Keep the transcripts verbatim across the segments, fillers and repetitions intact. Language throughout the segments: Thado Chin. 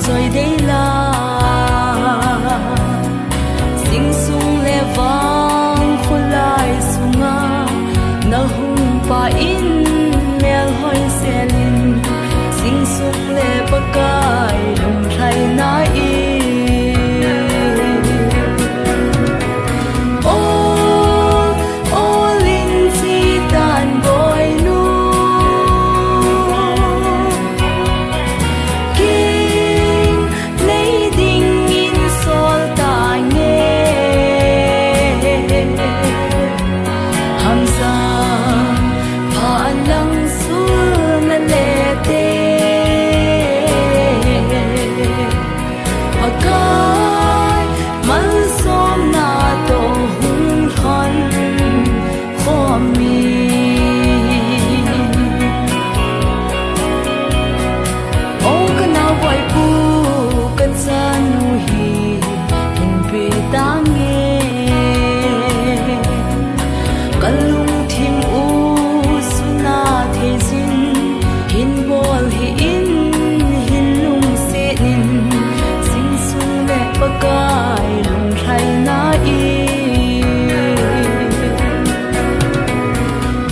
Choi dei la, sing sung le vang khulai sunga, na hung pa in mel hoi selin, sing sung le Pakai lunglhaina i. Ol, ol in chi tan boinu. King nei dingin sol tange. Hamsa pha lang sul na le te. Pakai malsomna toh hung lhon khom in. O ka naoboipu ka chanu hi hin pe tange. Ka lungthim u suna thei sin hin bol hih in, hin lungset in, sing sung le Pakai lunglhaina i.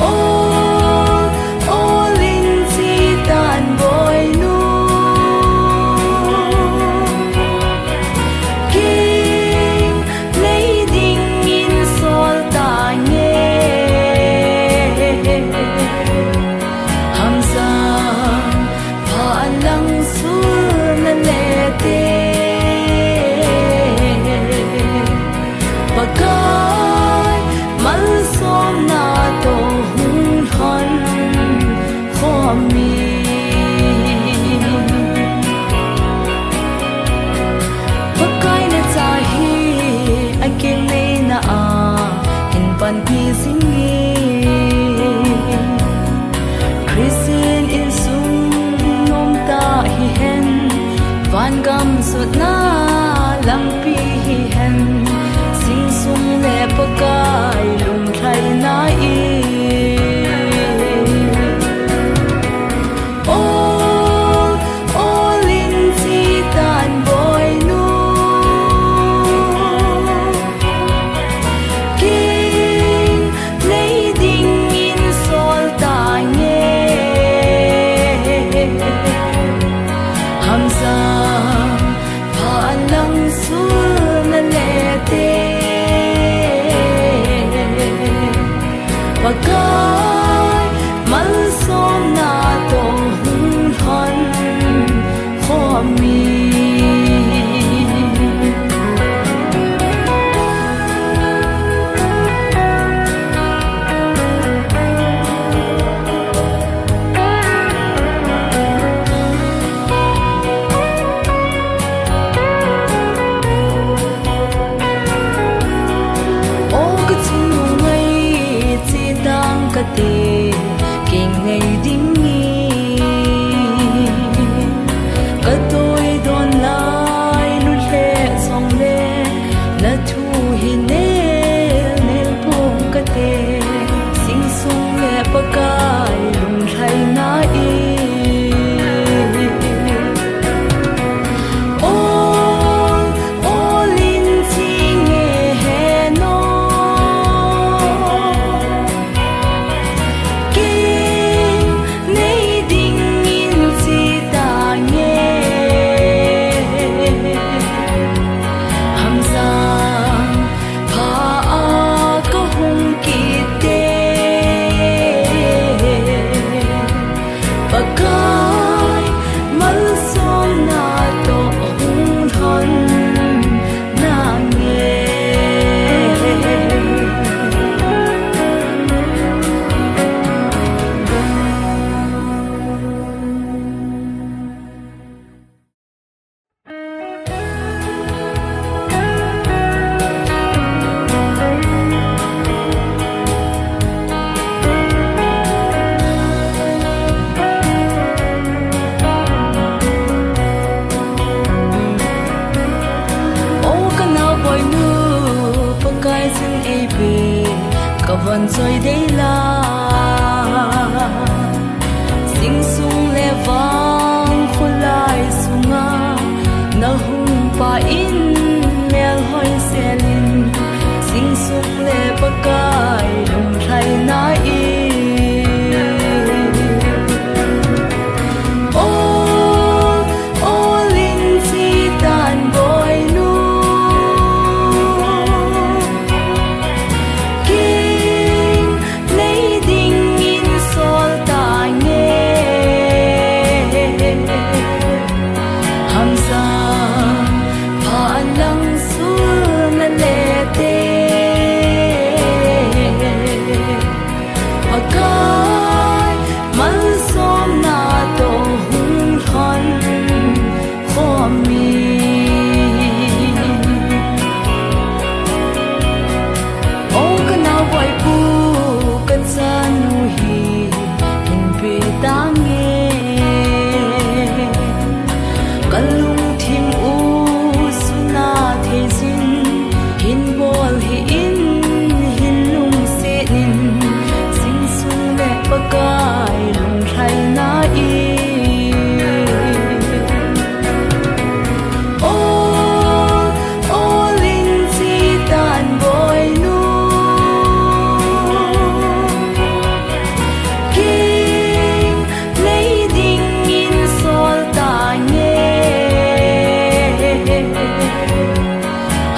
Ol, ol in chi tan boinu. King nei dingin sol tange. Hamsa pha lang sul na le te. Pakai malsomna toh hung lhon khom in. Pakai na cha hi a keng neina a hin panpi zing in. Christian insung nom tah hihen, vangam sutna lampi hihen, sing sung le Pakai lunglhaina i. Ol, ol in chi tan boinu. King nei dingin sol tange. Hamsa pha lang sul na le te. Pakai malsomna toh hung lhon khom in. O ka chungnung ngai, che tang kate, keng nei dingin. Ka toi don lai, lut lheh jongle, na thu hi nel nel pong kate, sing sung le Pakai lunglhaina i. Ol, ol in chi nge heno. King nei dingin chi tange. Hamsa pha a ka hung kit te. Pakai malsomna toh hung lhon nange. O ka naoboinu, Pakai sin ei pe, ka von choi dei la. Sing sung le vang khulai sunga, In mel hoi selin, sing sung le Pakai lunglhaina i. Ol, ol in chi tan boinu. King nei dingin sol tange. Hamsa pha lang sul na le te. Pakai malsomna toh hung lhon khomi. O ka naoboipu, ka chanu hi hin pe tange. Ka lungthim u suna thei sin, hin bol hih in, hin lungset in, sing sung le Pakai lunglhaina i. Ol, ol in chi tan boinu. King nei dingin sol tange.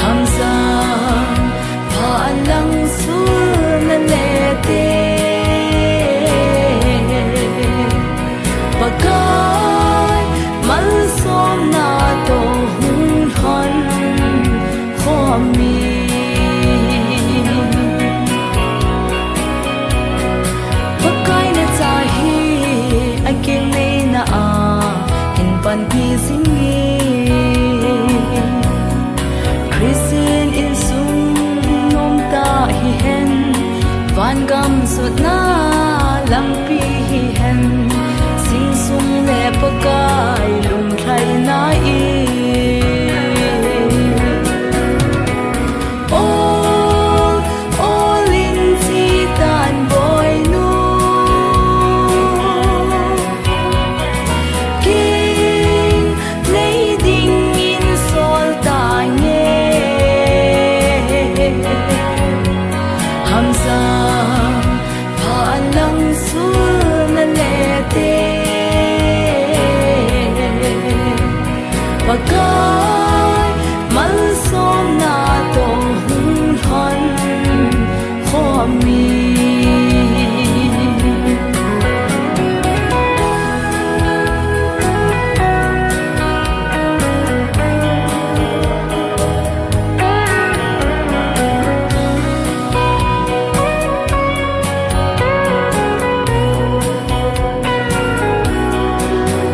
Hamsa pha lang sul na le te. Pakai malsomna toh hung lhon khomi. Pakai na cha hi a keng neina a hin panpi jing e. Christian insung nom tah hihen, van gam sutna lampi hihen, sing sung le Pakai lunglhaina i. Ol, ol in chi tan boinu. King nei dingin sol tange. Hamsa pha lang sul na le te. Pakai malsomna toh hung lhon khomi.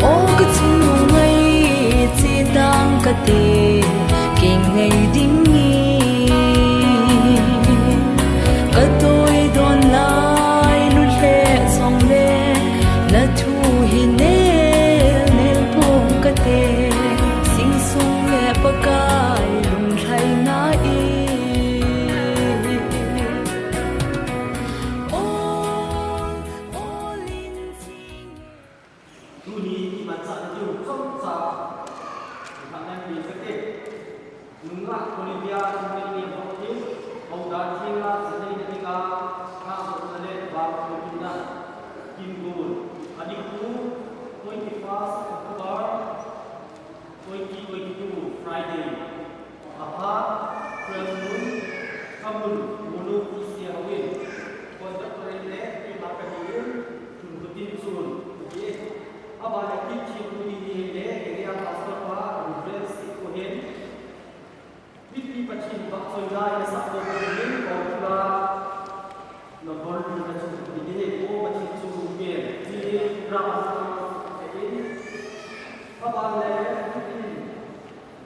O ka chungnung ngai, che tang kate, keng nei ding e. Ka toi don lai lut lheh jongle, na thu hi nel nel pong kate, sing sung le Pakai lunglhaina i. Ol, ol in chi. Tuni i manchah na diu chomcha i thangnan pi kate. Nungah Olivia Thangneini Haokip, Houdan Thenga Zaneina dinga, Thangneina le Vangkhoipina, Kingun, Aniku, twenty-first October, twenty twenty-two, Friday. Apha, President, Kamun, Munu, Isia Win, Conductor le, Ima Kadin, Tungutin Sun, Ye. Aba le Kitchen Uni ni le, Area Pastor pa, Reverend Sikohen. Mipi Pathen vahchoina le support ni, Kongkula, number ni na chu, ni ni ko Pathen chu pen, ni drama ni, aba le,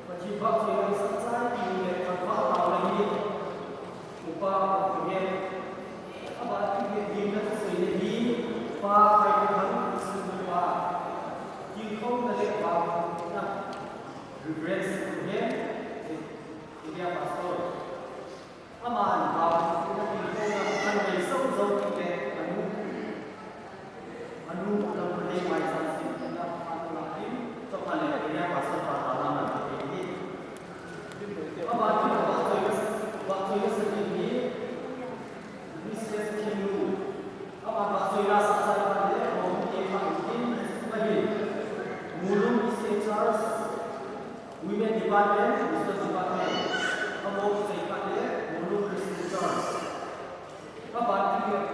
Pathen vahchoina sachai ti le khanvah tao le hi. Upa Pathen. Aba ti le hi na sui le hi. Pa khai ko han su pa. King khong na le pa na. Reverend Pathen. Area Pastor. Aman vang, ina kin ko na kan nei so so ki le anu. Anu lam ko nei mai san sin na anu la kin, to kan le area pastor pa ta na na ki ni.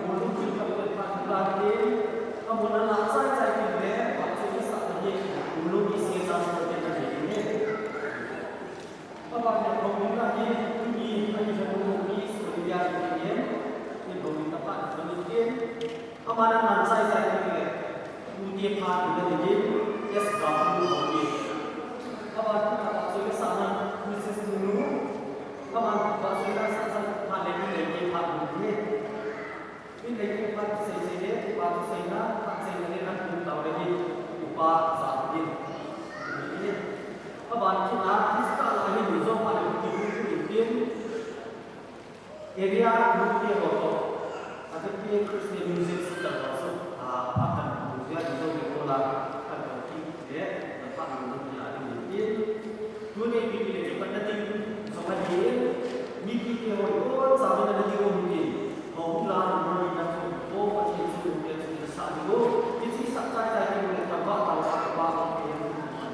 Mulu kin ka pe pa tu la ke, ka mo na la chai chai kin le, pa chu i sa na ke, mulu i se sa so ke na ke ne. Pa ba ne ko mo na ke, tu ni, a ni sa mo ni so ya ke ne, ni ko ni ta pa so ni ke. Ama na nan chai chai kin le, u te pa ni na ke, yes ba mu ko ke. Pa ba tu ka pa so ke sa na, Missus Mulu, pa ba pa so ke sa sa pa le ni le ke pa ni ke. Min nei upa thusei sei le, upa thusei na, phat sei na le an kum tau le hi, upa za din. Aban kit na, Krista la hi mi zo pa le ki hu hu in tin. Area group te ho to. Ati pi Christian Music Center ho so. A, a kan music di zo le ko la, kan ko ki le, na pa ni na ki la din tin. Tuni ipi ipi le kipat na ding, song a ding, mipi te ho, o, sa mi na ding o mi ding. Ho hung la, ho mi na ding, o, Pathen chu, o, mi chu, sa ding o. Mi chu sa chai chai ding, o, le, ta ba, ta ba, ta ba, ta ba, ta ba, ta ba.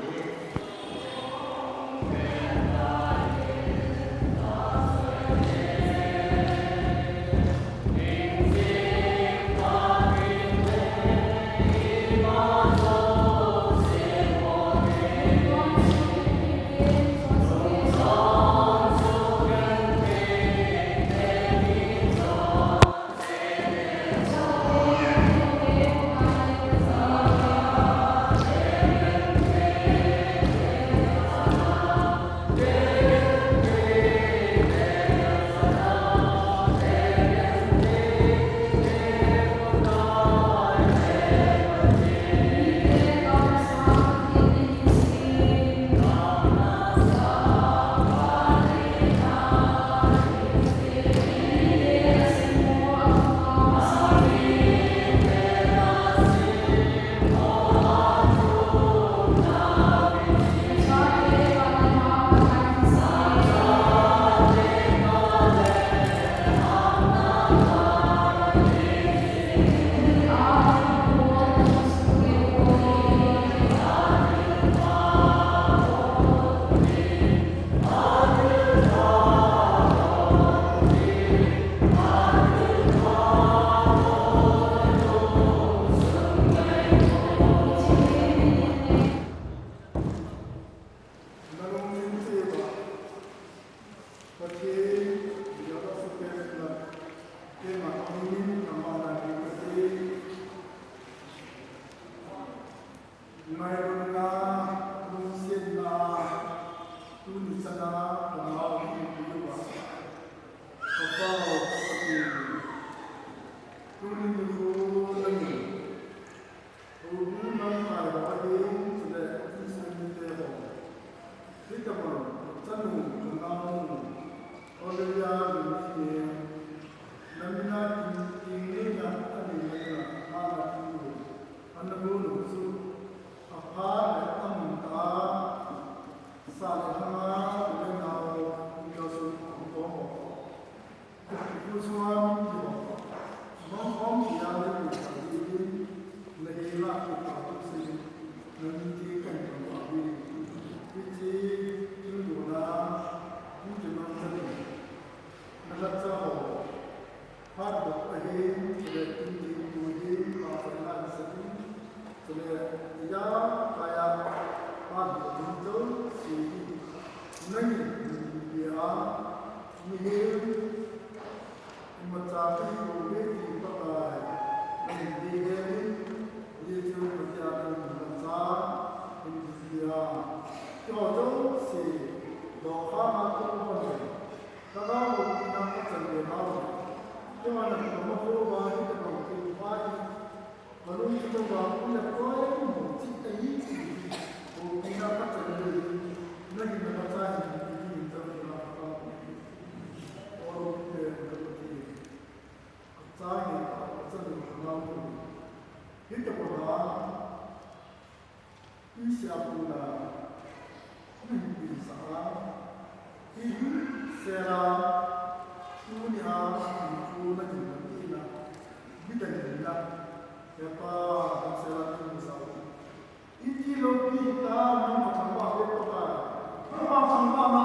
Ngailutna, lungsetna, tuni chana, ka nau hi piuva. Ka Pau, ka Pathen, tuni nikho nangin, houbung lamkai ho ahin, chule insung mite ho. Hitabang, ka chanu, ka naonu, Olivia Lunginei, na mina tin, tin ngeina, ani ngeina, ana tin ngeina. Ana gonu chu apha le amun ta, sa le hanga, le nao, le su, ko mo. Ku suan, ko. Mong om ya le ku sa di, le la ku ta tu si, le ni ti kan ko ba bi. Ti ti, tu na, ni ti na sa ni. Na la cha ho. Phat bok ahin, chule tin tin tu hin, pa pai la sa tin, chule ya kaya, phat bok hin chau, si hin. Nangin, ni pia, ni hin, imacha ki ko ve ti pa kai, nangin di hin, ni chu pa tia ni macha, ni pia. Kyo chau, si, do kha ma tu mo ni. Ka Lhagao houpi na ka chan ve nau. Keima nang ka ma ho va hi ka nau ke va hi. Ka lung ki to va ku le koi mo chi ta hi chi. Houpi na ka chan ve. Na hi na ka cha hi ki hi ta ve na ka. O lo ki te ka to ti. Ka cha hi ka cha ni ka nau. Hi ta ko ha. Isia puna, min pisa a, ihin sela, tunia, puna kin tina, bidang tina, yapa, sela kin sa. Iti lo kita, nang patang ba, ke pata, nang patang ba, na,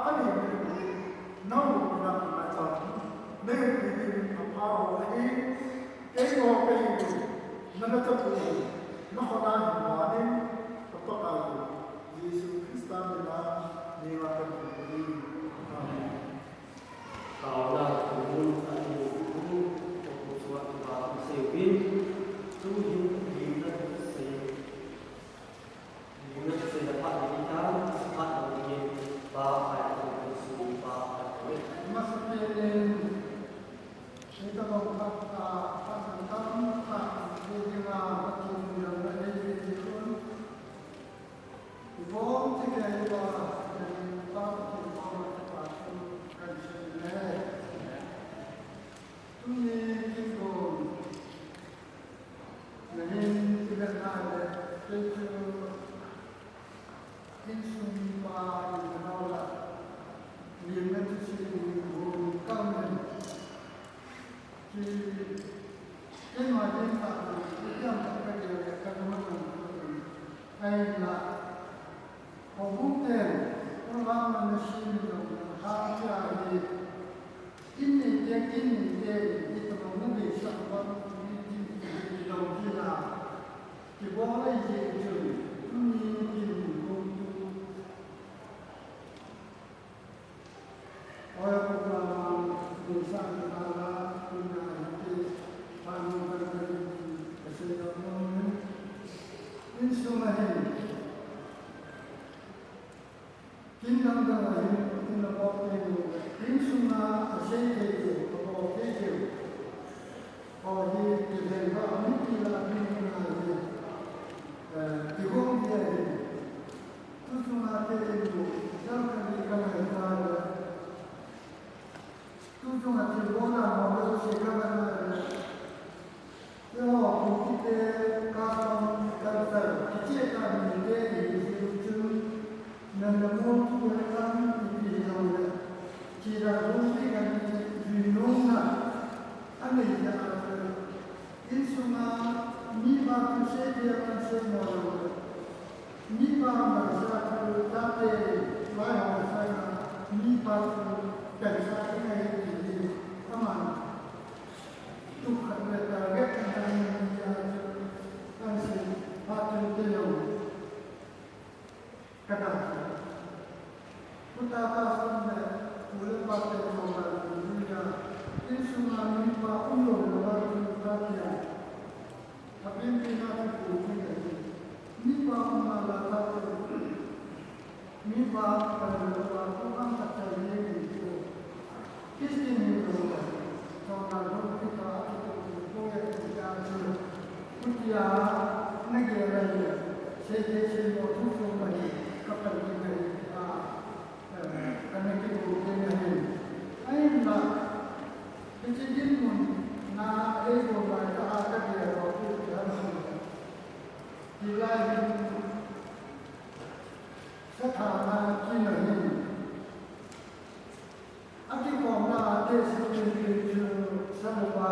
ani, nang, nang, nang, nang, nang, Ahi, keiho kei, nana tapu, nakhona hin vanin, ka Pakai, Jesu Christa mina, neiva kathum ahi. Amen. Taona, tumun, ati, tumun, tumun, tumun, tumun, tumun, tumun, tumun, tumun, tumun, tumun, tumun, Masapen in, hitabang phat a, phat tamtah, hitabang phat a, Pathen in, Tuni kin gon, nahin ivet nale, kei chu insung mipa in nau la, lim na chu si in gon kam in. Ki, keima din ta, ki kiam ta ka dia ka ma tung. Ai la, Houbung ten, program na na sim jong, ha, tia hi, in nei te, in nei te, i tabang na deisah uva, i ti, i ti, i ti, i ti, i ti, kibol ahi jeh chun, tuni kin gon tu. Oi, Pakai, deisah na la, tuna hi te, pa no kan kan, ka sei jong, insung ahi. Kin dang dang a hin, in a bol thei diu, insunga a sei thei diu, a bol thei diu. Aw hi, kilhen ba, mipi la, mipi la hi, eh, kihong dia hi. Tu sunga te in bu, jal ka ni ka ngai ta le. Tu sunga thilbol a mo lo se ka ngai le. Eiho Kuki te custom culture, kicheh tah mite ihiu chun, nana mo tu hilam ipi hijongle, chida dungjuiya kani jui nomna, anei jeh a chu, insunga mipa thusei dia kan sei mo jongle, mipa masa chu tate, lai ho sanga, mipa chu kansa ding ahi ti hi, aman. Tukhat le target na ni a chu, an si, pa chun te jong ka da. Puta ka sun le, pu le pa te jong ka ni a, insunga mipa um lou le ba chu ka tia. Apin pin a chu pu ni ka ni. Mipa um na la ta chu. Mipa, kal le pa, tu ang ka chai ni ni tu. Christian ni tu. Tu na tu ki pa, ki tu, tu, ko ya ki ta tu. Kutia, na ge la ni. Sei te sei mo tu tu ma ni. Ka pa ni ka ni. A, eh, ka na ki tu ke na ni. Ai na. Kichi din mun. Na, ei ko la ta a ka ge la tu ki ha ni. Hilai hin sathana kin ahin. Akikhomna te sipin pin chu salupa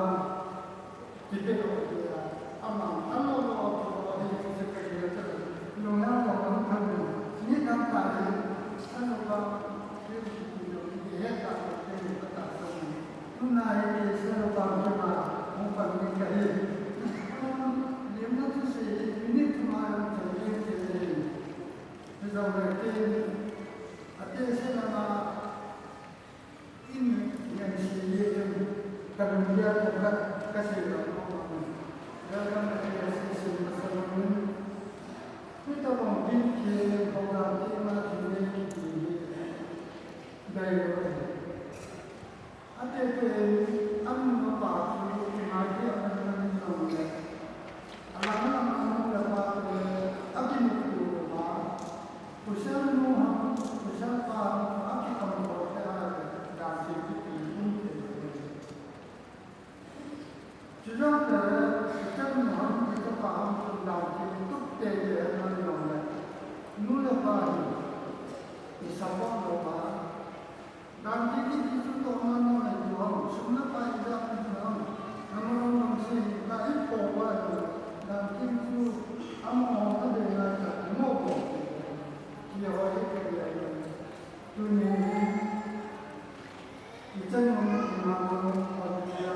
kipet o tia. Amang alo lo o hi chu se ka dia ta. Lungnam lo mang tham ni. Ni tam ta hi salupa ki ki lo ki he ta ko te ni ka ta sa ni. Tuna hi salupa ki ma hung pan ni ka hi. Lim na thusei hi minute thum a hung chai jeng jeng ahi. Hijongle kei, ate se lama, in ngan sei jeng, ka lungdei a ka, ka sei lou. Welcome, ate, sei sei masa lou. Hitabang kin kei, program kei ma, kei kiti hi, dai lou. Ate te, an nu apa chu, kingai dia an nu jong le. Alang alang an nu le pa te, akimutu uva. Pasal nu ham, pasal pa ham, akikhom ko te a le, dan ching kiti um te le. Chujong le, pasal nu ham, pasal pa ham, dan ching tup te le, an jong le. Nu le pa hi, i support lou va. Dan ching kiti chu toma nang ai tu ham, sum le pai ijat ti ham, nang rong nang sei, na i po va lo. Dan ching chu amaho na de ngai ta, mo po. Ki ho i ke le. Tuni, i chan mo na mo, pa tia.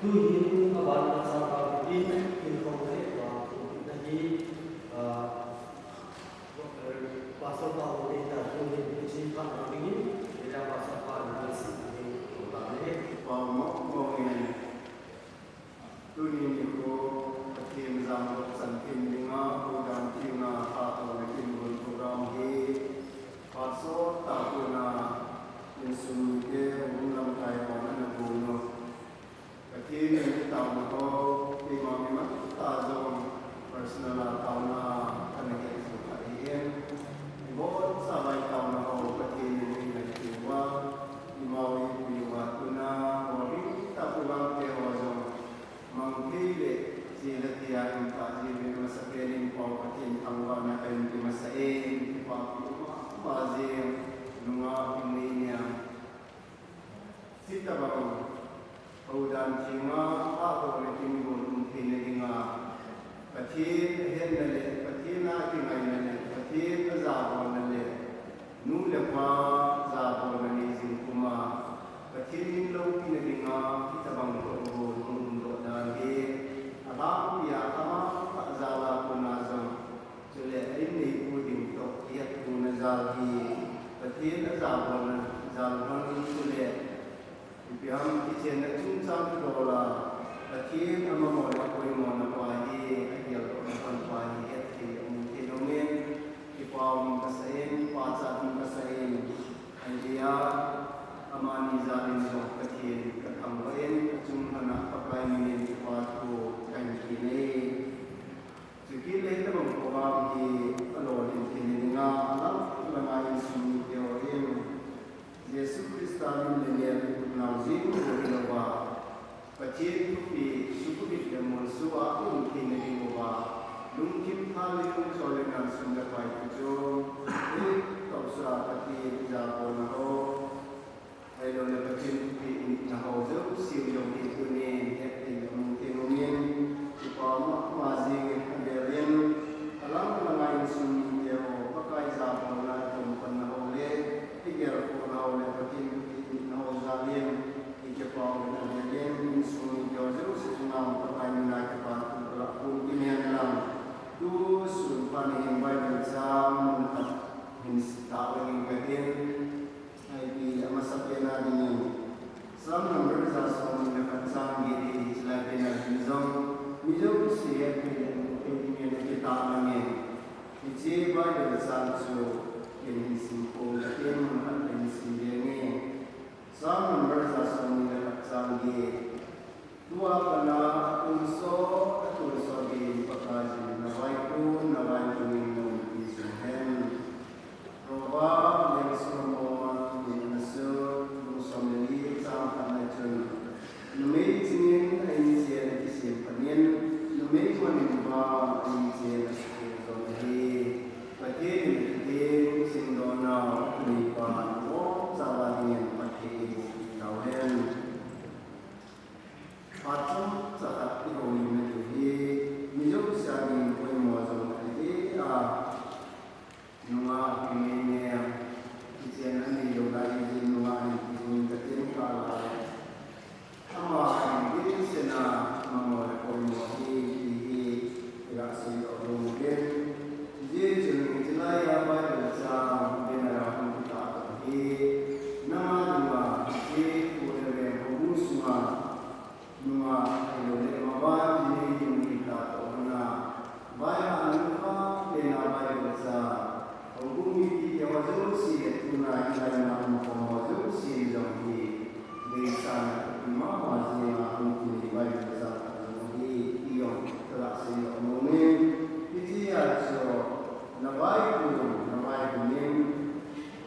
Tuhin aban a chapa in, in hong le wa, na hi, ah, Pastor pa hong le ta, tuhin, tuhin pa hong le, ila Pastor pa hong le, si, hong le, hong le. Pa mo, mo, eh. Tuni nikho, Pathen jam lou chan tin dinga, program tina, phatah le kin gon program hi, phat sot tah kona, insung mite, hung lamkai hon ana gon u. Ka Pathen in taona ho, keima mi man ta jong personal a taona kana he jing kha ahi. Ibon chavai taona ho, Pathen in eina peuva, imau eipui uva tuna, ho ring ta program te ho jong mang thei le, chele tia in ta ji ve masa pen in pau Pathen thangvahna kahin pe masa e, kipa pi ma ma jing, nunga hing nei nia. Hitabang houdan thenga, ahona kin gon um theina dinga, Pathen ahetna le, Pathen a kingaina le, Pathen ajabolna le, nu le pa jabolna nei jing puma, Pathen min loupina dinga, hitabang toh gon um doh dan hi, alhangpia ama jal a kona jong, chule a inneipu ding toh kihettohna jal hi, Pathen ajabolna jal hon chule, ipi ham kichenna chungchang kidol a, Pathen amamona poimona pa hi, ageldohna hon pa hi, hetthei le mu thei lou ngen, kipa um kasa in, pachat um kasa in, ahi a, amani jal in jong Pathen kathangvah in, achung lhon a Pakai min in kipa thu kahin pe e. Chukit le hitabang program hi alolhin theina dinga, alang langa insung mite ho in, Jesu Christa min le mel i ut nau jing bou hilouva, Pathen thupeh sukhuhit le molso a um theina diuva, lungthim tha le lungchon le ngansung le pai thu chu, i tausa Pathen ijabolna ho, ahiloule Pathen thupeh initna ho jouse jong hi tunin hetthei le mu thei nungin, kipa ma ma jingin avelin, alang langa insung mite ho, Pakai jabolna, itomkhomna ho le, igelkhohna ho le, Pathen thupeh initna ho jal in, ikipa uvin avelin, insung mite ho jouse chunga Pakai mina kipa thu kalah pum kihen lang. Tu sun phat hin Bible chang mun khat hin sim tah uvin katin. Ipi amasapen a dingin, Psalm number ja somni le khat chang get hi, hichelai pen a hin jong, mi jouse hetthei le mu thei dingin akitah nangin. Hiche Bible chang chu ken hin sim khom katin, mun khat ken sim lenge. Psalm number ja somni le khat chang get. Tua pat a atonsot, atonsot geiyin Pakaiyin, navaikon, navaikon in naumpi jing hen. Proverb leng Solomon in ana sut, bung som le li chang khat na chun, numei chingin a inchen akisem phat in, numei mon in vang a inchen akisem jong ahi. Pathen in akiteng chingdon nau, athuneipa, ibonchauva dingin phatthei eiboh peh tauhen. Phat chomcha khat ihoulimna diu hi, mi jouse a ding poimo jong ahi a, nungah kinei nge, kichen anei lou lai jeh in nungah ahin ti jing katin kah a. Ama ahin ding sena, mamo le poimo hi, ti hi, iga seidoh nom uvin. Hijeh chun hichelai a Bible chang banner a hung kitah tah hi, nanga dinga, hiche kho le veng houbung sunga, nungah ahiloule maban jinei ding hita toh hon a, vaihahna nungah pen a Bible chang, houbung mipi teho jouse le tuna hilai a um khom ho jouse jong hi, deisahna thupi mama jing a hung kinei Bible chang khat jong ahi, ti jong kaga seidoh nom e. Hichea chu, navaikon, navaikon in,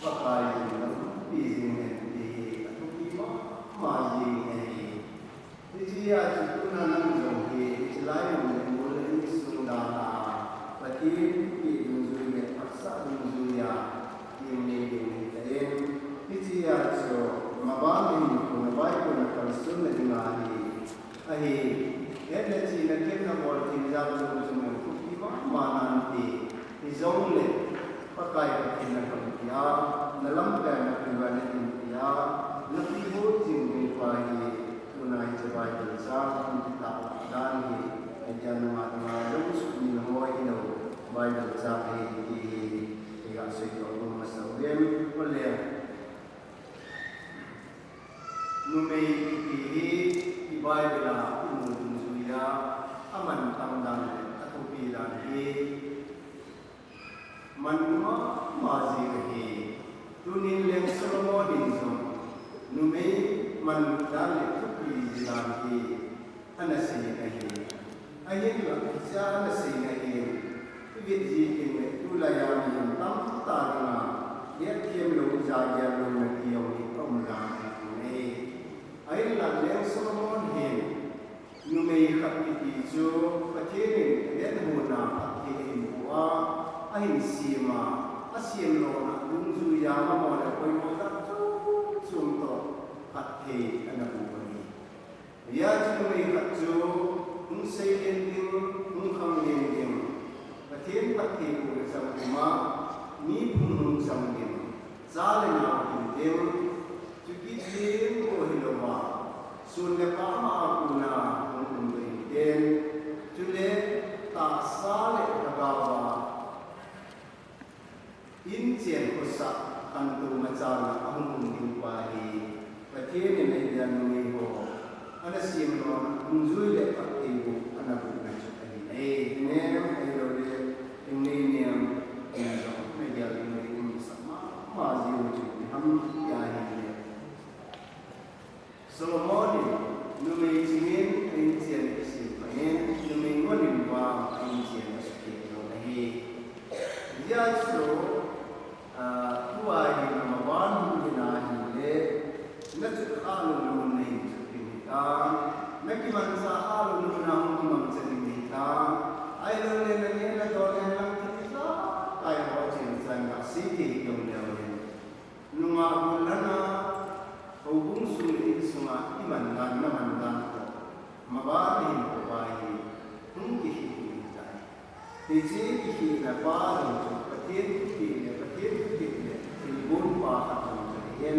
Pakai in naumpi jing hen, ti hi athupi mama jing ahi. Hichea chu tuna nang jong hi, hichelai mun le mol le insung dan a, Pathen thupeh dungjui le phatsah dungjui a, kinei ding ahitan. Hichea chu, maban in hinkho navaikon a kalsonna dinga hi, ahi, hetna chihna themna bol thei jat chom chom jong thupi mama nante, hijongle, Pakai Pathen in nathangpi a, nalamkai a napui uva nathangpi a, napui bou jing ding pa hi, tuna hiche Bible chang hung kitah dan hi, ahi a nungah nungah jong sukmil ho hilou, Bible chang ahi ti hi, iga seidoh nom masa uvin, ole. Numei kiti hi, i Bible a imu dungjui a, amantam dan le athupi dan hi, man mama jing ahi. Tunin leng Solomon in jong, numei man dan le thupi ji dan hi, Sia ana seina hin, i vet ji teng le tulai a mi tamtah dinga hetthem lou, ija gel louna ti jong hi aum dan ahi. Ahinlah Leng Solomon hin numei khat kiti chu Pathen in Eden hon a phatthei ahin boh a, ahin sem a, asem lona dungjuiya mamon a poimo jat chom chom toh phatthei ana boh ahi. Hijeh chun numei khat chu hung seilen ding, hung khanglen ding, Pathen phatthei bohna chang ding a, mi phung hung chang ding, cha le nao hing ding, chukit ding bou hilouva, sun le pah ama a kona hung um ding ten, chule tahsa le lhagao a inchen khosah khantou machal a ahung um ding pa hi Pathen in Eden numei ho ana sem lona dungjui le phatthei boh ana bohna chu ahi. Ahi nem, ahilou le, ingnei nem, in jong na gel ding le in sah mama jiu chu ipi ham tia ahile, Solomon in numei chingin a inchen kisem phat in, numei ngon in vang a inchen asukeh lou ahi. Hijeh chun, ah, tua hi namaban hung hina ahile, na chot khah louna mun na hin chot ding ahitan, na kimanchah khah louna mun a hung kimangcha ding ahitan, ahilou le na neh na don henlang thil ijakai ho chen chan gasei thei kei um leu hen. Nungah gollhang a, houbung sung le insunga iman dan, naman dan toh maban nahin kouva hi, hung kikhel ding ahitai. Hiche kikhehna pa jong chu Pathen thupeh le, Pathen thupeh le, thilgon pa khat jong chu ahin.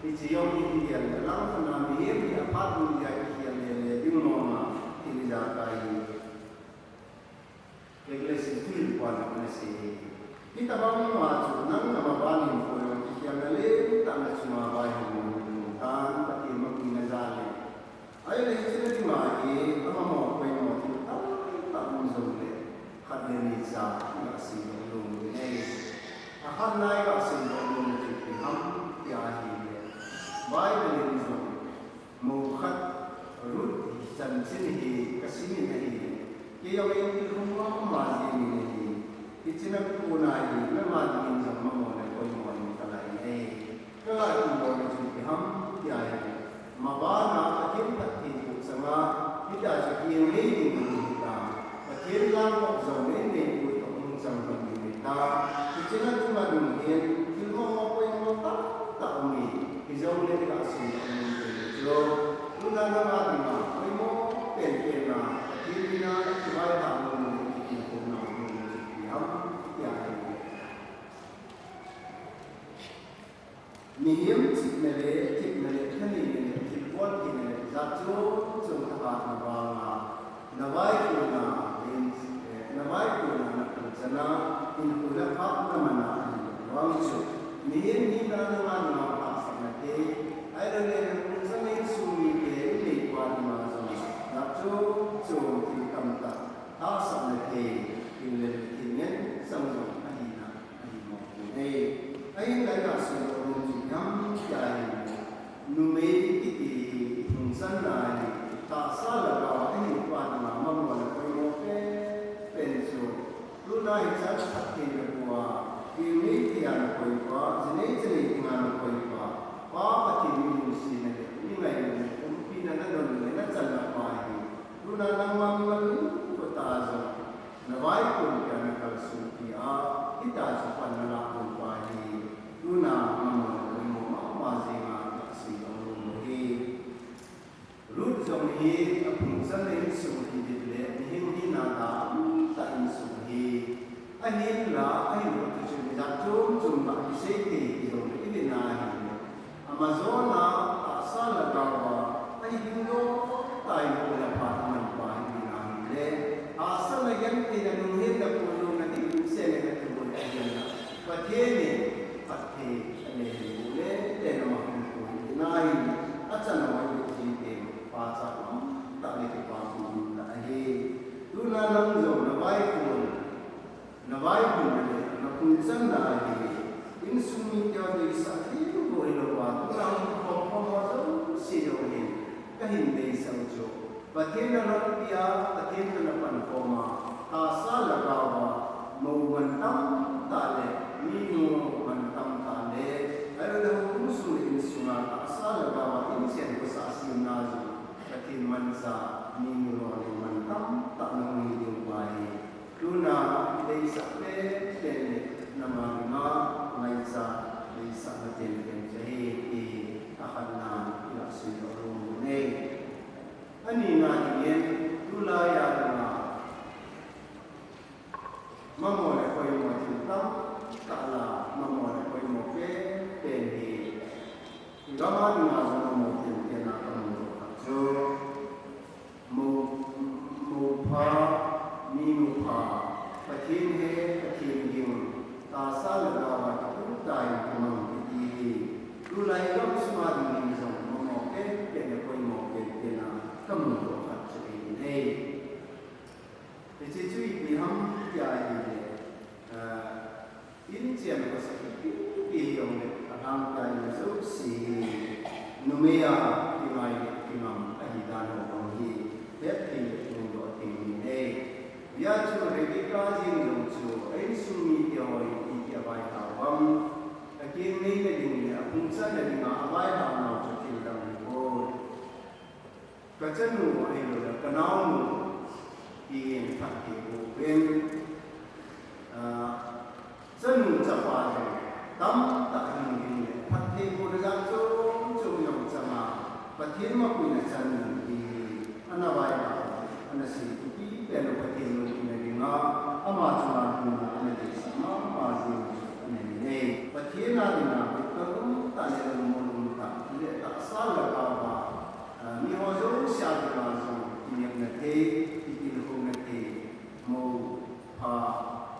Hiche jong hi igel le lang khat a mihem hi aphat dungjuiya kikhel le le ding mong a, thil ijakai hi. English in thuhil puan a ana sei. Hitobang ma chu nang namaban hinkho jong kikhelna lentah na chunga vaihom lou tan, Pathen mapuina jal in. Ahile hiche na dinga hi, amama poimo thil tamtah um jongle, khat le ni cha, iga seidoh nom u ahi. Akhatna iga seidoh nom u chu ipi ham tia ahile, Bible in jong, mou khat, Ruth chanchin hi kasim in ahile, kei jong eitilkhou mama jing in ahi. Hiche na kona hi, nanga dingin jong mamona poimo in kalai in ahi. Kaga tildoh na chu ipi ham tia ahile, maban a Pathen phattheiboh chang a, hitia chu kihei ding ahi ta. Pathen langkhat jong nei nei pui toh hung chang pan ding ahi ta. Hiche na chunga ding hin, thil mong mong poimo tamtah um e. Hijongle iga seidoh nom u chu, tuna nanga dinga poimo penpen a, Pathen mina kivaihom nom le kitilkhou nom u chu ipi ham tia ahile, mihem chihna le, thepna le, thaneina le, thilbol theina le, jat chom chom thahatna vanga, na vaikhona, eh, na vaikhona na khangchan a, hinkho le phat na man a, ahivang chu mihem hina nanga dinga hahsatna thei, ahilou le na khangchan a insung mite, inneipa dinga jong jat chom chom thil tamtah hahsatna thei, thil le thil ngen chang jong ahina ahi mong poi. Ahinla iga seidoh nom chu ipi ham tia ahile, numei kiti hi ikhangchanna hi tahsa lhagao a ahin pat na mamona poimo penpen chu, tuna hichan phattheina bou a, ingnei tia na koi pa, jinei chanei dinga na koi pa, Pa Pathen mi lungsetna le mi ngaina le umpina nadon le nachanna pa hi, tuna nangma mi maningkho tah a jong na vaikhon pia na kalsong pia, hitia chu pan nalah lou pa hi, tuna mamona poimo mama jing a iga seidoh nom u ahi. Ruth jong hi akhangchanna insung ahi le, mihem hina tamtah insung ahi. Ahinla, ahinla chu jat chom chom a kisei thei hijongle ivet na ahile, ama jona tahsa lhagao a, ahi ding lou tah in kona phat aman pa ivet na ahile, hahsatna gentheina lunghetna poimo na dimset le na thilbol ahi na, Pathen in phatthei anei boh le, le na ma hung koi na ahile, achan a vai boh ji teng, pachat umtah le kipa um tah ahi. Tuna nang jong na vaikhon, na vaikhonna le na khangchanna hi, insung mite deisah thei bou hilouva, tuna hung khom khom ho jouse jong hin, kahin deisah u chu, Pathen na lampi a, Pathen toh na pankhom a, tahsa lhagao a, mou mantam tah le, minu mantam tah le, ahilouleh houin sung le insung a tahsa lhagao a inchen khosah semna jong, Pathen manchah, minu lolhing mantam tah nahung hi diu ahi. Tuna deisah penpen le, nama dinga ngaichat deisahna penpen chu ahi ti akhatna ilah seidoh nom u ahi. Anina dingin, tulai a dinga mamo le poimo thil tamtah la, mamo le poimo penpen hi, igam a dinga jong mamo penpen a kamu khat chu, mou, mou pha, minu pha, Pathen he, Pathen ging, tahsa lhagao a kitu tah in kimang kiti hi, tulai gam sunga dingin jong mamo penpen le poimo penpen a kamu khat chu ahi. Hiche chu ipi ham tia ahile, ah, inchen khosah ipi ipi hijongle, alhangpi a jouse hi, numei a kingai le kingam ahi dan ho bang hi, hetthei le mudoh thei ahi. Hijeh chun Rebecca jeng jong chu, a insung mite hon ipi ti avaihao ham, akeng neina ding le aphung channa dinga avaihao nau chu thil dang ahipoi. Kachanu ahilouleh kanaonu, tin phatthei boh uvin, ah, chanu chapa jong tamtah hing ding le phatthei bohna jat chom chom jong changa, Pathen mapuina chan ding hi ana vaihao, ana sei thupi pen u Pathen lungkimna dinga, ama chunga lungna ana deisah mama jing u chu ana hi e. Pathen a dinga kut kangum tah le lungmon um tah le tahsa lhagao a, ah, miho jouse a dinga jong kinepna thei, kitilkhouna thei, mou pha,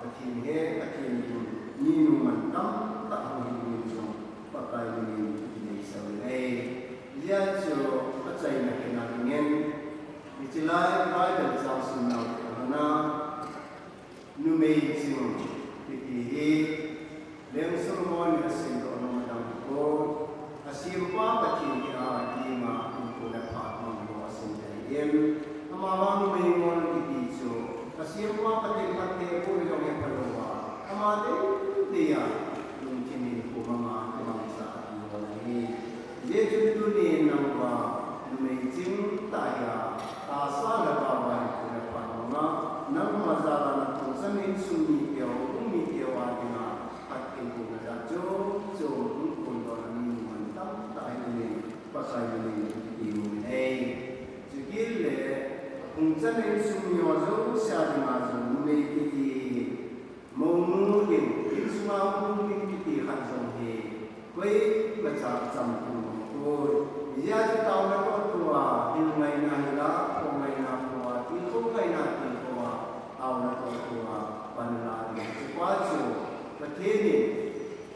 Pathen he, Pathen ging, minu mantam tah hung hi dingin jong Pakai minin kideisah u ahi. Hijeh chun achaina khatna dingin, hiche lai Bible chang simnau te a hina, numei ching kiti hi, Leng Solomon in aseidoh nom adang ahipoi, asempa Pathen hi a, ima hinkho le phat mang ho asei ahin, amavang numei ngol kiti chu, asempa Pathen phatthei aboh jong hepha louva, ama teitei a lungthim hinkho manga kimangcha ati ho ahi. Hijeh chun tunin nangma numei ching tah hi a, tahsa lhagao a hinkho le phat manga, nangma jal a nathangchan insung mite ho, hung mite ho a dinga, phattheibohna jat chom chom hung phondohna minu mantam tah hiuvin, Pakai minin kiti nom e. Chukit le, aphung channa insung mi ho jouse a dinga jong numei kiti hi, mounu ding, insunga hung ding kiti khat jong hi, koimacha cham thei lou poi. Hijeh chun taona toh toh a, ding ngaina hila, pho ngaina pho a, tilkhou ngaina tilkhou a, taona toh toh a, pan la ding. Chupa chu, Pathen in,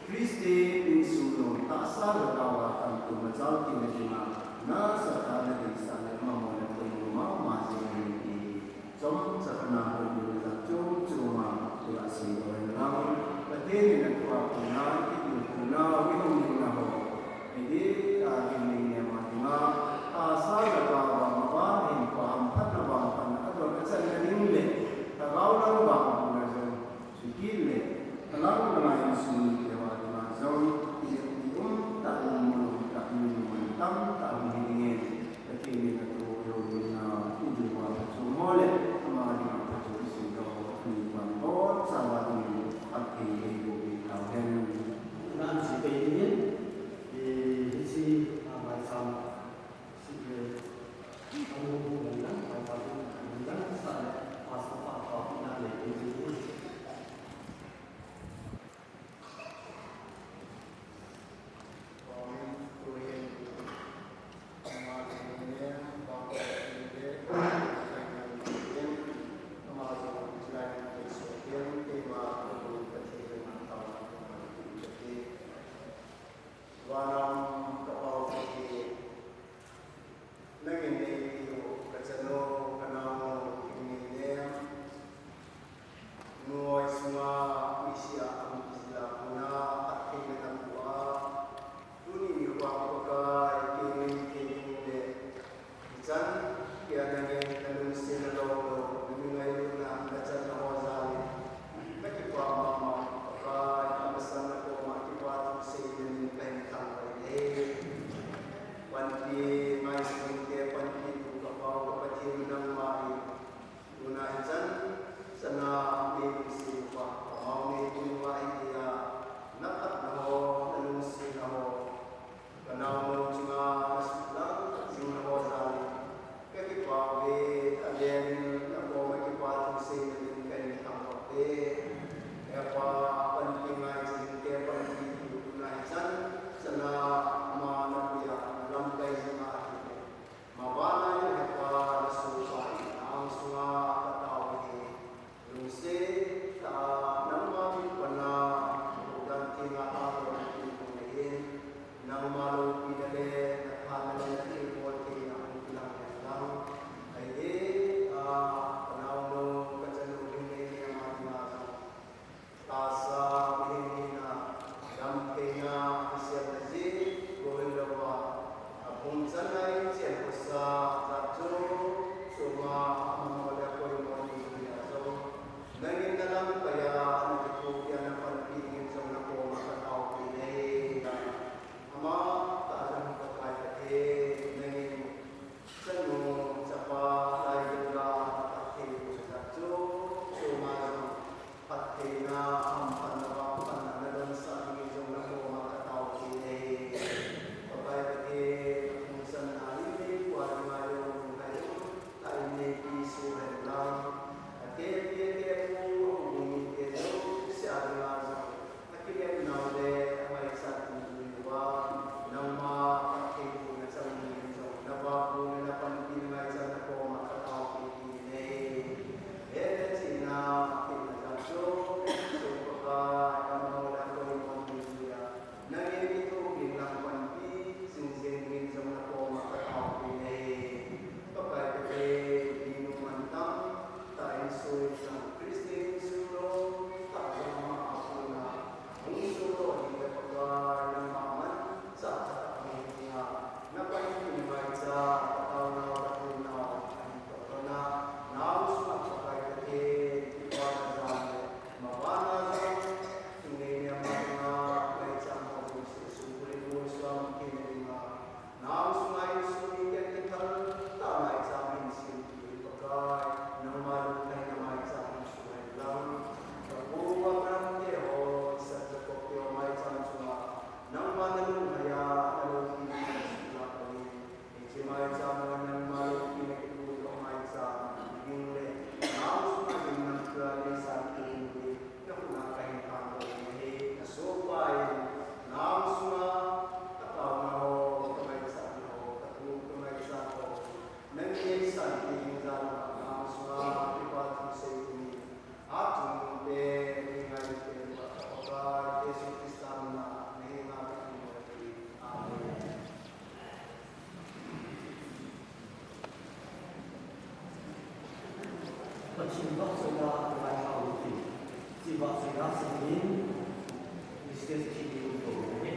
Christian insung lom tahsa lhagao a tamtah machal theina dinga, nasatah a ana deisah le mamo le poimo mama jing ahi ti hi, chomcha khatna hoi ding le jat chom chom a, tua seidoh hen lang. Pathen in athu a kona, ikitilkhouna, ihung ningna ho, hiding a, hiding nem a dinga, tahsa lhagao a maban hin Nalungsetna lou lou, nami ngailutna nachanna ho jal in kakipah mama. Pakai, amasan nakoma kipathu seina min kahin thangvah e. Panpi ngaisang te panpi tu kapau ka Pathen nangma hi. Tuna hichan chana mi lungset uva, amau neitu uva hi dia, naphatna ho, nalungsetna ho, kanaonu chunga nasuklang jing ho jal in kakipah uve. Avel in nakoma kipathu seina min kahin thangvah e. Hepa, panpi ngaisang te panpi tu tuna hichan chana ama napuiya nalamkai jing ahi. Mabana in Hepa nasohpa in nang sunga katao hi. Lungset tah a nangma min pana, lungdam thenga tao nakimu nahin, nangma loupina le nathana le nathilbol theina hung kilang hen lang. Ahi, a, kanaonu, kachanu Lhingneini ama dinga jong tahsa mihem hina, damtheina, kiselna jeh bou hilouva, aphung channa in chen khosa jat chu, soma, amano le apoimo ding jeh a jong, nangin nalamkai a, nakithopi a, napanpi dingin jong nakoma kataopi nahi. Ama tah jong Pakai Pathen, nangin chanu, chapa, laigil a, aphatthei boh jat chu, soma jong phattheina, hamphatna, vangphatna nadonsah dingin jong nakoma kataopi nahi. Pakai Pathen, aphung channa in neipua dinga jong lunglhai tah in neipi soh hen lang. Atepi atepu, ahung um mite jouse a dinga jong, akilemnau le angaichat ding uva, nangma phattheibohna chang dingin jong, navahbohna, napanpina ngaichat nakoma kataopi nahi. Hetna chihna, hetna jat chu, Pakai, amano le apoimo ding jeh a, nangin kithopi lang panpi jing jing dingin jong nakoma kataopi nahi. Pakai Pathen, dinu mantam tah in soi jong, Christian sung lou tah jong ama a kona hung sodoh ding le Pakai, nangma manchah tah a hung hing a, napanpina ngaichat, kataonau, katohnau ahin toh lhon a, nang sunga Pakai Pathen, kipana jal le mabana jal, Lhingneini ama dinga ngaichat ho jouse, sumkul in musuam theina dinga, nang sunga insung miten kithal tah a maicham hin sempi in Pakai, nangma lunglhaina maicham hin soh hen lang. Kapu Abraham te ho, Isaac, Jacob te ho maicham chunga, nangma nalunglhai a, naloupina hin suhlah in. Hiche maicham a nangma loupina kipuidoh maicham ding le, nang sunga ding namtua ding sanpeh ding le, nakhut a kahin thangvah nahi. Nasohpa in, nang sunga kataona ho, kangaichatna ho, katu kangaichat ho, nangin neisanpeh ding jal uva, nang sunga kipathu sei dingin, achung te, neingaite uva, ka Pakai Jesu Christa mina, nahenga kahin bol ahi. Amen. Pathen vahchoina ngai hao utin, hiche vahchoina sangin, Mister T V hung doh uve.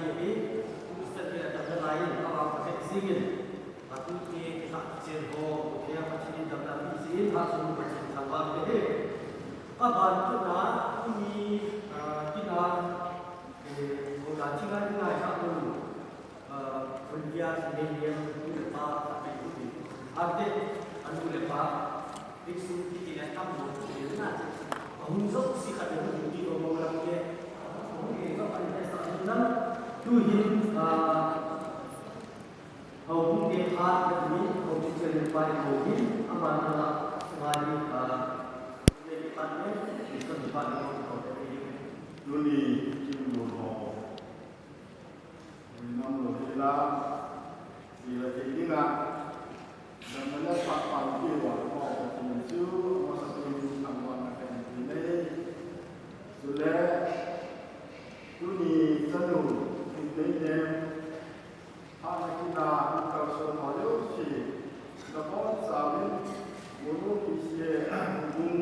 Hi, Christian te a damna lai in, a vang Pathen singin, a tute kitha chen ho, Pathen Pathen in damna pi si in, ha sung Pathen thangvah te hi. A ban tuna, tuni, ah, tina, eh, ko ta chinga tina sa tu, ah, India, India, tu le pa, ta pe tu ni. Ante, anu le pa, Big Sum ti ti le tam mo ti le na. Ahung jouse khat le hung ti lo mo la ke. Ahung ke jo kan le sa na. Tu hin, ah, ahung ke pha ni, ahung ke le pa mo hin, ama na la, sa ni, ah, le pa ni, sa ni pa ni ko te ni. Tuni, kin mo ho. Nam lo hi la, si la thei ding a, damna le pha pan ki wa ko ka tin chu, ko sa tin thangvah na kan ti nei. Chule, tuni chanu, tin nei ne, ha na ki na, ka so ma yo si, na bon sa min, mo no ki si, mo bung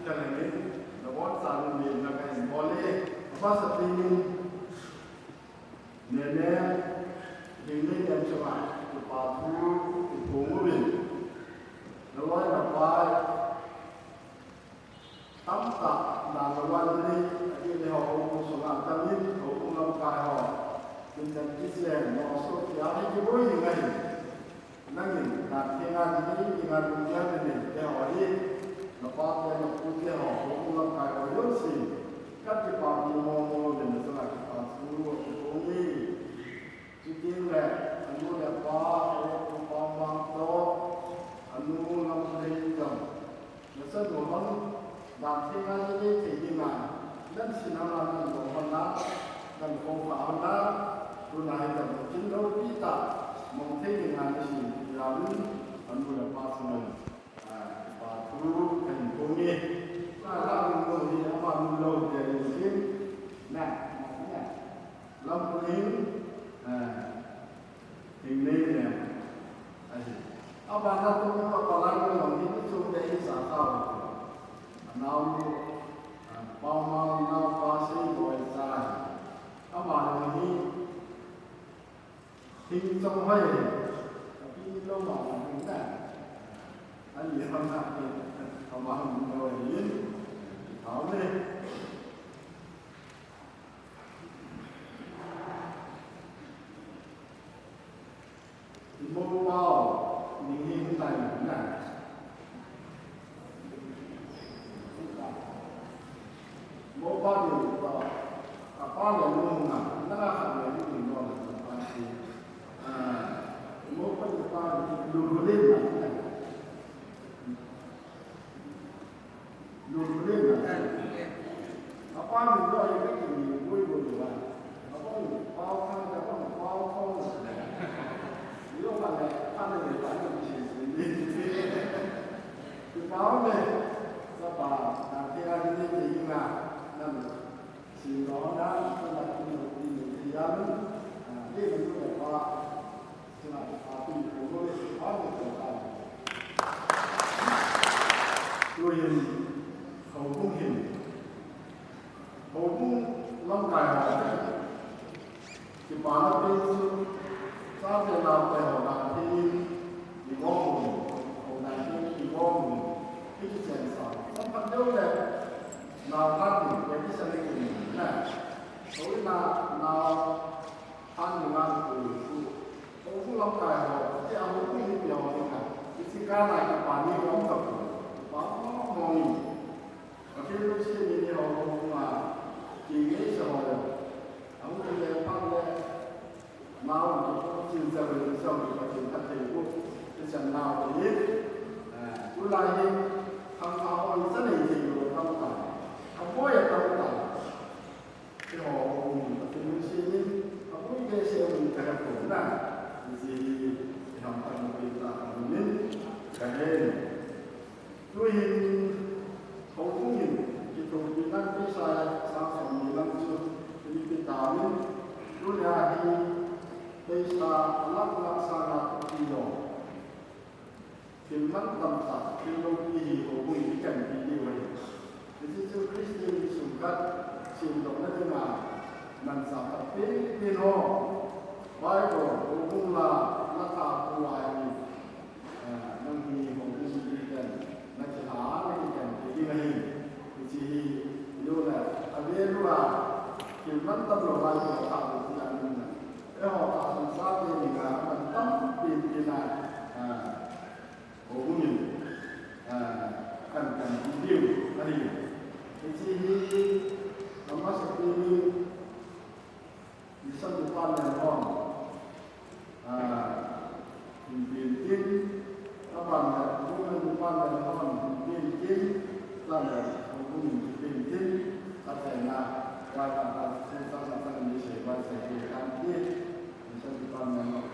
ka le min, na bon sa min ni na ka in bo le, ba sa tin, Nene, Hingnei nem chunga, kipa thu, kiphong uvin. Naloi napai, tamtah, na naloi ni, ati ni ho, houbu sunga, tamin, houbu lamkai ho. Tin nem kisen, no so, kia ni kiboi ni ngai. Nangin, na thenga ni, ni nga dum dia ni, te ho hi, na pa te, na pu te ho, houbu lamkai ho, yun si. Ka kipa thu mo mo le na sala kipa thu mo mo ni. Chuting le, anu le pa, anu pa mang to, anu lam le jam. Na sa do hon, dan thei nga ni le thei ni ma. Nan si na ma nan do hon na, nan ko pa hon na. Tu na hi jam kin lo pi ta. Mong thei ni nga ni si ya ni, anu le pa sa na. Ah, pa thu kan ko ni. Na la mun lo ni, ama mun lo de ni. Na, na, na. Lampuin, eh, Hingnei nem ahi. Abana tu ka palai ko lam hi chu de hi sa ka. Anau ni, eh, pa ma nau pa sei boi sa. Abana ni, hing chong hoi. Api lo ma na. Ani ham na ni. Abana ni lo ni. Thao ni. Mo pao, ni hi tai na. Mo pao ni pa, apa le mo na, na ka le ni mo na pa si. Ah, mo pa ni pa ni lu lu le na. Lu lu le na. Apa ni lo ye ke ni boi boi wa. Apa ni pao kan da pa pao ko. Yo ma le pa ni le pa ni si ni. Ki pao ni. Sa pa na ke a ni ni na. Na. Sino na, na, na, na, na, na, Tuin, houbung hin, houbung lamkai ho, kipana pen chu, chate naote ho na, hin, igom, ho na, hin, igom, hiti chen sa, sampan deu le, nao khat ni, ya ki sa ni ki ni, na, ho na, nao, An nunga ku ku. Ku lamkai ho, ti a hu ni ti ho ni ka. Isi ka na ki pa ni lam ka ku. Pa mo mo ni. Ka ti lu si ni ni ho ma. Ki ni sa ho. A hu le pa le. Ma hu ki chin sa le sa ki pa chin ta te ku. Ti sa na ho ni. Ku la ni. Ka ka ho ni sa ni ti ho ka ka. Ka mo ya ka ka. Keiho, um, Pathen lungset in, apui behseh in kahe pon na. Hiche hi, iham khat na peh ta, amen. Kahe. Tuhin, houbung in, kithopina paisa, sang som ni lang chu, ipi tauvin. Tunia hi, paisa, lakh lakh sanga, kilo. Thil mantam tah, thil loupi hi houbung in ikanpi diu ahi. Hiche chu Christian insung khat semdohna dinga, Mansa tampi pen ho, Bible, houbung la, na tha pu a hi, eh, nang hi houbung hi ken, na kilha, na kiken, ti ding ahi. Hiche hi, lo le, a ve lu a, kilman tam lou lai, ko tha bu ti a nung na. Eiho tahsan sa te ni nga, man tampi pen a, eh, houbung in, ah, kan, kan ti diu ahi. Hiche hi, amasapen in, mission department hon, ah, hin pen tin, aban le, women department hon hin pen tin, aban le, houbung in hin pen tin, achaina, vai kan ta, sin sang sang sang ni se, vai se, kan ti, mission department hon,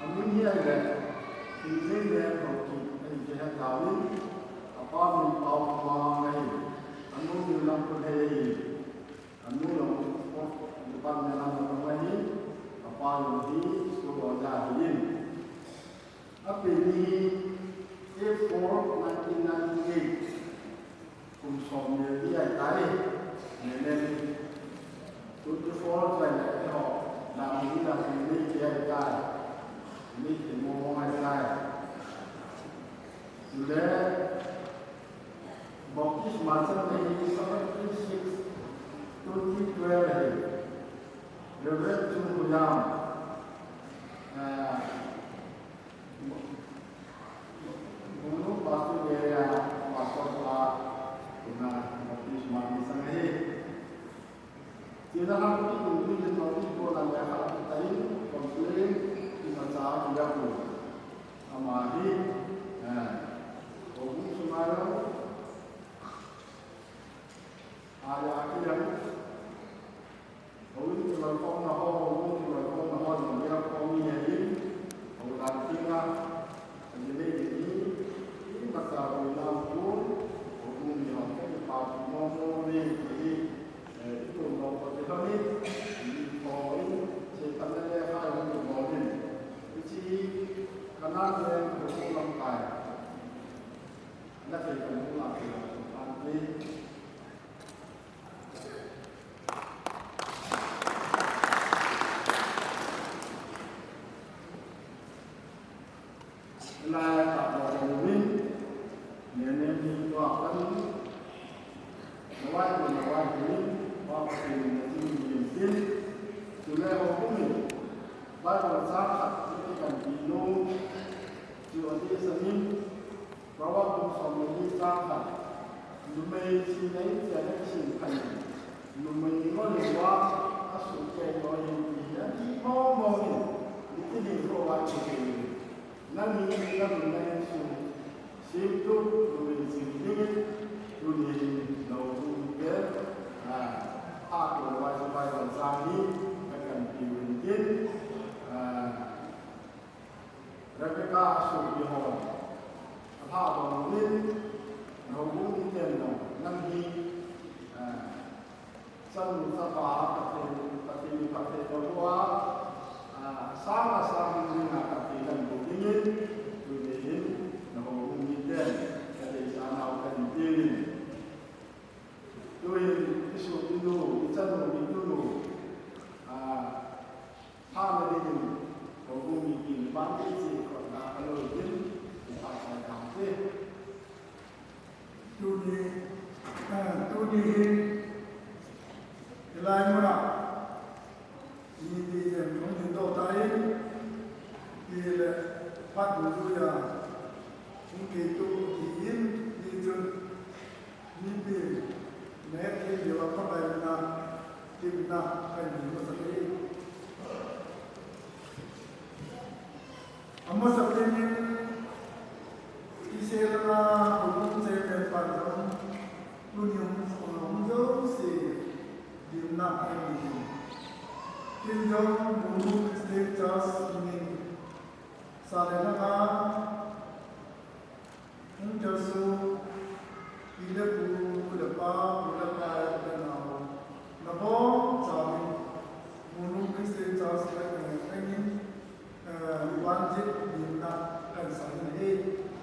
Amin hi ahile, Thinglhang le Haokip ahi kihe tauvin, apa min Paokhomang ahi, anu min Lamkhonhei ahi, anu jong department a jong ahi, apa jong hi school oja ahi in. Apen ni hi April nineteen ninety-eight, kum som le li ahitai, May, May twenty-four chai le eiho, lam ni lam ni ni ahitai, ni ni mo mo ahitai. Chule, Baptisma chan hi seventeen six twenty twelve ahi, Reverend Chungkhoyam, ah, Bunglu Pastor area, Pastor pa, ina baptisma ni sang ahi. Chule Hangpi Bunglu hin notice board a lekha akitan, complain imacha akija poi. Ama hi, eh, houbung sunga jong, aya akijan. Houin kiloikhomna ho, houbung kiloikhomna ho jong lekha mi ahin, houdan tenga, ajeh le hi, imacha boina aum pon, houbung mi hon kakipah mong mong uve ti hi, eh, itum lou kati lhon in, ipi hon, Satan in lekha hung bol in, hiche hi, Canaan le houbung lamkai, ana thei kan hung lah thei kan hung pan te. Lai tah lou uvin, Nehemiah ni tua kan, navai tu, navai tu in, Pa Pathen in najing uvin tin, chule houbung in, Bible chang khat, ipi kan ti nom, chu ati sanin, Proverb bung som le li chang khat, numei chinei chena kisin phat in, numei ngol le va, asuhkeh lou ahi ti hi, ati mong mong in, nitin hin ko va chu ke. Nangni, nalung na insung, simtup, numei ching dingin, tuni hin, nahung te, ah, phat lou vai chu Bible chang hi, kakan piu in tin, ah, Rebecca asopi hon, alhah bang uvin, nahoubung miten jong, nang hi, ah, chanu chapa, Pathen, Pathen phatthei bol uva, ah, sang a sang ding a Pathen nabol dingin, tuni hin, nahoubung miten, kadeisah nau kahin peuvin. Tuhin, isopinu, ichanu, itunu, ah, Phat na dingin, houbung meeting ban ding chu kona kalou tin, kipa chai tante. Tuni, ah, tuni hi, hilai muna, Phat dungjuiya hung keitu kihin, hichun mipi neh thei diuva phabaina, kipina kahin nei masat ahi. Amasapen in, Israel a houbung chairman pa jong, tuni hung, hung jouse dimna kahin nei. Ken jong Monu Christian Church min in sa le lhanga hung keiso, pi le pu, pu le pa, pu le pa, u le nao, nabonchauvin Monu Christian Church le, eh, kahin, eh, vanjit dimna kahin sa in ahi.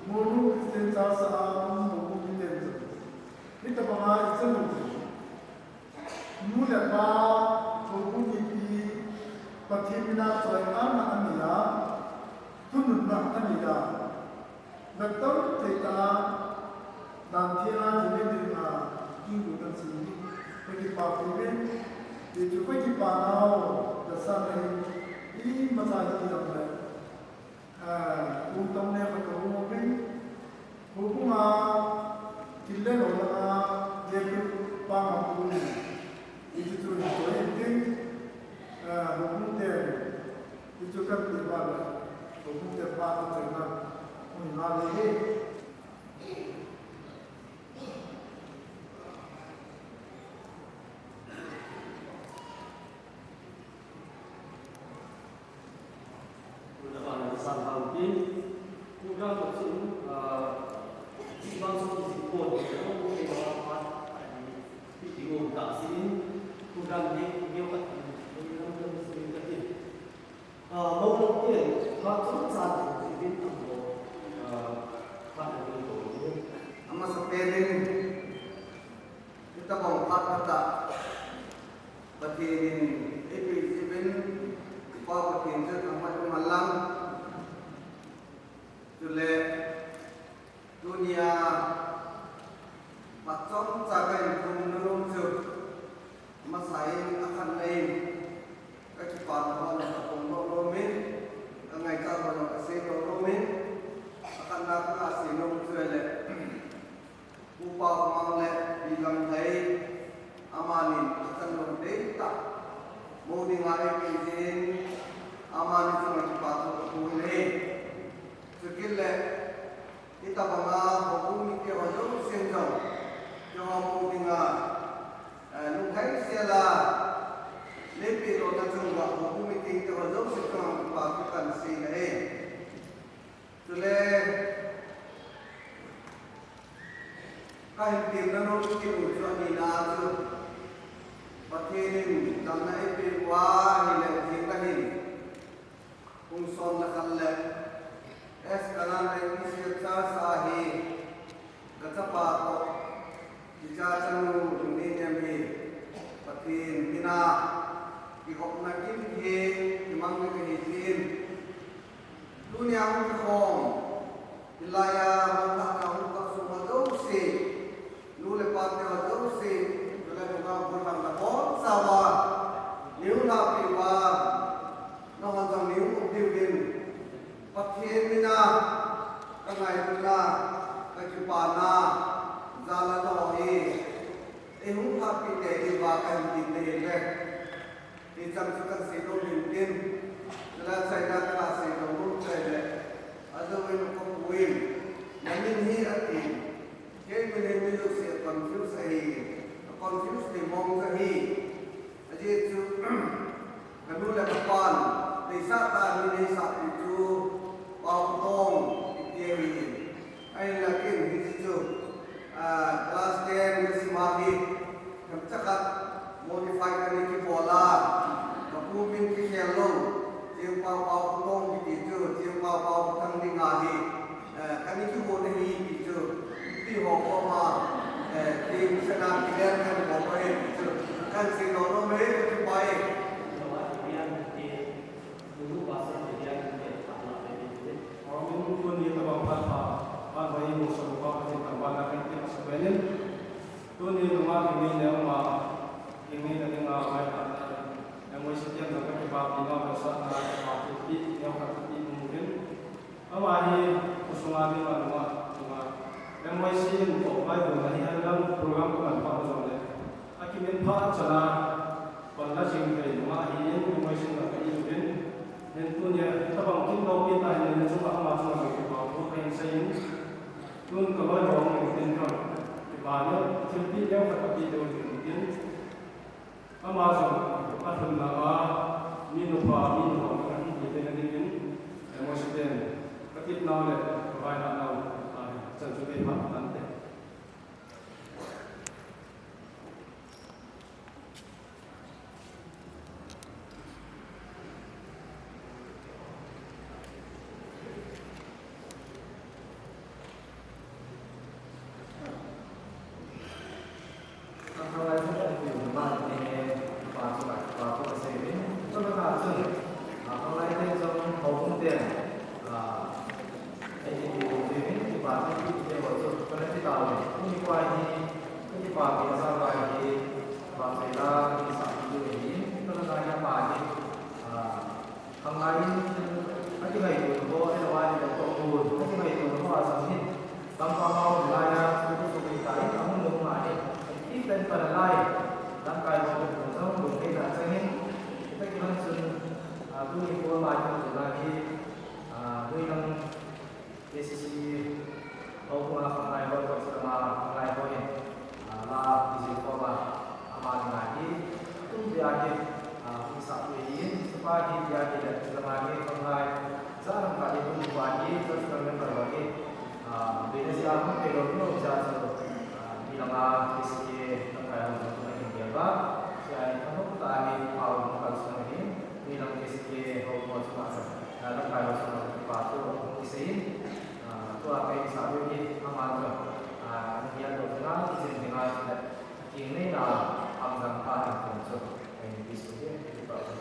Monu Christian Church a um houbung miten jong, hitobanga ichan u nu le pa, houbung mipi, Pathen mina choi-atna anei a, thununna anei a, natong thei tah a, dan thei a, jilin ding a, kin gu kan sin ni, kakipah peh uve. Hichu kakipah nau, dasam nei, imacha hi dam le. Ah, um tong le khat kahung uvin. Houbung a, thil le lo langa, lekhu pang a pu ni. Hichu chu hin choi in tin. Ah, houbung te, hichu kan ti ba le. Houbung te pa te choi na. Hung na le hi. Tuna bana san hau tin, program ko chun, ah, bang so ki ko ni ko ke ba pa, ti ti ko ta sin, program ni ni ka ni ka ni ka ti. Ah, mo lo ke, ha chu chan ti tin ko, ah, pa ni ko ni. Amasapen in, Hitabang phat khat a Pathen in eipeh jeh uvin, Pa Pathen chu thangvah in umhen lang. Chule tunia phat chomcha kahin thum nom chu, masa in akhatna in kakipana ho jong kaphong nom nom in, kangaichat ho jong kasei nom nom in, akhatna kaga sei nom chu ahile, Upa Khomang le Pi Gamthei, amanin achan lou ding tah, mo dinga eipeh jeh in, amani chunga kipa thu kaphong in ahi. Chukit le, hitabanga houbung mite ho jousen jong, keiho mo dinga, eh, lunglhaisel a, neipeh lona chunga houbung mite ho jousen jong kipa thu kahin sei in ahi. Chule, kahin temna nom kit u chu anina chu, Pathen in damna eipeh uva ahile, jing kahin, kum som le khat le, S. Kanan le Christian Church a hi, Kachapa toh, kicha chanu Lungninem hi, Pathen mina, kigopna kim hi, kimang ni kahi jin. Tunia hung kikhom, hilaiya, hung thah na hung kah sunga jouse, nu le pa te ho jouse, chule nungah gollhang nabonchauva, neihung lhahpeh uva, nahon jong neihung um diuvin, Pathen mina, kangailutna, kakipana, jal a nahoi, eihung lhahpeh tei diuva kahin tem nahi ve. Hicheng chu kahin sei nom in tin, chule achaina kahin sei nom nom chu ahile, ajou in kapu in, namin hi atin, kei min hi mi jouse a confuse ahi, a confuse thei mong kahi, ajeh chu, kanu le kapan, deisah tah a min eisahpeh chu, Pautong, kiti ahi. Ahinla ken hiche chu, ah, class ten kasim a hi, themcha khat modify kana kibol a, kapu min kikhel lou, Chingpao Phat chana panla jing thei nunga ahin, emotion la ka iuvin. Hin tunia tabang kin loupi ta hin chunga ama chunga kipa thu kahin seiyin. Tun ka loi ho hung tin ka kipa neo, thilpeh neo khat kapeh diu tin tin. Ama jong alhunna a mi nupa, mi nupa kahin ti te na dingin, emotion ten katip nau le kavaina nau, a, chan chu kei phat tante. Khanglai in, a kingaito ho, ahilou a, ahilou a, a jong hin, lampa ma hung lai a, chu chu chu ta in, ahung lou ma in, i pen pan lai, lamkai ho, jong lou ke na chang in, kita kiman chun, a, tuni ko ma chu chu la hi, a, lui nang K C C houbung a khanglai ho, Kachilama khanglai ho hin, a, la, Vijay Poma, ama dinga hi, atum dia hi, a, hung sah peh ahin, chapa hi dia hi le, Kachilama hi khanglai, ja lam ka hi tum pa hi, church member ho hi, a, bina ji a hung pe lo, lo ja chu, a, mi lama K C K khanglai ho chu na hin dia ba, sia hi, a hung ta hi, pau hung kal sung hi, mi lam K C K houbung chu ma sa. A, lamkai ho chunga kipa thu hung kisei in, a, tua ka hin sah diu hi, ama chu, a, ana hiat lou dinga, kijin dinga, chule, akingaina, hamjang pha ding tin chu, ka hin ti suh hi, kipa thu.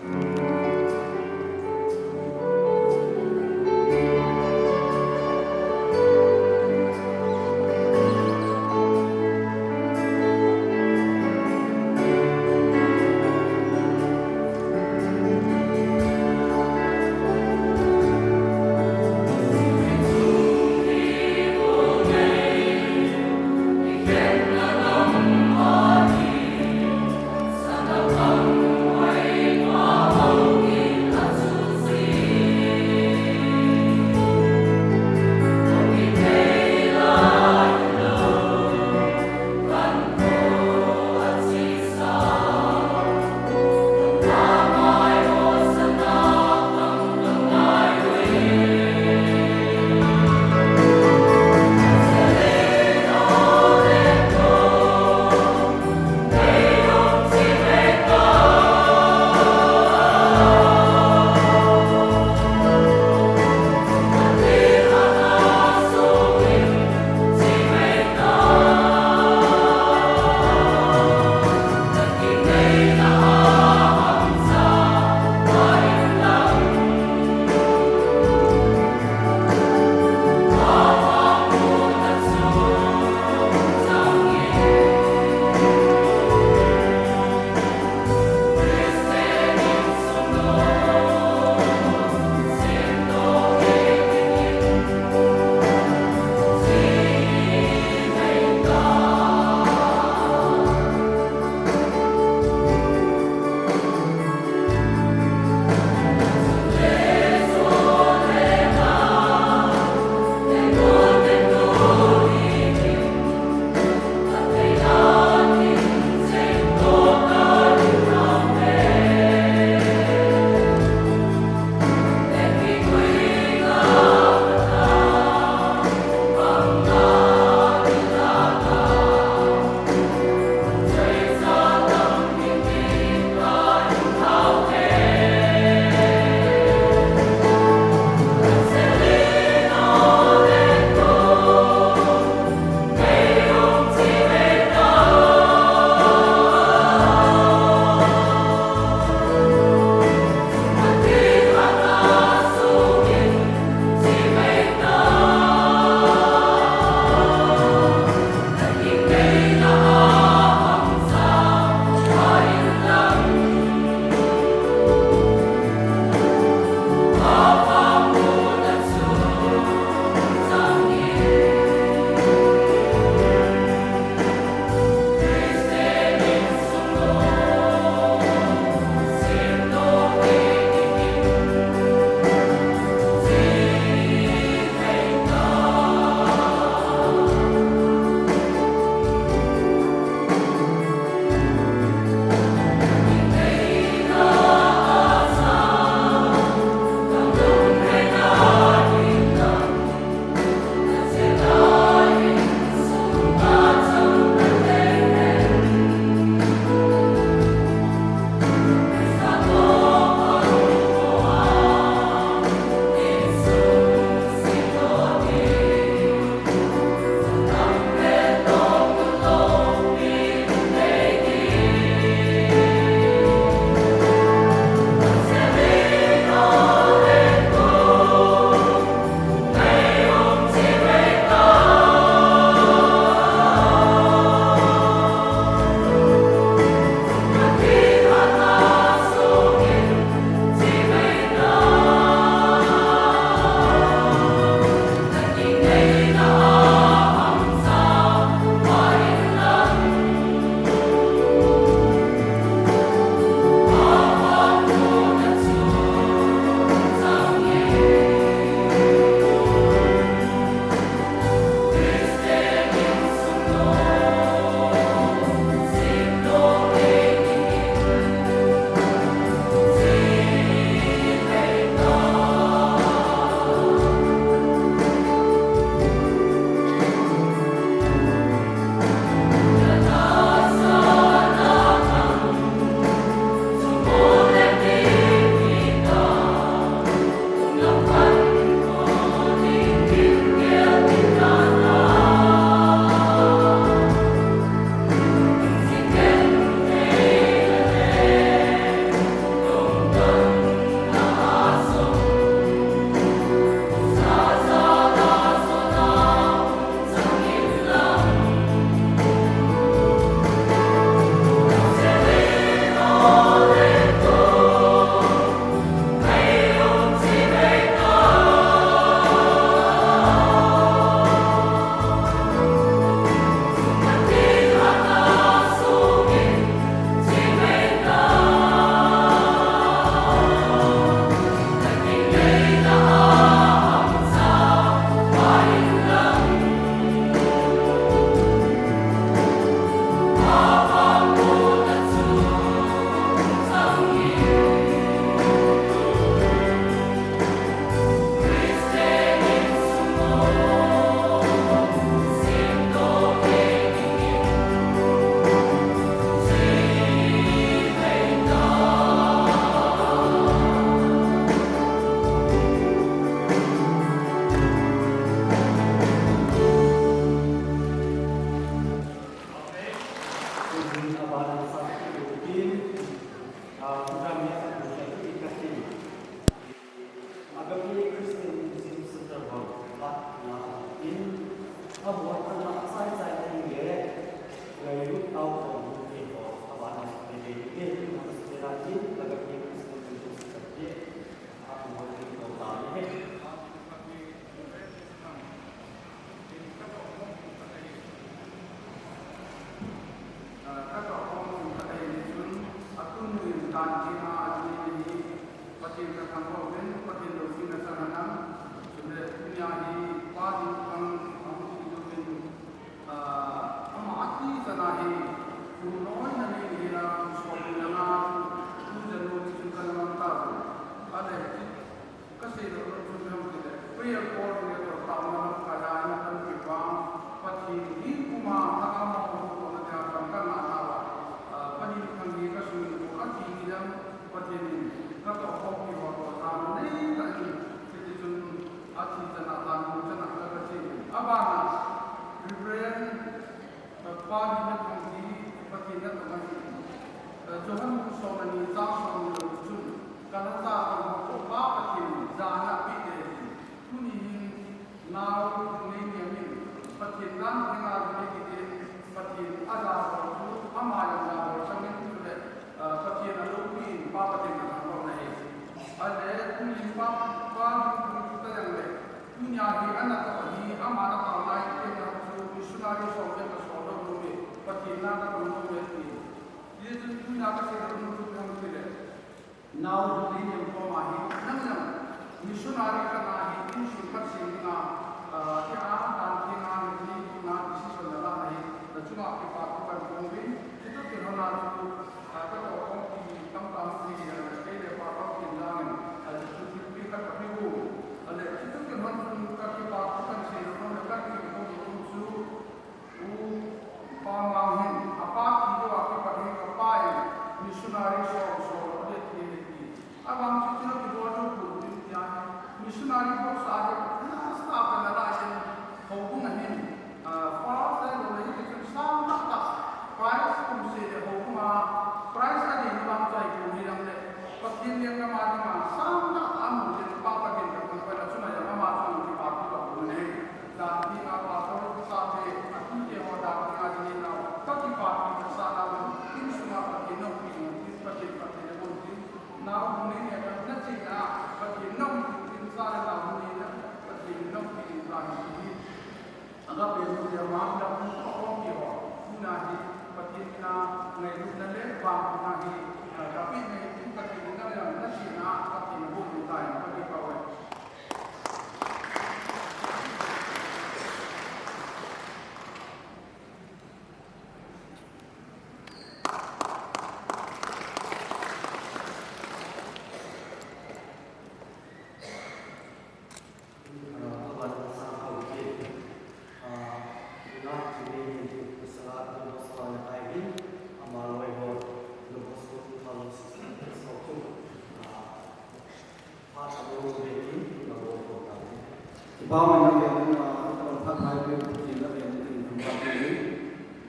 Prayer coordinator taona lamkai a ina panpi vang, Pathen hi kuma thanga mo ko na dia kan kan na na va. Pathen thang hi ka sung ko a thi ni dam, Pathen in ka to ko ki ho ko ta nei ta ni. Kiti chun a thi chana la ko chana ka ka chi. Abana Reverend Pa Neina Thangpi, Pathen na tong ahi. Johan bung som le ni chang som le gup chun, ka la cha ka hung chu Pa Pathen jana pi te hi. Tuni hin nau nei ni amin, Pathen dan thenga nei kiti, Pathen a ja ho chu ama jana ho changin chule, Pathen a loupi in Pa Pathen a thangvah na hi. Ale, tuni Pa, Pa Neina Thangpi ta jong le, tunia hi ana tao hi, ama na tao lai, tena chu missionary som le ka som lou lou me, Pathen na ka tong lou me ti. Hijeh chun tunia ka sei lou lou chu hung ti le. Nau Neina Thangpi ma hi, nang jong missionary ka na hi, insung khat sem dinga, ah, ti a, dan ti na, ni ti na, decision na la hi, na chunga kipa thu kan phong uvin, ti to ti hona chu, ah, ka to phong ti, tam tam ti, ah, kei le Pa Thangpi lang, ah, chu thilpi khat ka pe u. Ale, ti to ti hon chu ka kipa thu kan sei lou lou, kan ti phong u chu, U Pa Mang hin, apa thi lou a kipat hin ka pa in missionary som som a le thi le thi. Abang chu thil kibol lou pu tin tia hi. Missionary bol sa hi, na staff na la hin, houbung a hin, ah, first time lou hi ti chun sang tak tak. Prize kum se le houbung a, prize a ding na bang chai kum hi lang le. Pathen lenggam a dinga sang tah a amu jeh in Pa Pathen ka thangvah in achunga jong ama chunga kipa thu ka bol u ahi. Dan dinga pastor chate, atute ho dan dinga dinga nau ka kipa thu ka sa nau, insunga Pathen na pi nau, Pathen, Pathen na bol tin, nau hung nei nei a na chena, Pathen na pi tin sa le nau hung nei na, Pathen na pi tin sa hi. Agape Media ma la pu ko ki ho. Tuna hi Pathen na ngailutna le vangbohna hi, ah, ka pe nei tin Pathen na le na chena Pathen na bol u tai na ka pe pa we. Kipa mai na ven, ah, tabang phat mai pe, Pathen na ven, Pathen thangvah pe.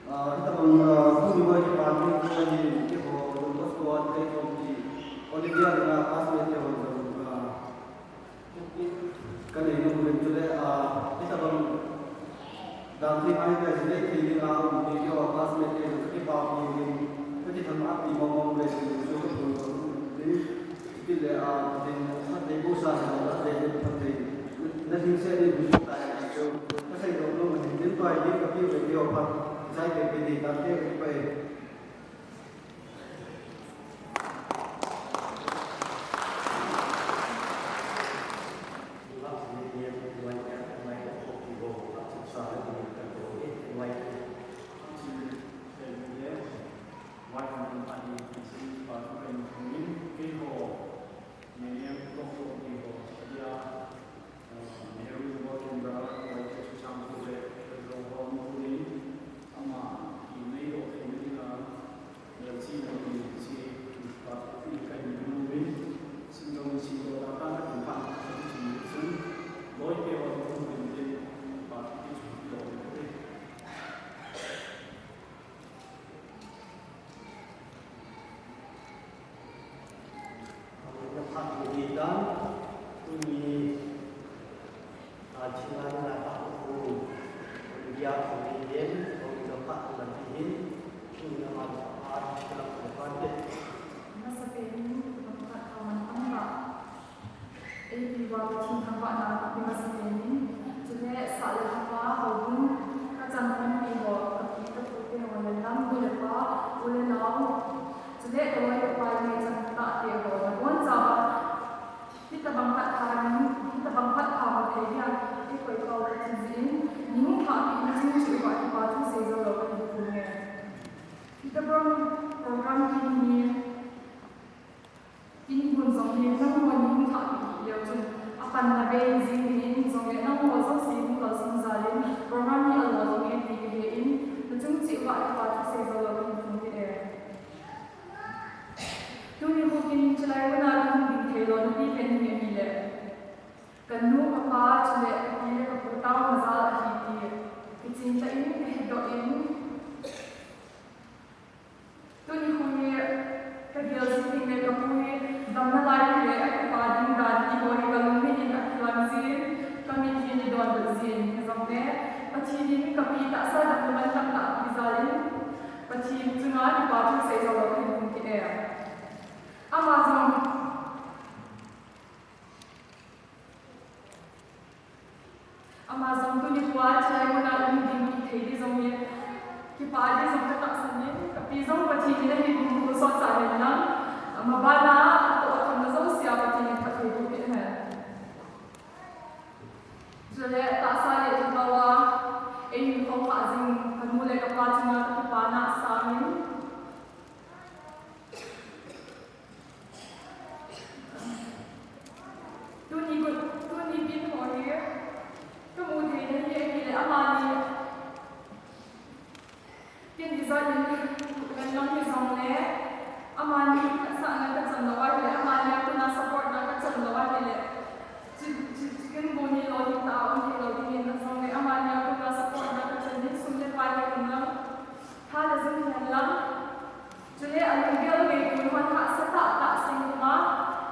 Ah, tabang, ah, tuni mai kipa pe, ko ni, keiho, Don Bosco a, kei ko ti, Olivia na classmate keiho, ah, Ka nei nom uvin chule, ah, hitabang dan theng a hi ka hi nei thei ding a um ti keiho classmate te chu kipa pi uvin, ka kithangvah pi mong mong uvin chu ka phone call uvin. Chutile, ah, Pathen phatthei bouseh in, Pathen phatthei. Na ding se ding bu ta chu ka sei nom nom hin tin tua ding ka pi uvin keiho phat jai ke pe ding dan theng ka kipa e. Masapen in, Pathen thangvahna i masapen in, chule sah le hapa, houbung, ka chankhompi ho, ka pi ka pu te ho le nam, nu le pa, u le nao, chule ka loi ka pai neichang tah te ho, nabonchauva hitabang phat pha in, hitabang phat pha ho thei dia, i koi pau ka thil jeh in, nahung thahpeh na ching cheh uva kipa thu sei jou lou ka hi pum e. Hitabang program kini hi, kini hun jong hi nangho nahung thahpeh leu chun, apanna bei jing ding in, Kapi tahsa damna mantam tah a pi jal in, Pathen chunga kipa thu sei jou lou kahin um kit e. Ama jong, ama jong tuni khoa chulai muna um ding kithei ding jong hi, kipa ding jong katahsan in, kapi jong Pathen in ahin pumkul sot sah hen lang, ama bana atoh athamna jouse a Pathen in phatthei boh peh hen. Chule tahsa le thilbol a eihin khoukhah jing kanu le kapa chunga kakipana sangin, tuni gu-, tuni pin ho hi kamu thei nahi ahile amani Ken ijat in ngan lang hijongle, amani khatsahna kachan lou ahile, amani a kona support na kachan lou ahile, chi, chi, chicken bone hi lolhing tah a um thei lou dingin ahijongle, amani a kona support na kachan ding sum le pai hihen lang, tha le jung hihen lang. Chule alunggel ngeitu hon hahsa tah tah seiyu ma,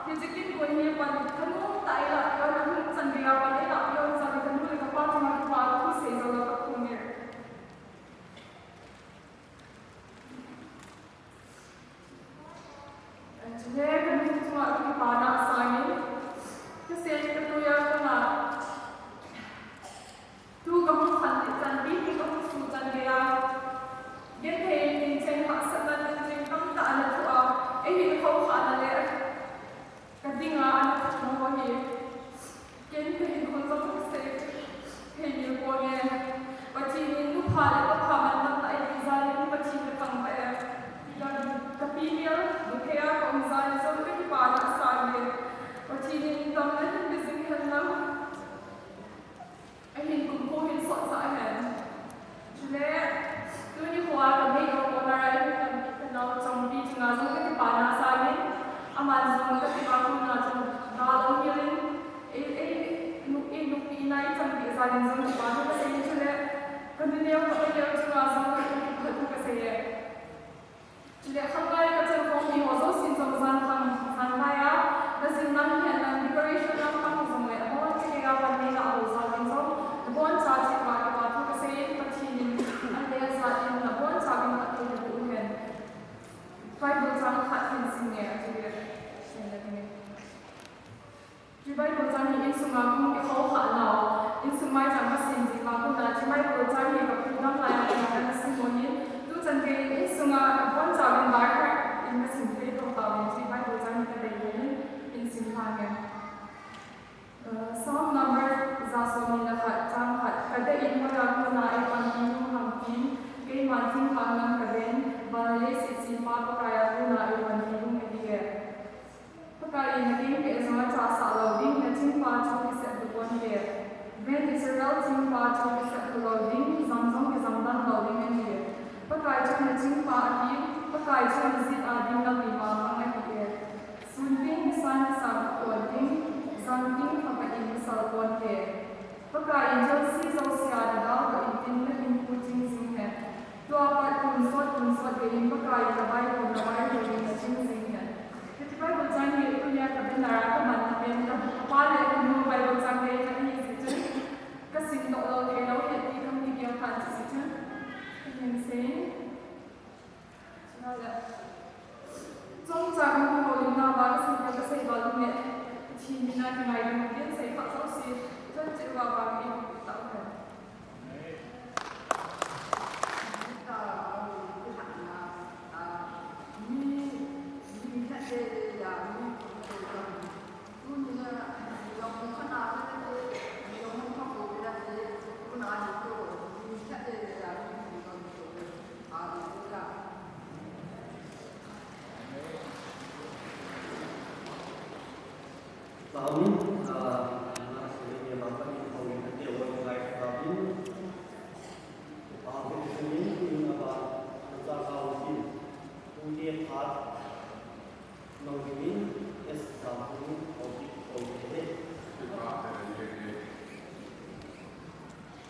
hiche kin bone hi pan kanu tah a ilah peh un, ahung chan geiya pan ilah peh un, chule kanu le kapa chunga kipa thu sei jou lou kakhum e. Chule kanu chunga kakipana sangin, kasei katuiya kona, tu kahung khan chan pi hi kahung su chan geiya, genthei ding cheng, hahsatna ding cheng tamtah ana thoh a, eihin khoukhahna le kadinga ana thohna ho hi, ken kahin khon jong kasei thei mil ponge. Pathen in nupha le papha mantam tah a eipeh jal in Pathen kathangvah e. Kapi mel nuthei a kaum jal in jong kakipana sangin, Pathen in damna hin pe jing hen lang, ahin kumkho hin sotsah hen. Chule, tuni khoa kanei u kona rai, ka, kanao Chongpi chunga jong kakipana sangin, aman jong katima kona jong dalou helin, ei, ei, nu, ei nupi nai Chongpi jal in jong kipa thu kasei, chule, kanuneo, kanuneo chunga jong kakipathu kasei e. Chule khanglai kachan khompi ho jousen jong jan khang, jan laiya, najil lang hihen lang, decoration lang khang hijongle, abonchauva pan neilah ho jouse jong, nabonchauva chunga kipa thu kasei in, Pathen in, avel jat in, nabonchauvin phatthei naboh uhen. Bible chang khat hin sim nge, chule, sim le nge. Hiche Bible chang hi insunga kahung kikhoukhah nau, insung maicham kasim jing uva kona, hiche Bible chang hi kapu dang laiya kona kana sim u ahin, tuchan gei insunga abonchauvin by heart in kasim thei thou tauvin, hiche Bible chang hi kadei u ahin, hin sim lhange. Uh, Psalm number ja somni le khat, chang khat, kadei in hoiya kona eipanpi nung ham tin, keiman thingphang lam kaven, van le leiset sempa Pakaiya kona eipanpi nung ahi e. Pakaiyin nakeng peh jong achasah lou ding, nachingpa chu kisep lhu ponte. Ven Israel chingpa chu kisep lhu lou ding, jam jong kijam dan lou ding ahi. Pakai chu nachingpa ahin, Pakai chu najet a ding nalui mama ahi e. Sun ting nisan kisang pon ding, jan ting phabep in kisal ponte. Pakaiyin chonse jousea nadalhah intin nahinkho ching jing hen. Tua pat tonsot tonsot geiyin Pakaiyin navaihom navaihom in naching jing hen. Hiche Bible chang hi tunia ka banner a kamanna pen kapa le kanu Bible chang gei khat ahi jeh chun, kasim doh lou thei lou ahi ti kahin gel kha jeh chun, kahin sei. Chomcha kan houlimna uva kasei, kasei val u le, Pathen mina kingaidam uvin, sei kha jouse, chan cheh uva vang eipeh tauhen.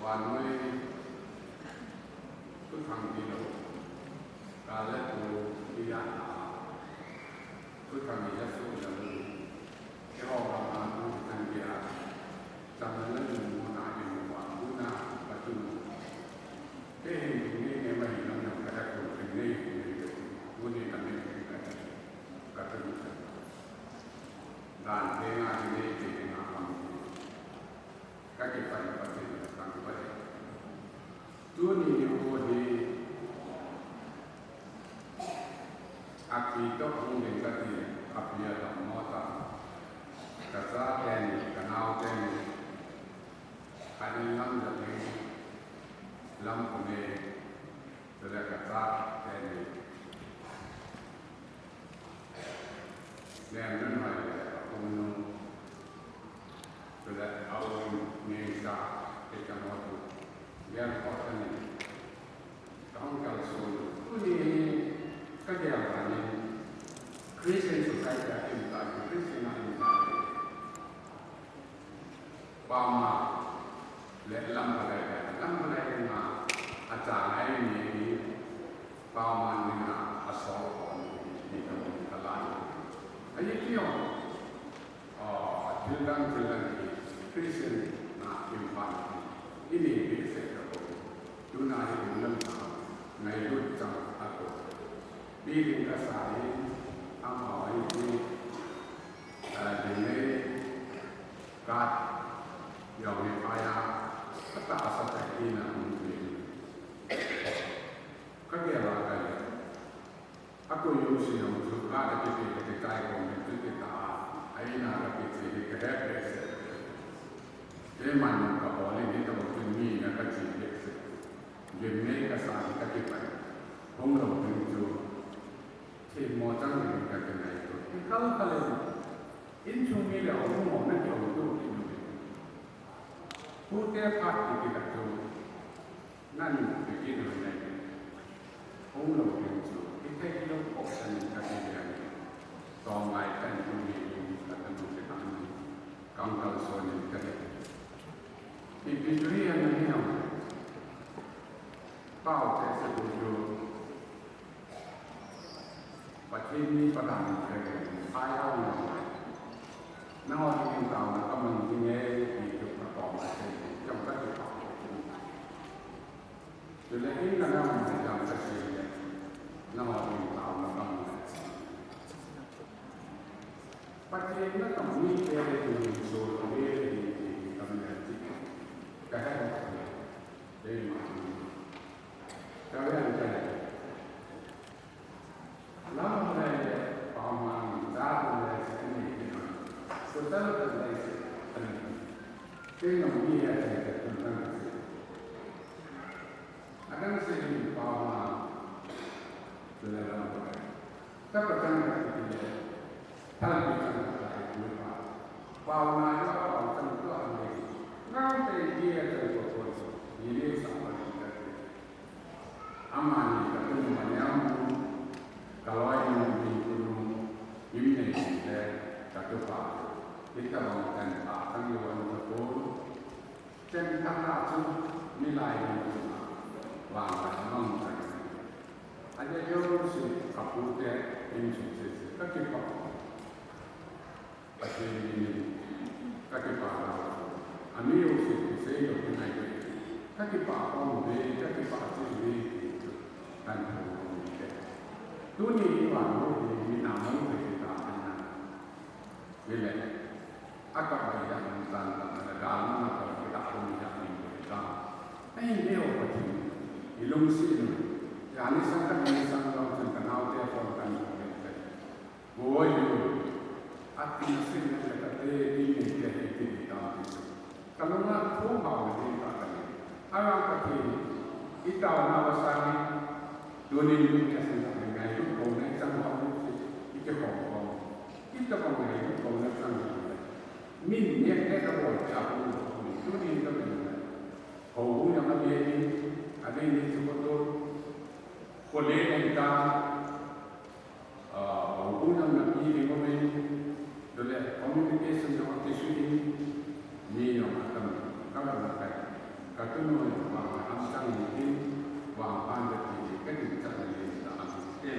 Vannoi thuthang tilou, kal le tuni a thuthang ijasoh jeh un, keiho gam a thuthang tia, chamna le lungmonna imu uva, tuna Pathen Ka kipah in Pathen ka thangvah e. Tuni nikho hi a kitoh hung ding kati, a pia lam mo ta. Ka chate ni, ka naote ni, ka in lam ja ding, lam pune, chule ka chate ni. Len nun hoi le, a pung nu, chule a um ni sa, e ka mo tu. Len ko ta ni. Ka hung kalson. Tuni hi ka gel dan in Christian society a um ta, Christian a um ta. Pama le lam palai le, lam palai le ma a cha ngai ni ni, pama ni na a so ko ni ni ka mo ka lai. Ai ti yo. Thil dang, thil dang hi Christian na in pan hi. I nei behseh ta poi. Tuna hi in lam ta ngailut chang a ko. Pi ding ka sa hi, amaho hi hi, ah, ding nei ka yong hi pa ya, ka ta sa ta hi na hung hi. Ka ke la ka ya. A ko yo si yong chu ka da ke ke ke kai ko min chu ke ta, a ina ka ke che ke ke he ke se. Ke man na ka bol ni ta bol chu mi na ka chi ke se. Gim nei ka sa ni ka ke pai. Hung lo ding chu. Che mo chang ni ka ke nai to. Ki kal kal le. In chung mi le hung mo na ke hung tu ki nu. Pu te phat ki ki ka chu. Nang, begin with that. Hung lo ding chu, i thei lo ko san ka ti le ani. Tong ngai kan tu ni ni ka tu ni kan ni. Kang kal so ni ka ni. Pi pi ju hi an ni no. Pau te se tu ju. Pathen ni Pathen ni khe khe, phai a um lo. Nangho dingin taona ka mang ding e, ti chu ka tong a sei, jong ka ti pa. Chule in ka nang mai jam ka sei le, nangho dingin taona ka mang le. Pathen na ka mi te le ni so le ni ti ka mi le ti. Ka he ma. Dei ma. Ka ve an ka. Lam le, pau man, ja le, sini, social le, sini. Kei nong ni ya, kei kei tun kan si. Akan si ni pau man, le lam le. Ka pa chang ka ti le, thal bi chang ka ti le pa. Pau man ya pau chang to an le. Nang te ye chang ko ko. Ni le sa ma ni ka ti. Amani ka tunu maniam nu, ka loi nu, mi tunu, mi nei le, ka tupa. Hitabang ten ta kan yo an ta ko. Ten ta ta chu, mi lai nu chu, vang lai mang ta. Aja yo si, ka pu te, in chu se se, ka kipa. Pathen minin ka kipah nau chu, ami jouse kisei lou ding ahi. Ka kipah khom uve, ka kipah cheh uve ti chu kan thum u hite. Tuni hi vannoi hi mi na mong thei ta ahi na. Hile, a kap bai dan tan tan na dan na ka kipah khom ya ni ta. Ahi le o Pathen, i lungset u. Ya ni sang ka ni sang lou chun ka naote phone kan thum u hite. Oi, ati sin le kate, ti ni te, ti ni ta, ti. Ka lunga thu hao le ta ka ni. Ara ka ti, i taona va sa ni, tuni ni ka sin ka ni ngai lu ko ne chang hao lu si, i ke hong hong. I ta ko ngai lu ko ne chang hao le. Min ne ke ka bo te a ko ni, tuni ka min le. Ho hu ya ma ye ni, a ni ni chu ko to. Ko le ne ta. Ah, houin jong na pi ding umin, chule communication jong kisui in, mi jong atam, ka lam na kai, ka tunu jong vang ham chang in, vang pan ka ti, ka tin chan in, ta am te.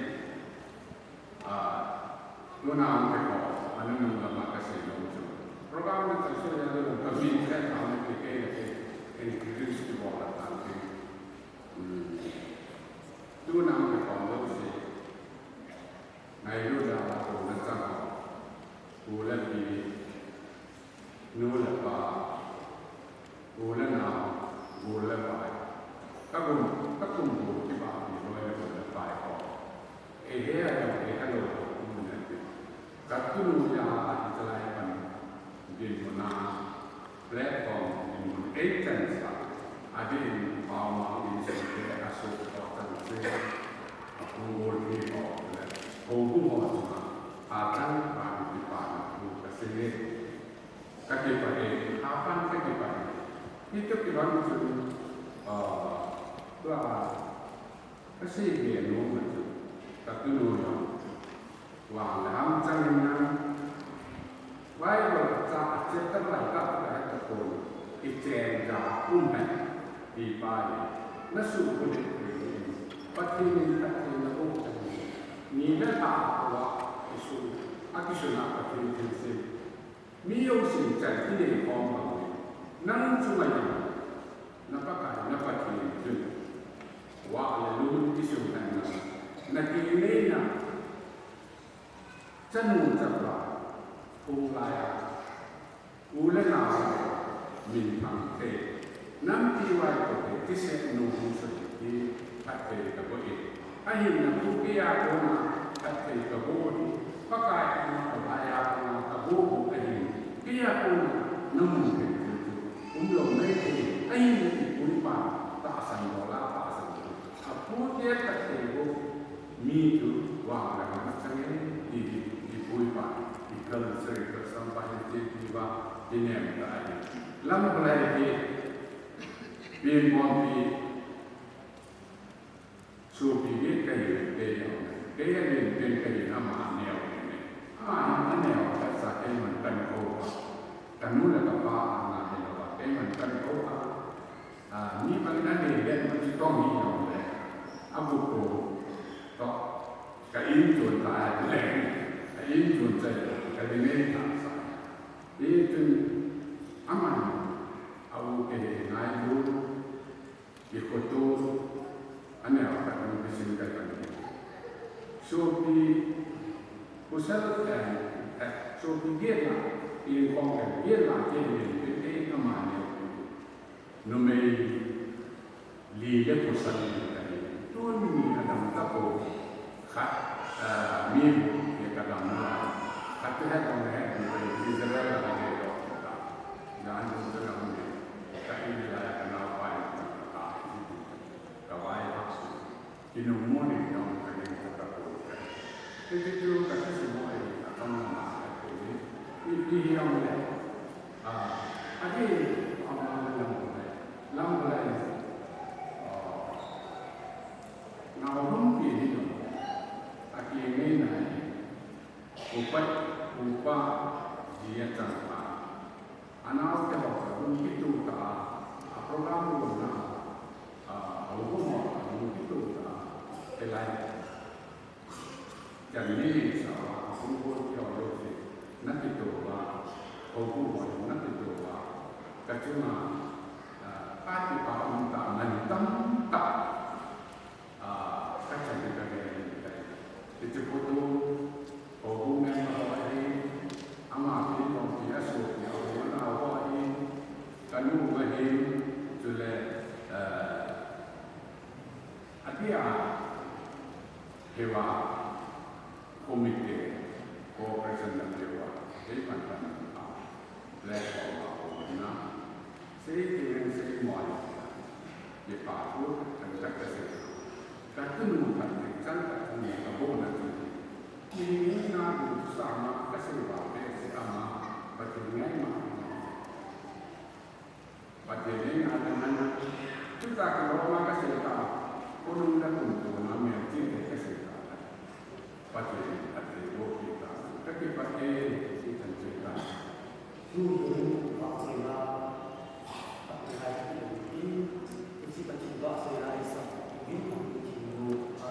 Ah, tuna am te ko, anu nung lama ka sei jong chu. Program na ka sei jong ka mi ka ta na ke ke ke, introduce ki bol ta ti. Hmm. Tuna am te ko lo sei. Ngailut a kouna chang a, pu le pi, nu le pa, U le nao, gol le pai. Ka gol, ka kum gol kibahpi loi le gol le pai ho. Eihe a jong, eihe lou, um ne. Ka tunu a hichelai pan dinmun a platform dinmun eichan sa. Adin pao ma in se ke a su ko tan se. A kum gol ki ho le. Ho bu ho chunga. A tan pa ki pa na ku ka se. Ka kipah e, Hapan ka kipah e. Hichu kibang chu, ah, tua, ka sei be nom chu, ka tunu jong. Vang le ham chang in na. Bible cha a chapter lai ka ka het ta kon. I chen ja um hai. Ti pa e. Na su ku le ku e. Pathen in Pathen na u ta ni. Ni le ta wa i su. A ki su na Pathen Pathen se. Mi jousen chan i nei khom bang le, nang chunga jong, na Pakai, na Pathen chun, vah le lung i sumkhen na, na kineina, chanu chapa, hung lai a, u le nao, minthang thei, nampi vai ko thei, kisep nu hung sa thei, phatthei ka boh e. Ahin na bu kei a kona phatthei ka boh e. Pakai a kona ka boh u ahin. Kei a kona na mun thei chu chu. Um lou mai thei. Ahin na ipu ipa tahsan lou la tahsan lou. Apu te phatthei boh mi chu vang la ma chang e. Ti ipu ipa i kal sari ka sam pa hin ti ti va i nem ta ahi. Lam bulai ti. Pin pon pi. Sopi get kahi le, kei jong, kei a len pen kahi le ama aneo le. Ama aneo khat sa keiman kan kho a. Ka nu le ka pa ana hilou a, keiman kan kho a. A, mi bang in alen len ma chu tong hi jong le. A bu ko. To. Ka in chun ta le. Ka in chun chai. Ka le nei ta sa. I chun ama a u ke ngai lu. Kikhoto, aneo khat hung kisin kai pan hi. Sopi, pasal, eh, eh, sopi get la, in kong kai get la, get la, get la, get la, ama neo. Numei, li le pasal ni kai. Tun ni adam ta ko. Khat, ah, mi bu, ye ka dam na. Khat tu hai kong hai, ni bai Israel la hai do. Ya, an tu na mi. Ka in la ya ka na pai, ka ta. Ka bai ha su. Ki nu mo ni dong ka ni ka ta ko. Ti ti tu ka ti su mo ai, ka tong na ma ka ko ni. Ti ti hi ang le. Ah, a ti, ang na lam ko le. Lam ko le. Ah, Naohum pi hi lo, a ki ngei na hi, upa, upa, ji a chang pa. A nao te ho, hung kitu ta, a program lo na, a, a upa ho, hung kitu ta, te lai. Chan ni sa wa, hung bol ki ho lo si, na kitu wa, ho bu wa, na kitu wa, ka chunga, a, ka ti pa um ta, man tam ta. Ah, ka chan ka ngai ni ka. Ti chu pu tu, ko bu men ma ho ahi, ama pi ko pi a su pi a u na ho ahi, ka nu ma hi, chule, eh, a ti a, he wa, committee, cooperation na he wa, he pan pan a, platform a, na, Sei kei sei mo. Ye pa tu kan tak ka sei. Ka tu nu kan ni chan ka tu ni ka bo na tu. Ni ni na bu sa ma ka sei ba pe se ama. Ba tu ngai ma. Ba te ni na na na. Tu ta ki ro ma ka sei ta. Ko nu na kun tu na me ti ka sei ta. Pathen in phattheiboh peh tah in, kakipah e, ti chan cheh tah in. Tuchung vahchoina, phatthei lai ti in, hiche Pathen vahchoina isah, gin thim u, a,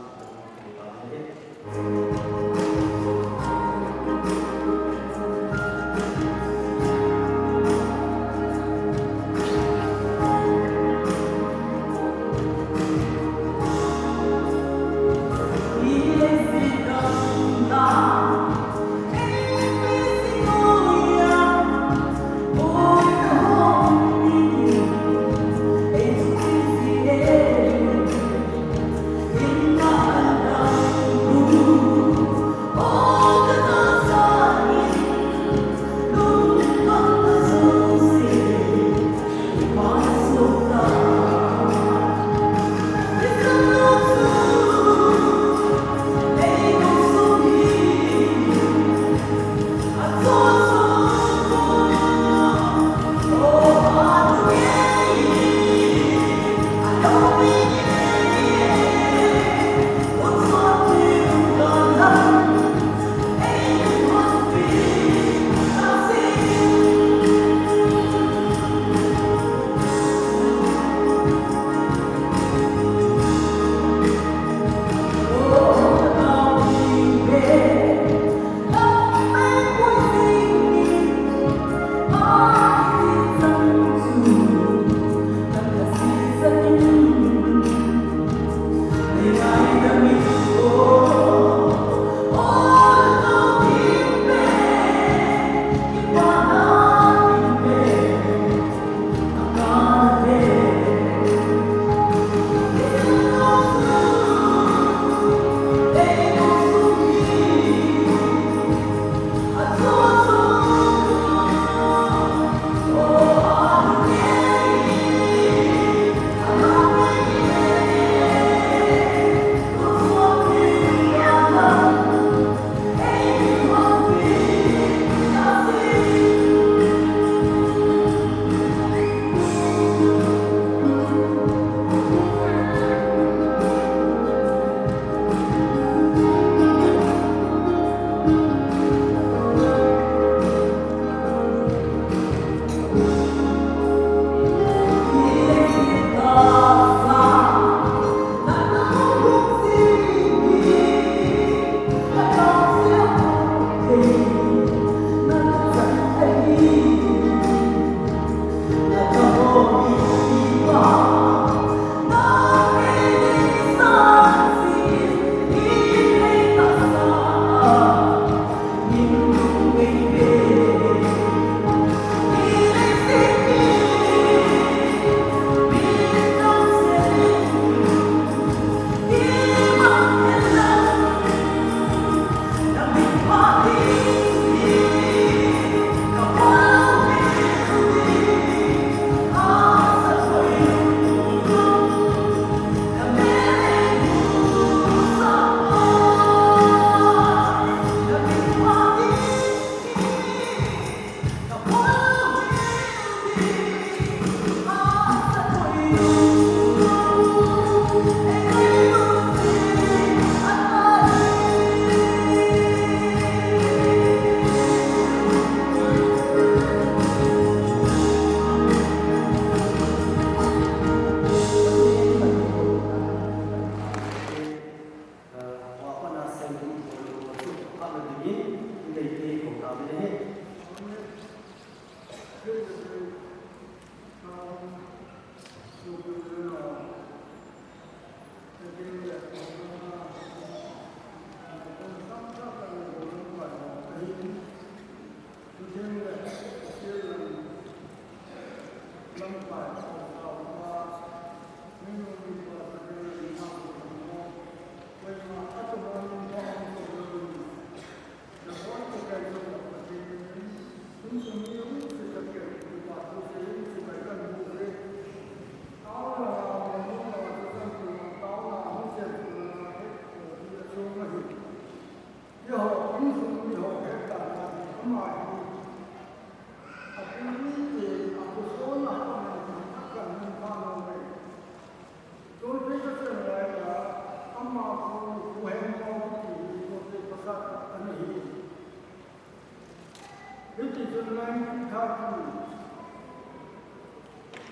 Hiti chun nineteen thirty,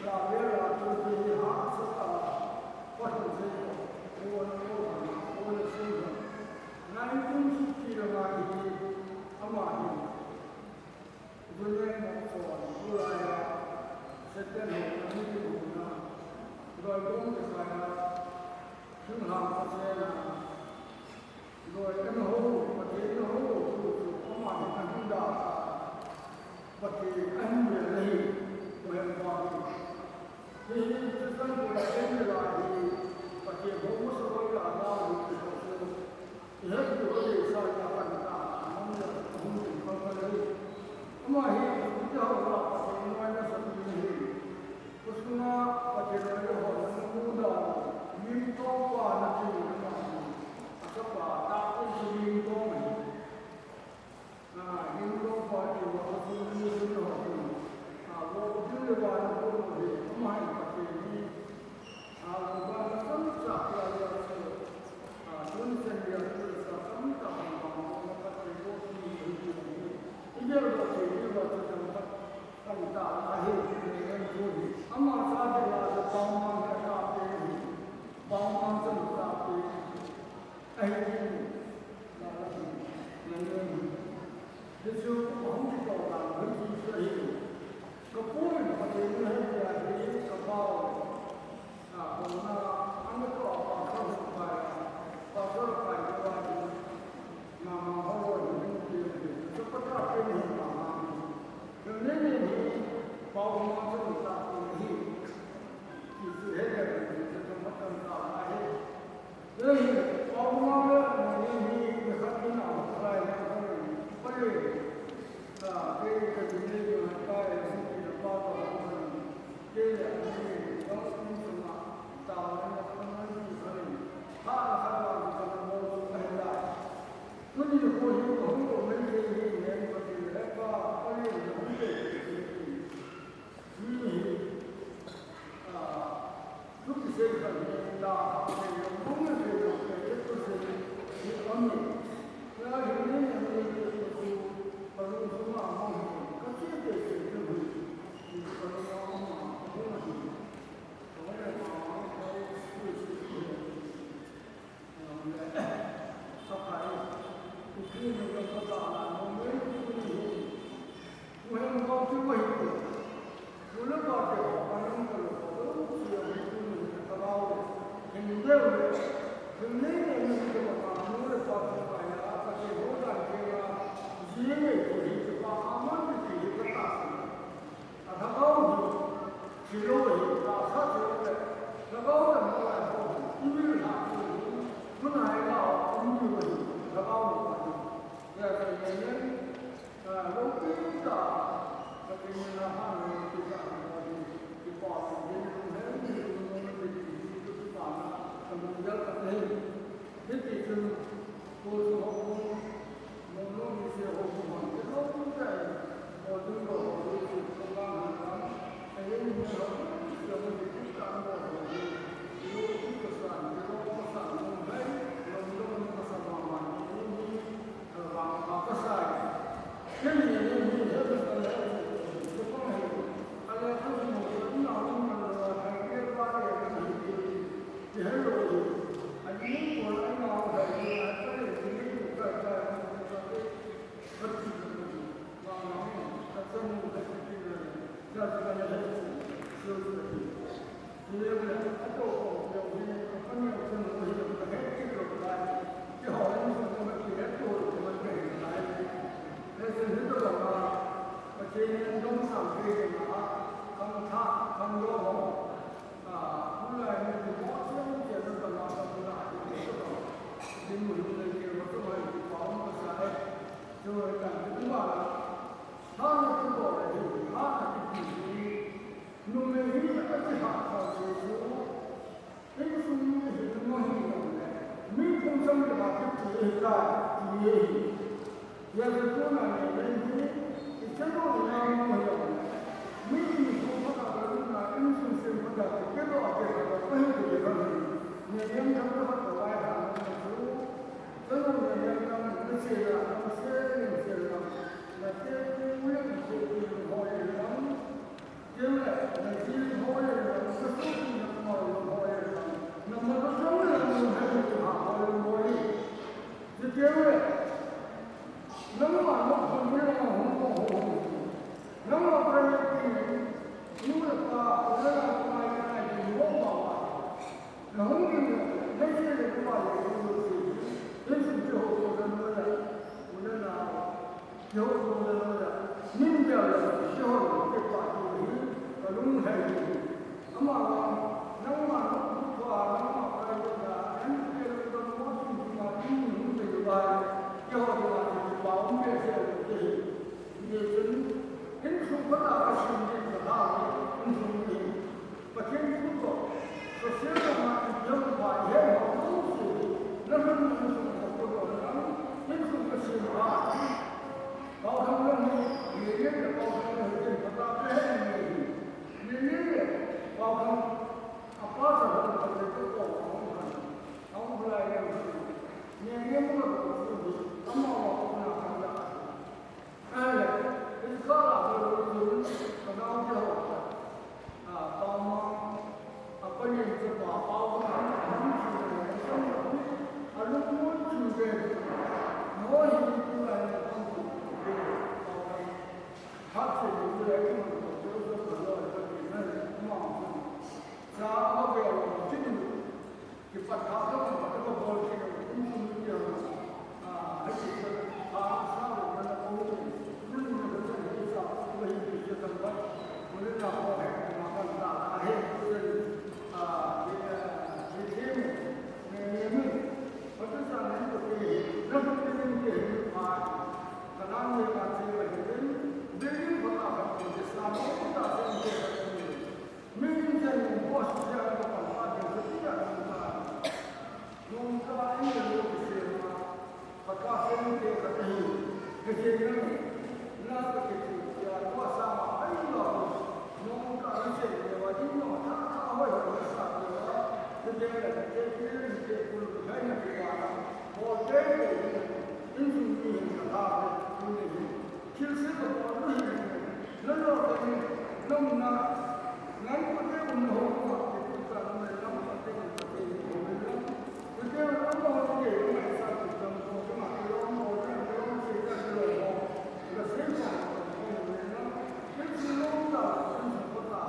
Ravela Tulsi hi hahsat a, Pathen sei ko, ko na ko na, ko na sei ko. Nineteen sixty lama hi, ama hi, Junior Mokson, tulai a, Satan ho, ani ho na, doi dong te sai a, Sing ham sa se na, Loi kan ho, Pathen in ho, chu, chu, ama hi ahin da, Pathen ahin ve le hi, Pathen pa hi. Hi, hi, chu chan ko la, Pathen in la hi, Pathen ho, mo sa loi la, la, hi, chu, chu. Hi, hi, chu, hi, sa, ya, pan, ta, man, ya, hum, tin, pan, pan, hi. Ama hi, chu, chu, ho, la, Pathen, noi, na, sa, hi, hi. Kusuna Pathen le ho na mu da, Lim Tong pa na ti na ma. Asa pa ta ku su Lim Tong ni. A, Lim Tong pa ti wa ku su ni su ni ho ni. A, wo ku le wa na ku ni. Ama hi Pathen ni. A, lo ba na sa sa ya ya su. A, sun sen ya ku sa sa ta ba ba na Pathen wo ni ni ni. Ijeh lo Pathen ni wa sa sa ta. Kan ta ahi, nen thu hi. Ama sa de la sa pang mang ka ta pe hi. Pang mang sa ta pe. Ahi, la la hi. Nen hi. Jesu ko hong ki to la, hong ki sa hi. Ka pu ni ka te ni hai ya hi, ka pau. A, kona, ana to a pastor pai, pastor pai ko wa ni, mama ho wo ni ni ni ni, so pa ta pe ni mama ni. Ni ni ni ni, pau ma so ta ko ni. Ki si he ni, so ma ta ta he. Ni ni, pau ma ni ni ni, ni ka ki na, pai na ko ni. Pale. A, ke ka ni ni ni, pai ni ni, pa ko ni. Tuna nei nei hi, i chanu na mu hi a. Mi in sung pha ta ka lu na, in sung sem pha ta ka ke lo a ke ka ka hi ke ka ni. Nei nei ka ka ka lai ha na su. Chanu nei nei ka na se la, na se nei se la. Na ke ku ya na se ku ho ye la. Keu le, na ji ho le, na su na ma ho le, na ma na sa le, na ha le ha ho le mo le. Ji keu le, na ma no ko ni na ho ho ho. Na ma ko ni ki, nu le pa, ko le na ko ai na ji ho ma wa. Na hung ding le, na che le, na ma le, ko lo se. Yin sung che ho ko na no ya, ko le na. Kihou le lo le, nin bel le, kihou le, kipa tu hi, ka lung lhai hi. Ama vang, nangma lungthim thua, nangma private a, an ke lo don mo chin chin a, in ni hung te ba, kihou le, kipa um be se lo te hi. Ni chun, in sung pha ta ka sim din ka ha, in sung ni. Pathen thu toh, social media, Pathen thu toh, na hung na hung sung ka ko lo na, in sung ka sim ba. Pau thang na ni, ni ni ka pau thang na ni, ka ta ka he ni. Ni ni, pau thang, apa sa ka ko ko ko ko. Au lai ya. Ni ni mo ko ko. Ama wa ko na ka ya. Ahile, in kala ko lo chun, ka nao te ho khat. A, pa ma, a pa yen che pa, pa ko na, a hung chu le, a song ko ni, a lung mo chu le. Mo hi ni tu la ni a hung chu le, pa ko. Khat che ni tu le, ki mo ko, ko so ka lo, ko ni na le, ma. Sa a ko lo, chu ni. Kipat tha tha tha tha bol kit a, kum kum ni a, a, hei tha tha sa lo na na ko ni, ni ni na ko ni sa, ko hi ni sa tha ba, ko ni na ko he, na kan ta, a he ko ni, a, ni, a, ni ni, ni ni ni, ko ni sa ni ko ni, na ko ni ni ni ni pa, ka na ni ka ni ni ni, ni ni ko ta ka ni sa, ko ta sa ni ko ni. Min chen in boss sia ka pan pa ding sa tia ka ta. Nung ka in le lo ki se ma. Ka ka se ni te ka ta hi. Ka se ni. Na ka ke ti tia ko sa ma ai lo. Nung ka in se ni wa in no ta ka hoi hoi sa ni wa. Te te le te te te te ku lu hai na ki wa. Bo te te ni. In su ni ka ta ni ni. Thilse kabol u hi, nalo tah in, naumna, nang kote umna ho ko, kiti ta na nang kote umna ho ko. Kiti amaho te, umna sa tu jam ko, ko ma ko lo mo, ko lo mo se ta ko lo mo. Ka se ko, ko mo na. Kiti lo ta, ko ta.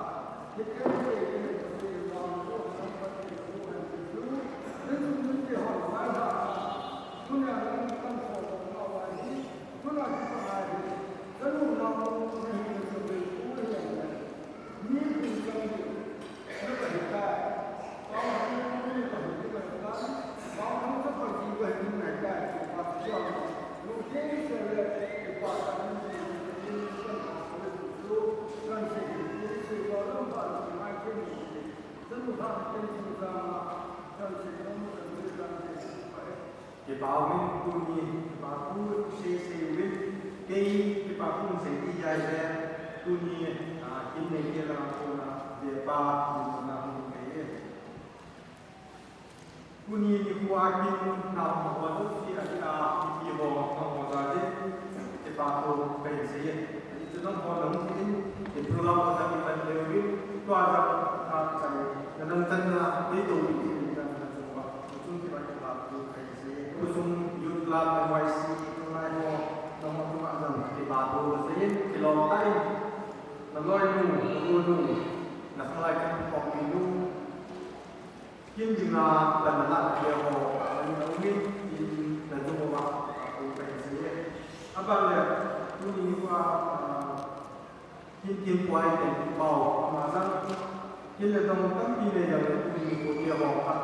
Kipa umin tuni, kipa thu seisei uvin, kei kipa thu seisei ding ahi le, tuni, ah, kin nei kei lang kona, vepa, kin na hung kei e. Tuni nikho a kin nao ho jouse adia, mipi ho nao ho jal in, kipa thu kahin sei e. Ajeh chu nangho nahung in, program ho jong iman leu in, tua jong tha chai, na nangchanna neitou in, in na chunga, chun kipa, kipa thu kahin sei e. Kusum Youth Club, M Y C, tunai ho, nangho chunga jong kipa thu kasei in, kilom tah in, naloinu, nagonu, nakhanglai kan khompi nu, Kin dinga pan nalah le ho, pan na umin, in na jong uva, a, ko kahin sei e. Aban le, tuni nikho a, a, kin, kin puai ten pao, ama jong, kin le dong tampi nei jong le tuni nikho te ho khat,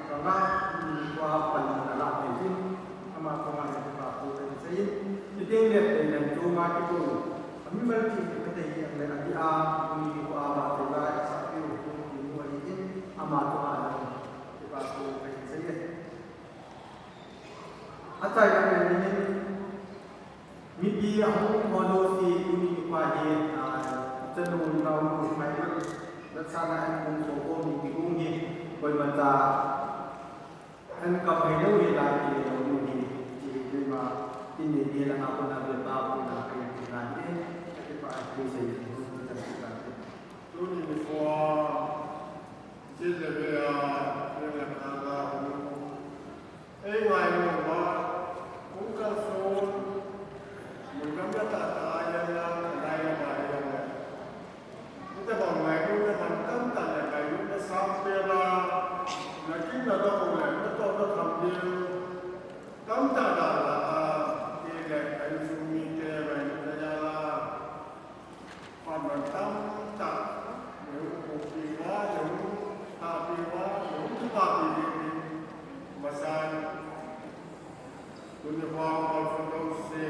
kanga, tuni nikho a pan nalah le jin, ama chunga le kipa thu kahin sei in. Chuteng le, le, le, chunga kipa thu. Amimal ching kate hi ang le ati a, tuni nikho a ba te la, sa piu, tuni nikho a hi in, ama chunga jong kipa thu kahin sei e. Achaina le ni hin, Sana an kong so ko ni ki kong ni, koima cha an kam hai lou hi lai ki lou ni, chi hi koima tin ni ni la nga ko na be ba ko na kai ki na ni, ki pa ki se ni ko ni ta ki ta ni. Tuni nikho a, jin le be a, ni la ka la hu. Ei ngailu uva, hung kalson, mun gam la tah tah a, ahi a, anai lam a, ahi a. Hitobang ngailutna man tamtah le ngailutna sangpen a, na kin na dong le, na toh na tham ding, tamtah dalha a, kei le ka insung mite ngailutna jal a. Phat man tamtah, nehung pohpeh uva, nehung tahpeh uva, nehung kipahpeh ding in, amasan. Tuni nikho a kalson jouse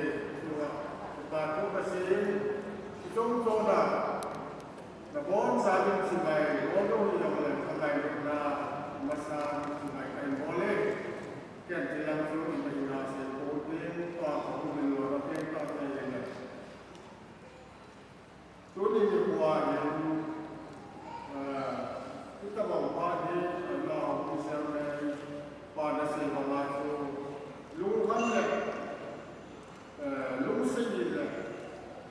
chunga, kipa thu kasei in, ichom chom a, naboncha in chibai, bol lou hijongle, kangailutna, amasan, chibai kahin bol e. Ken chilang chu, imacha sei pon tin, tua kahin bol lou, ken tua kahin bol. Tuni nikho a hin, eh, hitobang phat hi, eh, Lhagao Christian pa nasei banga chu, lungkham le, eh, lungset le,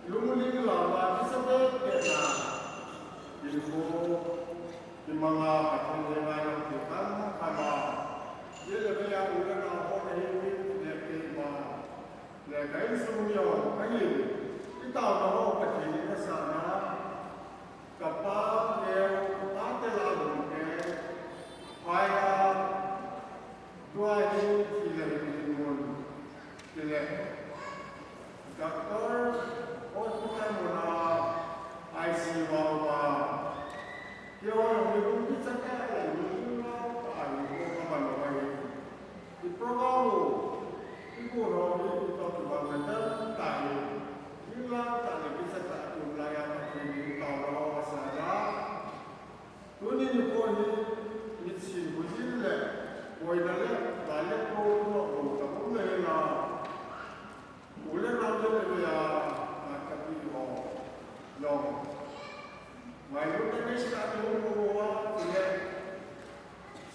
lungling lama kisei beh beh na, hinkho, kimanga Pathen henga lampi khat khat a, jin le be a u le nao ho ahi, le keima. Le ka insung mi ho, ahin, i taona ho Pathen in asah na, ka pa neo, ka pa te la lum te, phai a, tua hi thi le hi mun, ti le, doctor, hospital mun a, I C U a um a, keiho jong hi lung kichat a, lung lau ta, lung ko ka man lou ahi. I program u, i gon ho hi, i toh kibang na tamtah in, lunglang tah le kichat tah a um lai a Pathen in taona ho asah a. Tuni nikho hi, mitsin huijin le, boina le, gal le kou, kou, kou, kou, kou, kou, U le nao, jin le be a, na kapi ho jong, ngailutna neitah in hung um uva, chule,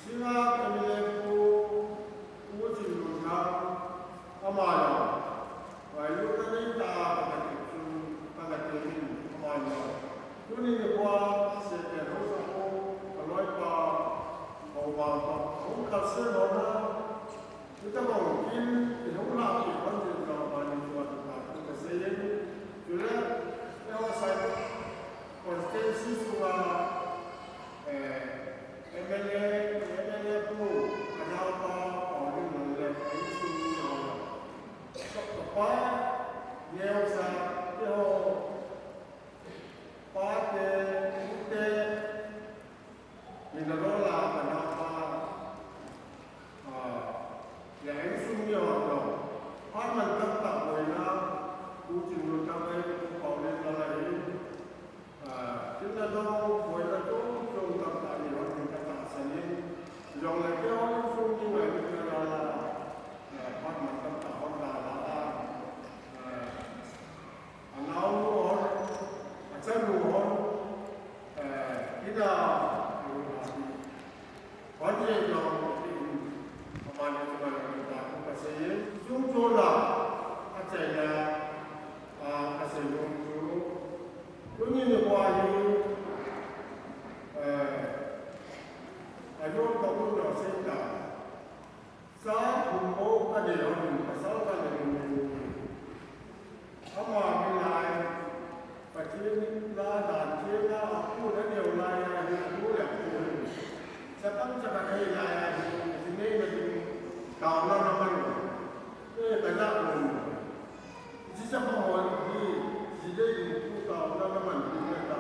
Singngat M L A Pu, Pu Chinlunthang, ama jong, ngailutna neitah a kati chu, kati in, ama jong, tuni nikho a, Second House a pu, kaloipa, Houbung pa, hung kalson ho na, Hitobang kin, ihung lahpeh hon jeh uva, mani chunga kipa thu kasei in. Chule, eiho Saikot constituency sunga, eh, M L A, M L A pu, anaopa, Paulin Lal le, insung mi ho. Kapa, neocha, eiho, pate, pute, Minalola, kanaopa, ah, le insung mi ho toh, phat man tamtah boina, Pu Chinlunthang ahi, Pu Paulin Lal ahi, ah, tin le dong boina chom chom tamtah nei hon ding katahsan in, jongle keiho insung mi ngailutna jal a, ah, phat man tamtah hon dalha a, ah, Anaonu hon, achanu hon, eh, ina, hon ye jong, amani chunga kipa thu kasei in, chung chon a, achaina, a, kasei nom chu, tuni nikho hi, eh, ajon kabu na sei ta. Cha thum bou kadei hon in pasal khat le ding in. Ama milai, Pathen in la dan theng a, apu na neo lai a hi, anu le apu hi. Chapang chapang ahi lai a hi, aji neina ding, taona na man. Eh, ka ja lo. Ji chapang ho hi, ji dei ding tu taona na man ding na ta.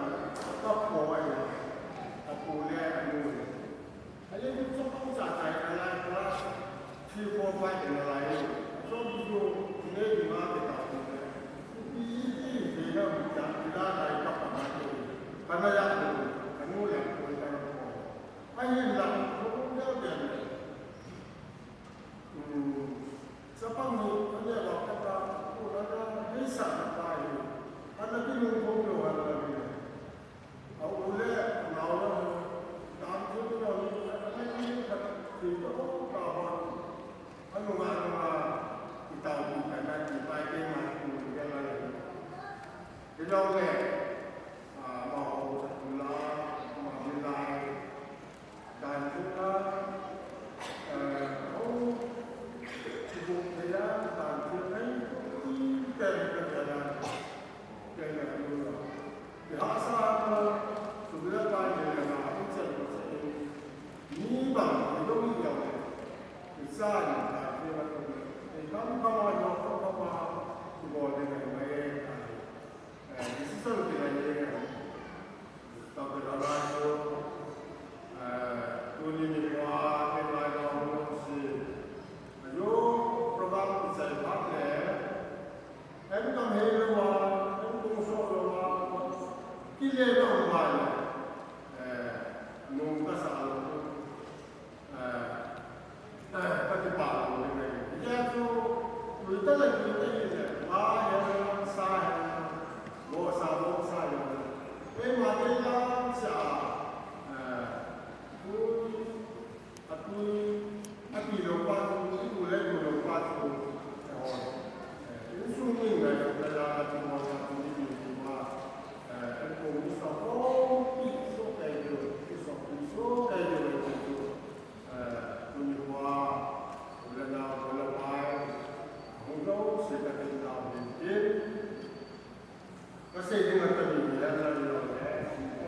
Kasei ding a tami mi la la lo le,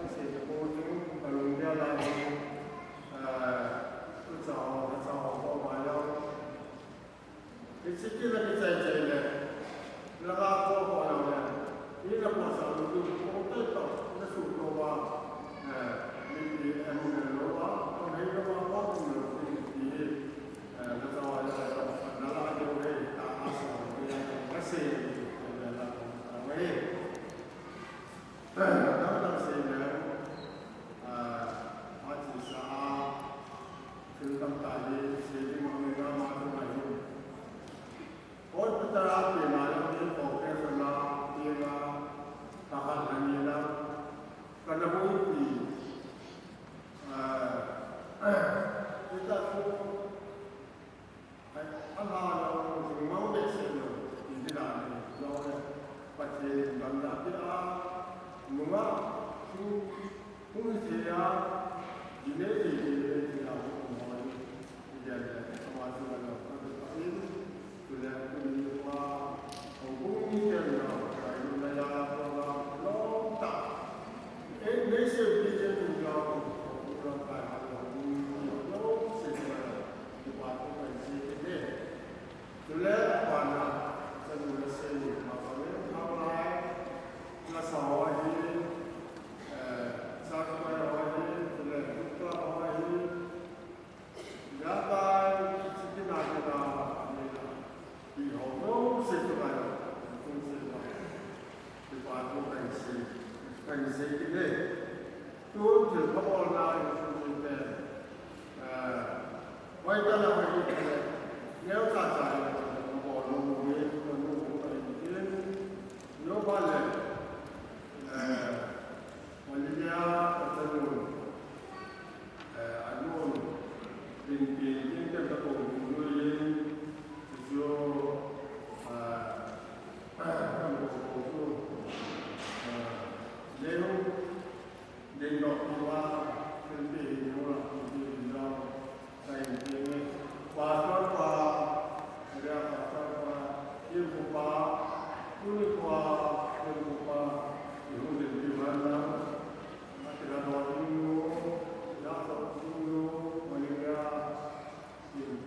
kasei ding ko chu, kalung dia la hi, ah, tu chao, ka chao ko ma lo. Kichiki la kichai chai le, la ga ko ko lo le, ni la ko sa lu tu, ko tai to, na su to wa, eh, ni ni em ne lo wa, ko nei lo wa, ko tu lo ti ti, eh, la sa wa la sa, na la jo le, ta a sa, ni la ka se, ni la ka sa, ni. Dang dang sei leng, ah, a chi sa a, thil tamtah hi sei ding a um e, ama chunga hin. Hospital a pen a jong hin operation a, pen a, pakhat ani lang, kana boipi, ah, hitia chu, Ai, ama jong jingmang behseh lou, ti ding ahi, jong le, Pathen in damna pia, nungah, thu, hung thei a, ji nei thei, ji nei thei a, hung hoi, ti ding le, ama jong le, ka ti pa in, tu le, tu ni pa, houbung mite jong, kai lu na ya, ko la, lom ta. Ei, nei se bi je tu jong, houbung lam kai, houbung, lom se, ti le, Kipa thu kahin sei kit e. Chule abana, chanu le sei, ma pa le, ma pa le, lasa ho ahi, eh, church choir ho ahi, chule group club ho ahi, ya tai, chikina kina, ani la, ti ho, no, sei tu lai, no, sei tu lai. Kipa thu kahin sei, kahin sei kit e. Tun thil pha bolna in tun in te, eh, hoitah a hoi kit le, neo chacha in bol lou in, tun in kahin tin, neo ba le, eh, Olivia, ka chanu, eh, anun, din tin, tin, tin, ka kong, tin, tin, tin, tin, ah, Pastor pa, area pastor pa, Hilko pa, Tuni pa, Hilko pa, ihung din di man na, Matira Dodin lo, Yaso Dodin lo, Malaysia, in,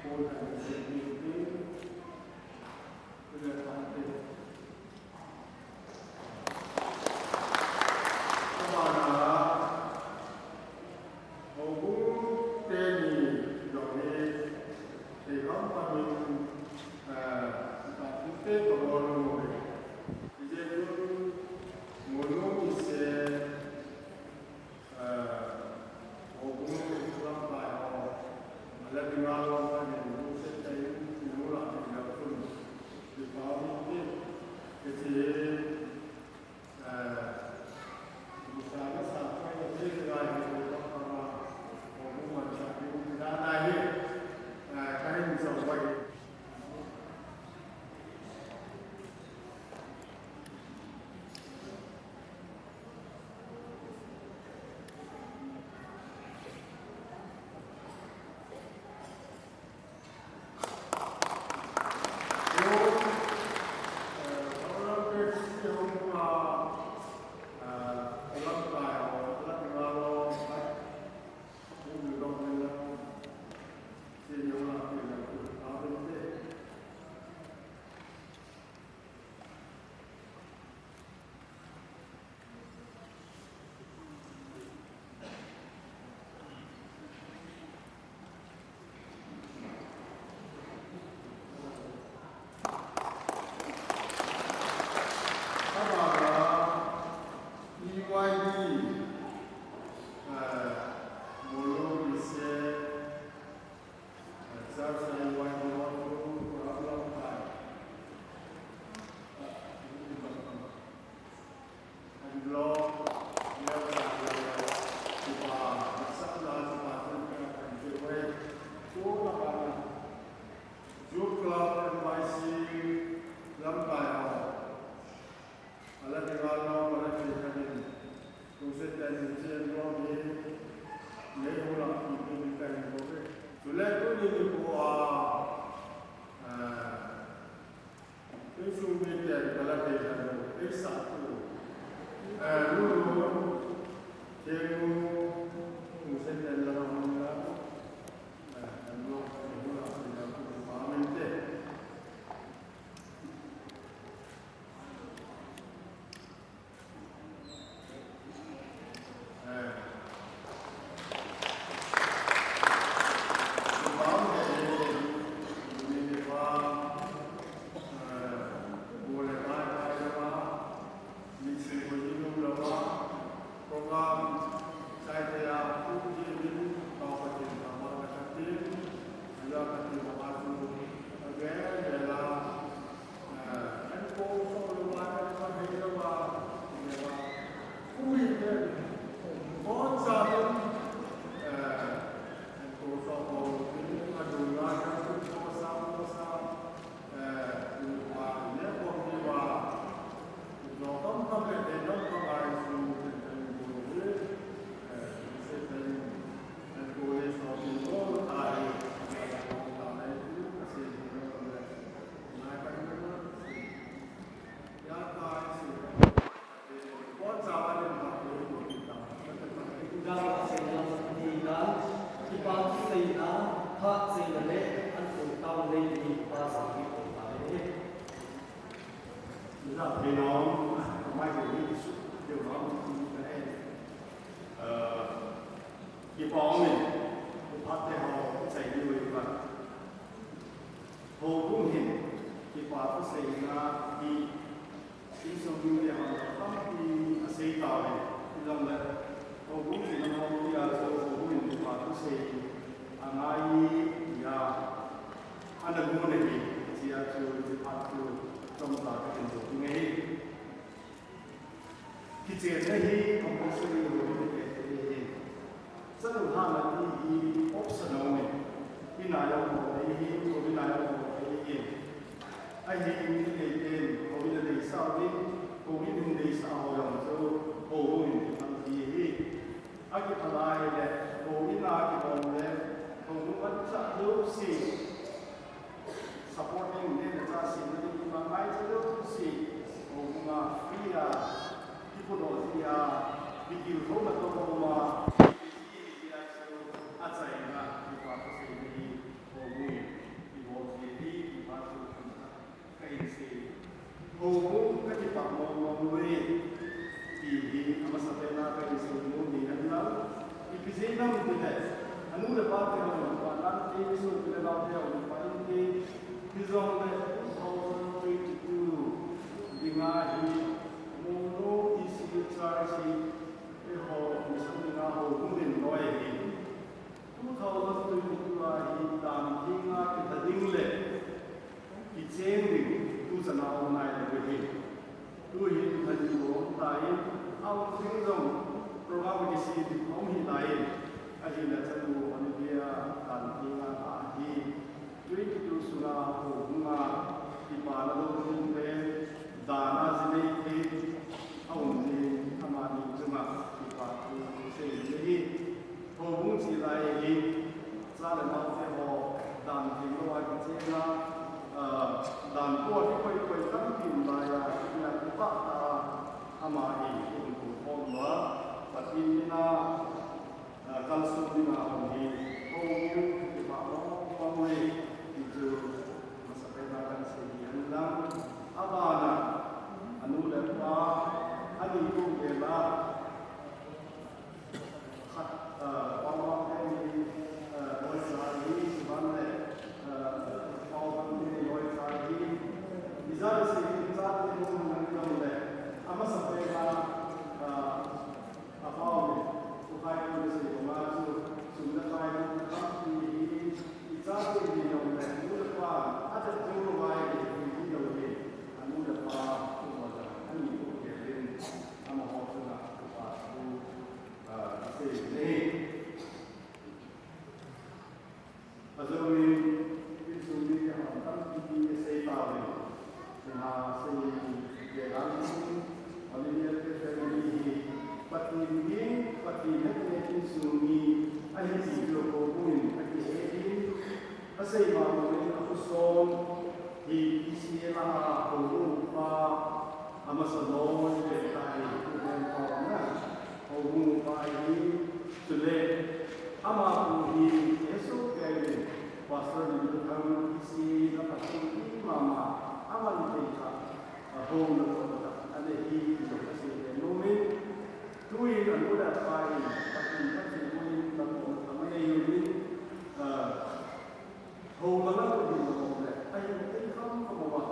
Paul and the Saint Peter, Thei nom, mai thei ni su, thei nom, ni ka e. Eh, kipa um in, u phat te ho, chai ni wei pa. Houbung hin, kipa thusei na hi, insung mi le hon tampi asei tauve, hilom le, houbung chin a hung tia chu, houbung in kipa thusei, angai, ya, ana gu na hi, chia chu, chi phat chu, chomcha ka hin zo nge hi. Kichenna hi compulsory ho hi, hi, hi. Chanu hana ti hi optional ni. Ina jong ho hi, ho ina jong ho hi, hi. Ahi mi kei ten, ho ina deisah uvin, ho ina deisah ho jong chu, ho ho in kipang ti hi. Akiphalai le, ho ina kibol le, ho nu an cha lo si. Supporting ne na cha si na ni ma ngai cha lo si. Ho ma free a, ki ko do si a, ki ki ho ma to ho ma. Ki si a chu a chai na, ki pa ko si ni, ho mu, ki ho si ni, ki pa chu ka in si. Houbung ka kipah mong mong uve, ti hi amasapen a ka insei nom hi hen lang. Ipi jeh ham itile, anu le pa te hon, pa nan te, sopi le nao te hon, pa in te, hijongle two thousand twenty-two dinga hi, Monu E C U Church hi, eiho mission dinga houbung len loi hi. Two thousand twenty-two a hi dan thenga kitha ding le kichen ding tu chan a um nai le hi. Tu hi kitha ding lo ta in, a um ding jong program kisi ding um hi lai in. Ahinla chanu Olivia dan thenga a hi. Twenty-two sunga houbunga kipana lou ding pen dana jinei thei a um ding amani chunga kipa thu sei ding ahi. Houbung chi lai hi cha le nao te ho dan thei lou a kichena, ah, dan po hi koi koi tampi um lai a, ina kipa ta ama hi hung tung khom lou a, Pathen mina Ah, kalson dinga hung hi, houbung kipah mong mong uve, ti chu masapen a kan sei hi hen lang. Abana, anu le pa, ani kum gel a, khat, ah, pa ma te ni, ah, loicha hi, Sivan le, ah, pa ma te ni loicha hi, ija le sei hi, cha te hung nang jong le, amasapen a, ah, Apao le, ukhai ko le sei ko ma chu, sum le pai ko na tampi hi, icha te ni jong le, nu le pa, a te jong lo vai le, hi lo le, anu le pa, ko ma ja, ani ko ke le, amaho chu na, ko pa chu, ah, sei le. Ajoin, insung mite hon tampi asei tauve. Sina sei te dan in, Olivia te family hi, Pathen hi, Pathen hetna insung mi ahi ti chu houbung in akihe in, asei ma ma in akhosung hi T C A la a houbung upa, amasa loi le tai, tu len pa na, houbung upa hi, chule, Ama pu hi Jesu Christ pastor ni lu thang isi na pastor ni mama ama ni thei kha, a home na ko ta, ane hi ti lo ka sei le no me. Tuin anu le apa in, Pathen ka thei mo in na ko na ta ma nei yo ni, ah, Ho la la ko din lo le, ai, ai kham kham wa,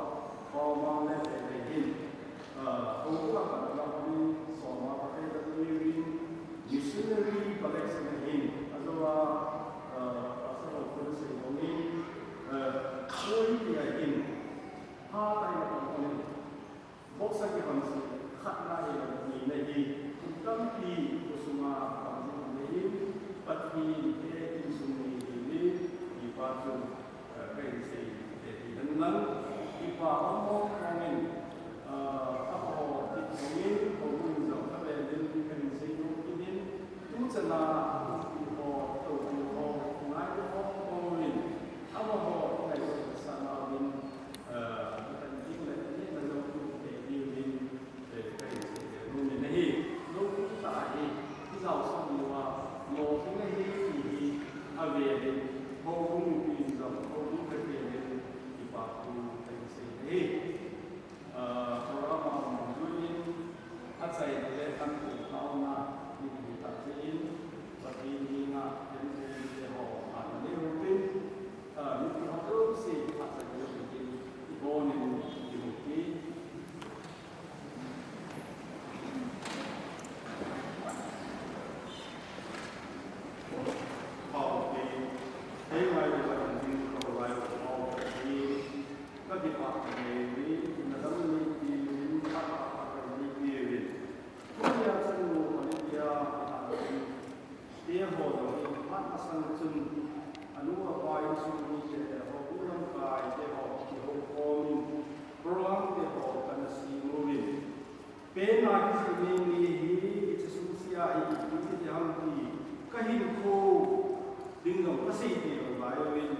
pa ma le le le hin. Ah, ho ko la ka la ni, so ma pa te da ni rin, missionary collection hin. Ajo wa, ah, pastor ho ko se ho ni, ah, ko ni ya hin. Ha ta ya ko ni. Box a kibang si, khatna hi, nina hi, kum tampi, khosunga, bang hi, Pathen, he, insung ni, ni, ni, pa chu, eh, ka in sei, te, ti, nan, nan, kipa, amo, mongin, eh, apo, ti, mongin, ko, gun, jong, ka, be, din, ka in sei, no, kinin, tu, chana, ti, ho, to, ti, ho, ngai, ho, mongin, amo, ho, ngai, sa, na, din, Te ho jong in phat masang chun anu apa insung mite le ho, u lamkai te ho kihoukhom in program te ho kana sem uvin. Pen a kijih mei mei hi, hiche sungse a hi ipi ti ham ti kahinkho ding jong kasei thei lou lai uvin,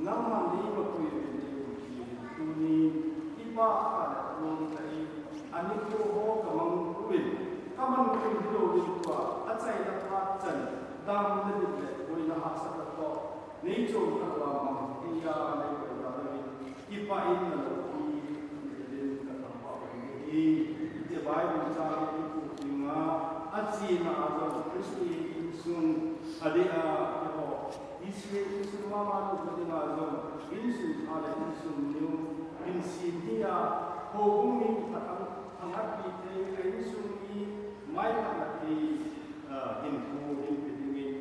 nangman neipui uvin, neipui uvin, tuni kipah tah le lungtah in anikho ho kamang uvin, kamang uvin hilouvin tua achaina phat chan, damna le boina hahsatna toh neichon khat uva mang thei a neiboi jal uvin, kipah in naloupi in kathangvah uvin ahi. Hiche Bible chang hi ipu dinga, achena a jong Christian insung adeh a, eiho Israel insung mama lut dinga jong, insung pha le insung neo hinsem hi a, houbung mi phat a, phatna pi thei, a insung mi maiphatna thei, ah, hinkho hinpe dingin,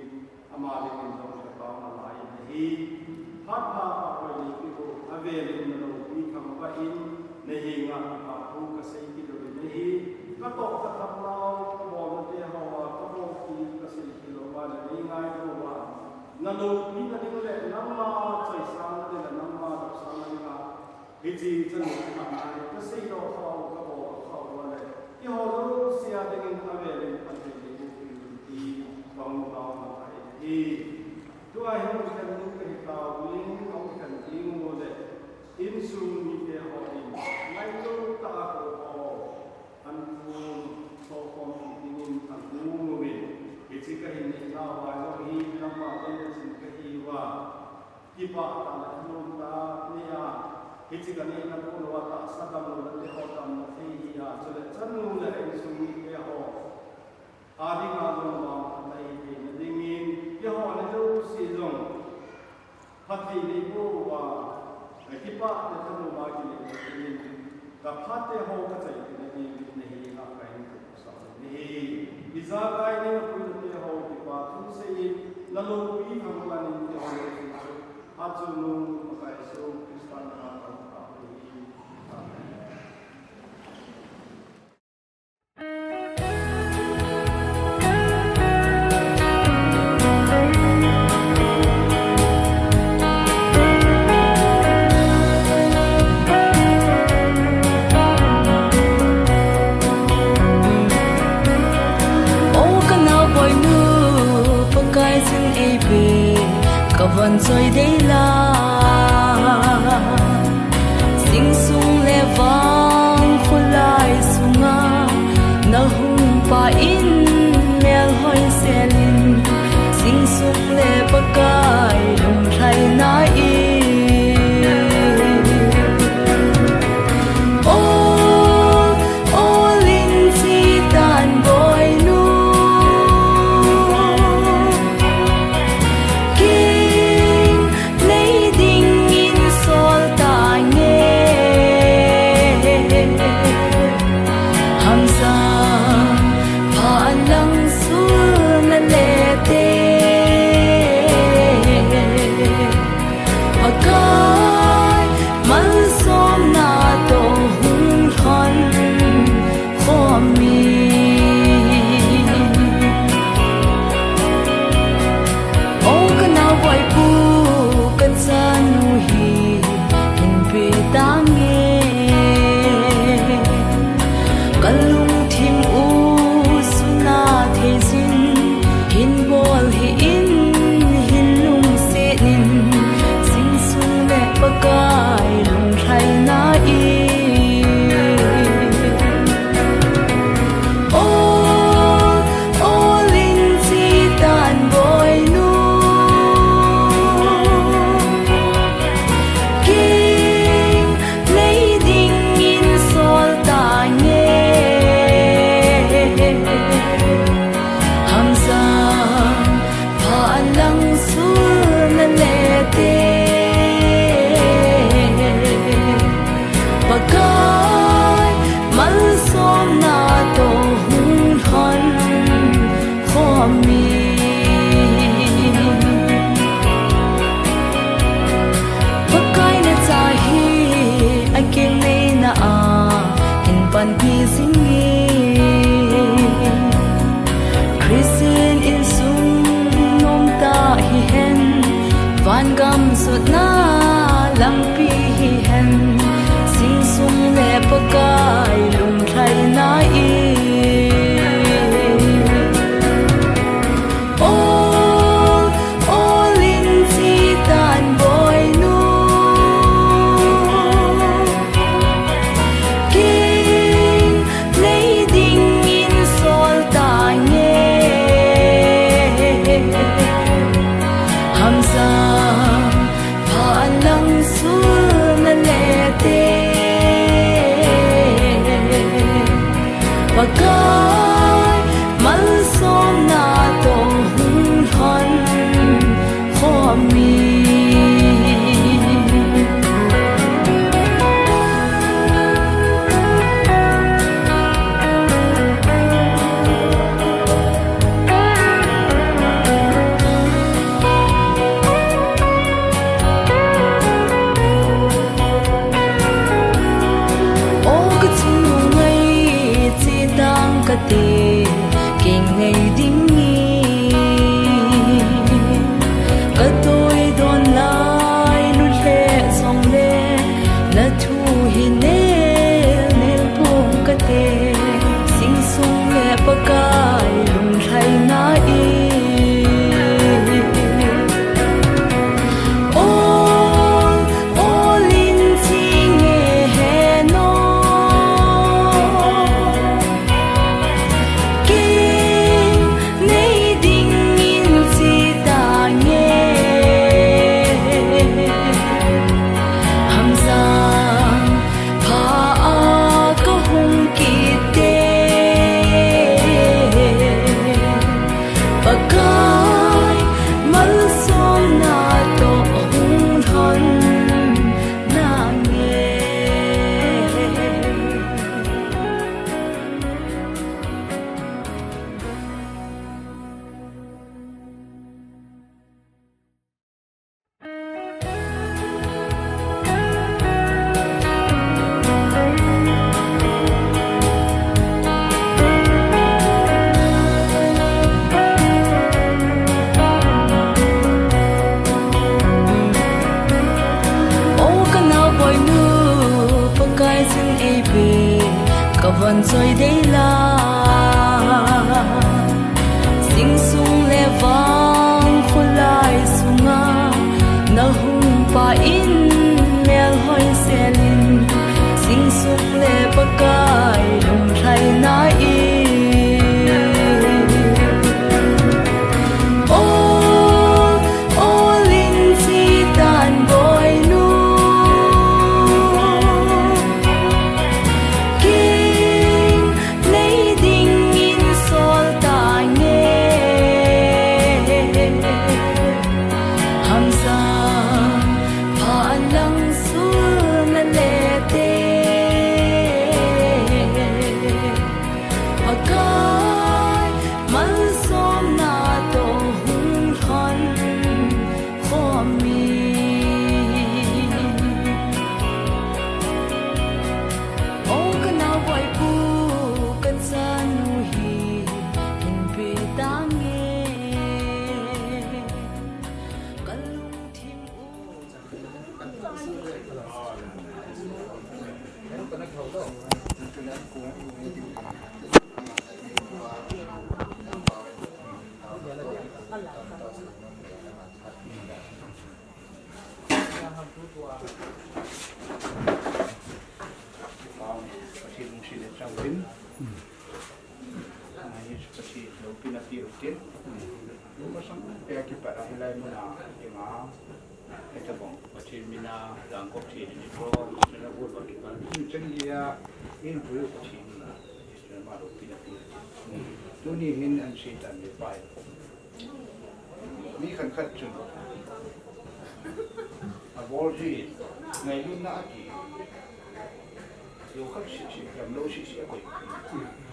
ama dingin jong kataona lai in ahi. Phat pha pha hoi nei pi ho, avel in naloupi thangvah in, nahenga kipah thu kasei kit uvin ahi. Katoh katham nau, kabolna te hoa, kabol kit kasei kit lou uva le, neingaito uva, naloupina ding le nangma choisangna ding le nangma dopsangna dinga, hiche chanu khat nai kasei doh khah u, kabol khah uva le, eiho jouse a dingin avel in Pathen in eiboh piu hen ti, pang taona ahi. Tua hin khen ding kahi tauvin, ahung khen ding u le, insung mite ho in ngailou tah a ho, an thu sokhom dingin agon uvin, hiche kahin neipa uva jong hi, nangma vel le chin kahi uva, kipah tah le lungtah nei a, hiche kaneina kon uva tahsa damlouna te ho damna thei hi a, chule chanu le insung mite ho a dinga jong vangphatna hitheina dingin, eiho jouse jong phatthei neiboh uva, kipah le thanom a kinei dingin, kaphat te ho kachai theina dingin nahenga kahin thupsah u ahi. Ijakai neina puina te ho kipah thu seiyin, naloupi thangvah in eiho jouse chu, achungnung Pakai Jesu Christa mina kathum ahi. Amen. O kanaoboinu, Pakai chun eipe, kavon choi dei la. Jingsung le vang kholai sunga nahung pa in melhoi selin, jingsung le Pakai lunglhaina in. O, o Linchitanboinu, kin nei An gamsutna lampi hihen, sing sung le Pakai lunglhaina in. Ol, ol in chi tan boinu. King nei dingin sol tange. Hamsang pha lang sulna le te. Pakai malsomna toh hung lhon khomi. O ka chungnung ngai, che tang kate, keng nei dingin. Ka toi don lai, lut le jongle, na thu hi nel nel pong kate, sing sung le Pakai lunglhaina in. Ol, ol in chi nge heno. King nei dingin chi tange. Hamsang pha a ka hung kit te. Pakai malsomna toh hung lhon nange. O ka naoboinu, Pakai chun eipe, ka von choi dei la. Sing sung le vang khulai sunga, na hung pa in mel hoi selin. Sing sung le Pakai lunglhaina in. Ol, ol in chi tan boinu. King nei dingin sol tange. Hamsang pha lang sulna le te. Pakai malsomna toh hung lhon khomi. O ka naoboipu, ka chanu hi hinpe tange. Ka lungthim u. Pathen lungset le chang tin. Ai, Pathen loupina pe u tin. Lu masang pe a kipat a hilai mun a, i nga, hitabang Pathen min a langkop thei ni program sena bol ba kipat. Chen dia, in pui Pathen na, sena ma loupina pe u tin. Tuni hin an Satan le pai. Mi khat khat chun abol hi ngailutna ati. Lo khat sisi, damlou sisi akoi.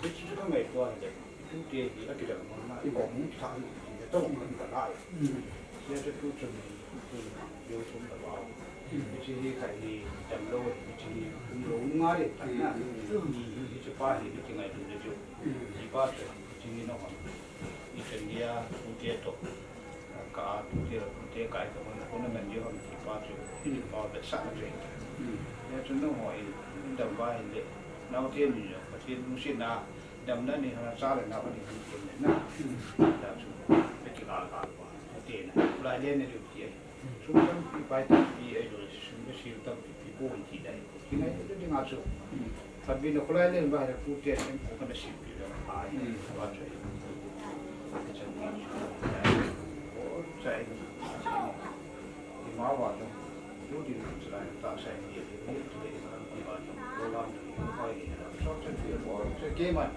Hichu ka ngaito ahile, tute hi akidamna, i kom tha hi, i tong kan ka lai. Sia chu tu chun ni, tu yo chun ka ba. Hiche hi khai hi damlou, hiche hi kumlou nga le tan na. Ni hiche pa hi, hiche ngailutna chu. Hiche pa chu, hiche ni no. Ichan dia, tute toh. Ka, tute, tute kai ka man, kona na Chu, hini pa be sa na je. Hmm. Ya chu no ho i, dam ba hi le. Nau te ni yo, Pathen lungsetna, damna ni ha cha le na ni ni le na. Hmm. Ya chu, pe ki la la ba. Te na, la le ni ri ki ai. Hmm. Sum tampi pai tampi ai lo, sum be sil tampi pi ko ti dai. Ki ngai te ding a chu. Hmm. Pabina khulai len ba ha pute sen ko kana sippi le ba. Hmm. Ba chai. Chai. Ima ba jong. Lu din chulai ta sai ni. Ni chulai ma ba jong. Lo lam ni ko ni. So chai ni bo. Chai ke man.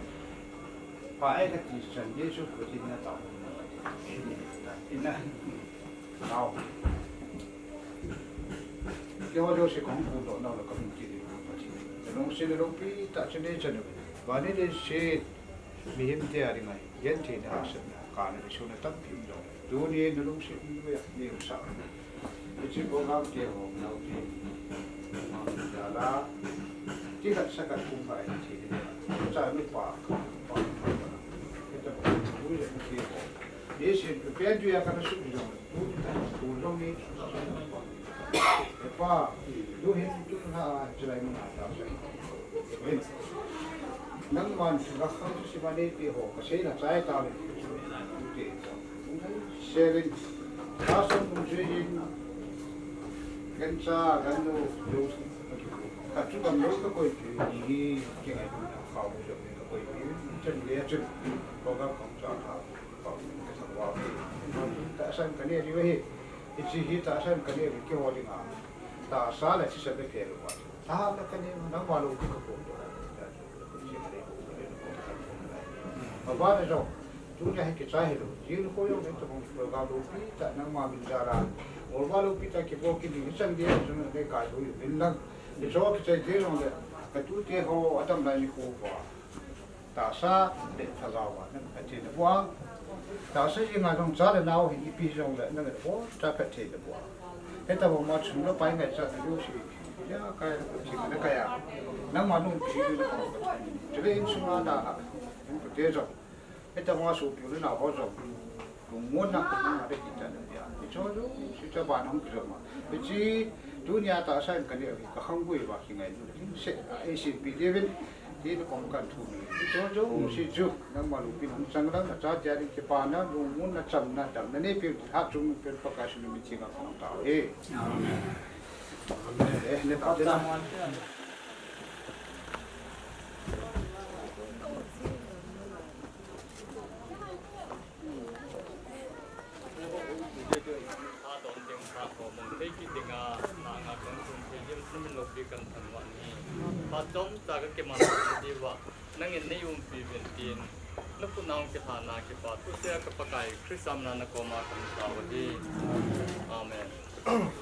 Pa ai ka ti san ni su ko ti na ta. Ina. Nau. Keiho jouse kahung phongdoh nau le kahung kit diu Pathen. Nalungset nalungpi tah chun nei chan uve. Vannoi leiset mihem te a dinga gentheina hahsatna kana le suna tampi um jongle, tuni nalungset nalungpi a nei umsah uve. Hiche program keiho naote, um, jala, ti khat sa khat kum khat ahi thei ding. Cha nupa, pa, pa, pa. Hita pa, ui le keiho. Leiset pen tuia kana sut jongle. Tun, tun jong ni, e pa, tu hin, tu na, chilai mun a ta. Nangman, la khang si ma nei pi ho, ka sei na chai ta le. Seven, ka som mun jui hin, gan cha, gan nu, lu, ka chu kam lo ka koi pi, ni hi, ki ngai na, ka bu jo ka koi pi, chen le chen, ko ka kam cha ta. Tahsan kanei diu ahi. Hiche hi tahsan kanei diu keiho dinga. Tahsa le thisa bephe lou ahi. Tahsa kanei nangma lou ding kakou. Abana jong. Tunia hi kichai hilou. Jing ko jong nei tabang program loupi tah nangma min jal a. Olva loupi tah kibol kit ding hichan gei a chun nei kai lou uvin lang. Hicho kichai gei jong le. Katute ho adam lai nikho uva. Tahsa le thagau a nang Pathen naboh a. Tahsa jeng a jong cha le nao hi ipi jong le nang naboh a, cha Pathen naboh a. Hitabang ma sum le pai ngaichat na jouse. Ya kai Pathen na kai a. Nangma nungpi na ko Pathen. Chule insung a na a. Inkote jong. Hitabang a sopi u le nao ho jong. Lungmonna, lungmonna le kitan na dia. Hicho jouse chu vana hung kijom a. Hiche, tunia tahsa in kanei u hi, ka khanggui uva kingailu le. Lungset a, eisinpeh diuvin, ti na kom kan thum u. Hicho jouse chu, nangma loupina hung chang lang, nacha dia ding kipana, lungmonna, chamna, damna neipeh u, hatchungnung pen Pakai Jesu min theng a kahung tao e. Amen. Amen. Eh, ne ta te na. Nangin nei umpi uvin tin, na khut nang kilhana kipa thusei a ka Pakai Christa mina na koma kan tao ahi. Amen.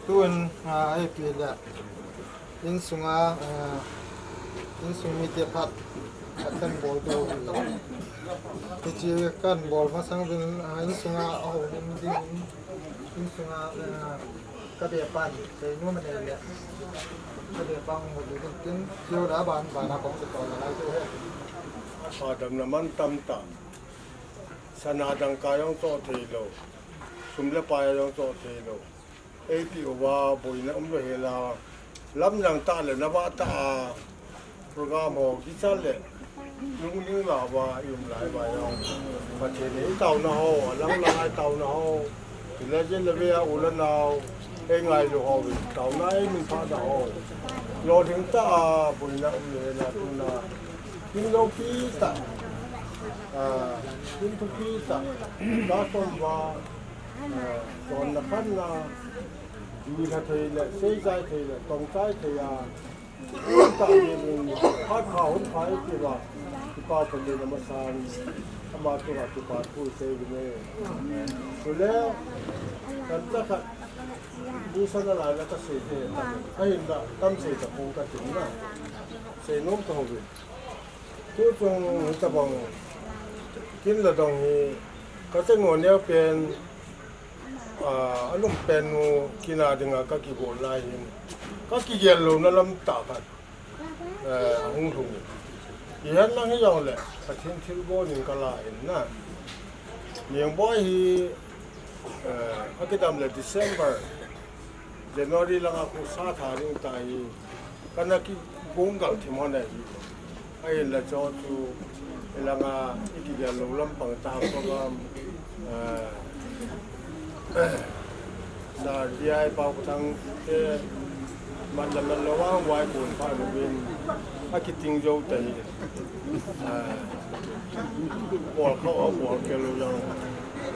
Tun, ah, ipi le. Insunga, ah, insung mite phat, phat kan bol diu ahi. Hiche kan bol masang uvin, ah, insunga ahung um ding, insunga, ah, ka bepan, kei nu ma nei le. Ka bepan hung mu ding tin, keu le aban, bana kong se to la lai tu he. Adam na man tam tam. Sana dangka jong cho thei lou. Sum le pai jong cho thei lou. Eipi uva boina umlou hela. Lamjang tah le navah tah a program ho kichat le lungling lah uva i um lai uva jong Pathen in i taona ho, alang lang a i taona ho, i le jin le ve a u le nao, ei ngailu ho, taona ei min phah na ho. Lolhing tah a boina umlou hela tuna. Kin loupi tah, ah, kin thupi tah, ka kom uva, ah, tonna phatna, juilha thei le, seichai thei le, tongchai thei a, tah ding in, phat pha hun pha i ti uva, kipa Pathen a masan, ama chunga kipa thu i sei uvin e. Chule, kan cha khat, mission a lai na ka sei thei, ahin la, tam sei ta pong ka tin na, sei nom ka ho uvin. Tuchung hitabang kin le dong hi ka chanu neo pen, ah, alum pen nu kin a dinga ka kigol lai hin ka kigel louna lam tah khat, eh, ahung lhung in. Ihen lang hijongle Pathen thilgon in ka la in na. Niang Boi hi, eh, akidam le December January langa khu sa tha ding ta hi, kana kigong gal thim hon ahi. Ahinla chu chu, hilanga i kigel lou lampang ta program, eh, Sir D I Paokathang te man la man lou a vai kun pha lou in, akiting jou ta hi. Eh, bol kha a bol kei lou jong,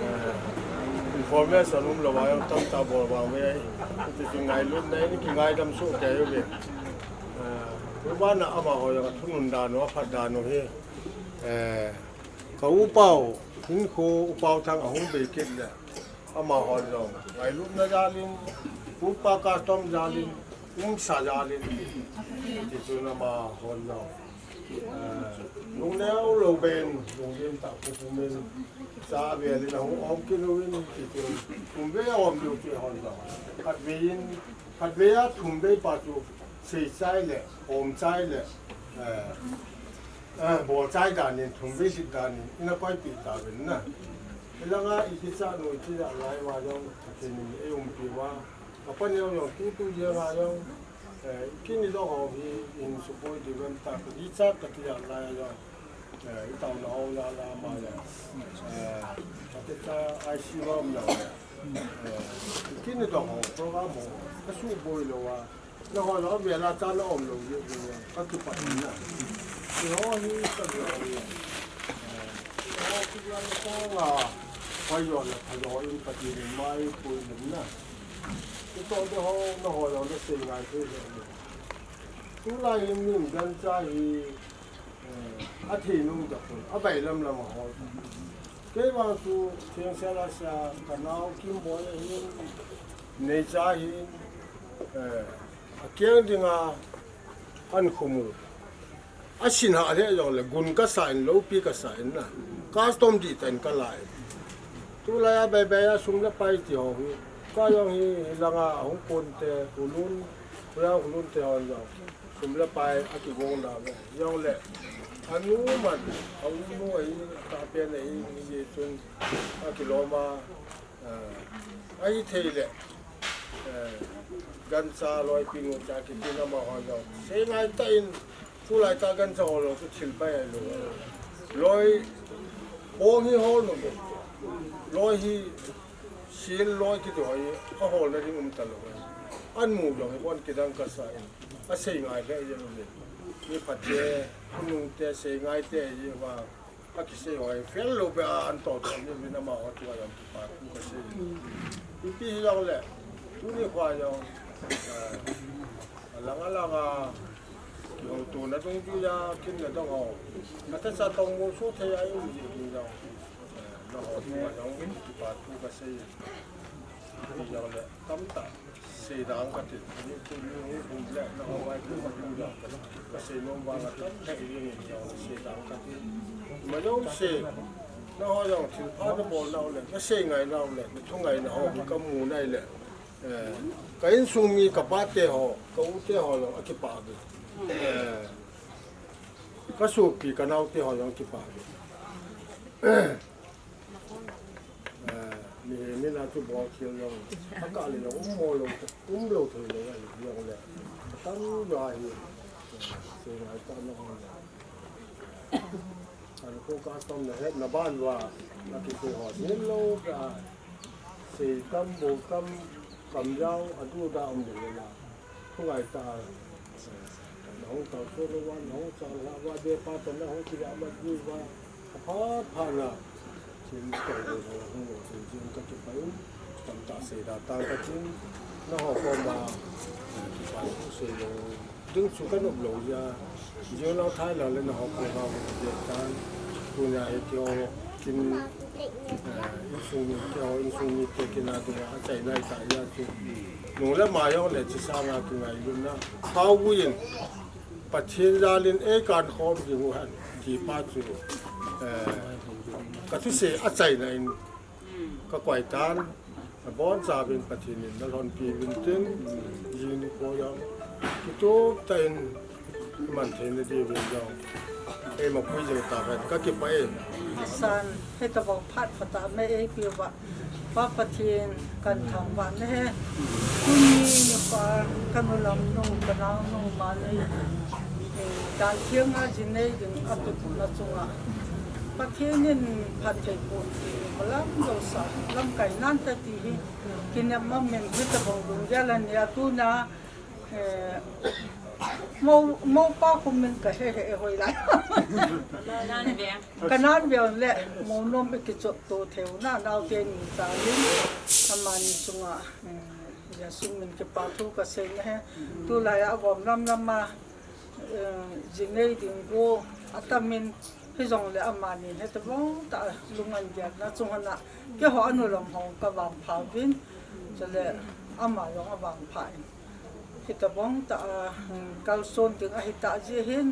eh, information um lou a jong tamtah bol vang ve. Ti chu ngailutna in kingaidam soh kei uve. Eh, tuvana amaho jong athunun dan u, aphat dan u hi. Eh, ka upa u, hinkho upa u thang ahung bei kit le, amahon jong ngailutna jal in, upa custom jal in, umsa jal in, ti chun amahon jong, eh, lungneo lou ben, lunglim tah pum pum in, cha vel in ahung om kit uvin, ti chun, thum vei a om diu ti hon jong, khat vei in, khat vei a thum vei pa chu, sei chai le, om chai le, eh, eh, bol chai dan in, thum vei sit dan in, ina koipeh tauvin na. Hilanga i kicha noi ti a lai uva jong, Pathen in eiumpi uva. Apa neo jong, tutu jeng a jong, eh, i kini dong ho hi, in support diu vem ta, ka kicha ka ti a lai a jong. Eh, i taona ho la la ma le. Eh, ka kicha I C U a um jong le. Eh, i kini dong ho, program ho, ka suboi lou a. Nangho jong avela cha na um lou jeh jeh a, ka kipah in na. Eiho hi ka jeh a, eh, eiho kipah in kong a, pai jong le, pai jong in Pathen in maipui in na. Kitoh te ho, nangho jong na sei ngai thei le. Tulai hin min gancha hi, eh, athei nung tapon, abailam lam a hol. Kei vang chu, Thengsel a sia, ka nao Kimboi ahin, neicha ahin, eh, akeng dinga an khum u. Asin hah lheh jongle, gun kasa in, loupi kasa in na. Custom dihtah in kala in. Tulai a baibai a sum le pai ti ho hi. Ka jong hi, hilanga hung kon te, Hulun, Huya Hulun te hon jong. Sum le pai akigong da ve. Jongle, anu man, a u nu ahi, ka pen ahi, hijeh chun, akilom a, ah, ahithei le, eh, gancha loipi nu cha kiti na ma hon jong. Sei ngai tah in, tulai tah gancha hol lou, tu thil pai ahilou. Loi, bong hi hol nom e. Loi hi, sil loi kiti ho hi, aholna ding um talou e. An mu jong hi, bon kidang kasa in. Asei ngai le jeng le. Mi phat te, khonung te, sei ngai te, ji va. Akisei ho hi, fel lou be a an to to, ji vin amaho tua jong kipa thu kasei. Ipi hijongle, tuni khoa jong, eh, alang alang a, kihoutona dungjuia, kin le dong ho. Athasa tong mo su thei a i um ji vin jong. Eh, nangho tua jong, kipa thu kasei. Hijongle, tamtah. Seidang kati, ni tu ni ni hum le, na ho vai tu ma tu le. Kasei nom vang a tam thei ni ni jong seidang kati. Ma jong sei, nangho jong thil pha nabol nau le, nasei ngai nau le, nathungai nau, kamu nai le. Eh, ka insung mi kapa te ho, ka u te ho jong akipah uve. Eh, kasopi kanao te ho jong akipah uve. Eh, mi, mi na chu bol khel jong. Akah le jong, um mo lou, um lou thei lou, ahi jong le. Tam jo ahi. Sei ngai tah na hon le. An ko custom na het na ban uva. Na kisei ho, nin lou ka. Sei tam, bol tam, kam jao, adu da um le la. Thungai tah, nahung tao chu lou va, nahung chang lha va, be pa toh nahung kila ma ju va, apha pha na, chin tao lou va, hung lou, chin chin ka kipah in, tamtah sei da tang ka chin, nangho koma, kipah in sei lou, ding chu ka nop lou ja, jio nau thai la le nangho koma, be tan, tunia hi kio, kin, eh, insung mi, kio insung mi, te kin a ding a, achaina i ta ja chu. Nung le mai jong le chi sanga kingailutna. Khaovui in Pathen jal in eikan khom ding u hen ti pa chu, eh, ka thusei achaina in ka koi tan, abonchauvin Pathen in nalhonpi uvin tin, jing nikho jong kitup tah in man theina diuvin jong eima pui jing tahen ka kipah e. Asan, hetobang phat phatah me eipe uva. Pa Pathen, kathangvah nahi. Tuni nikho a kanu lam nu, kanao nu Manei, eh, dan theng a jinei ding apeh na chunga Pathen in phatthei boh in malam jousah, lamkai nante ti hi kinep mong in hitabang lunggel a nia tuna, eh, mo, mopa khu min kahe he hoilai. Kanan veng le, mo nom i kichop to theu na, naote ni ta in, amani chunga, eh, Jesu min kipa thu kasei nahi. Tulai a gom lam lam a, eh, jinei ding go atam in, hijongle amani hitabang tah a lunggel na chunga na, keiho anu lam ho kavangpha uvin, chule ama jong avangpha in. Hitabang tah a, um, kalson ding ahi tah jeh hin,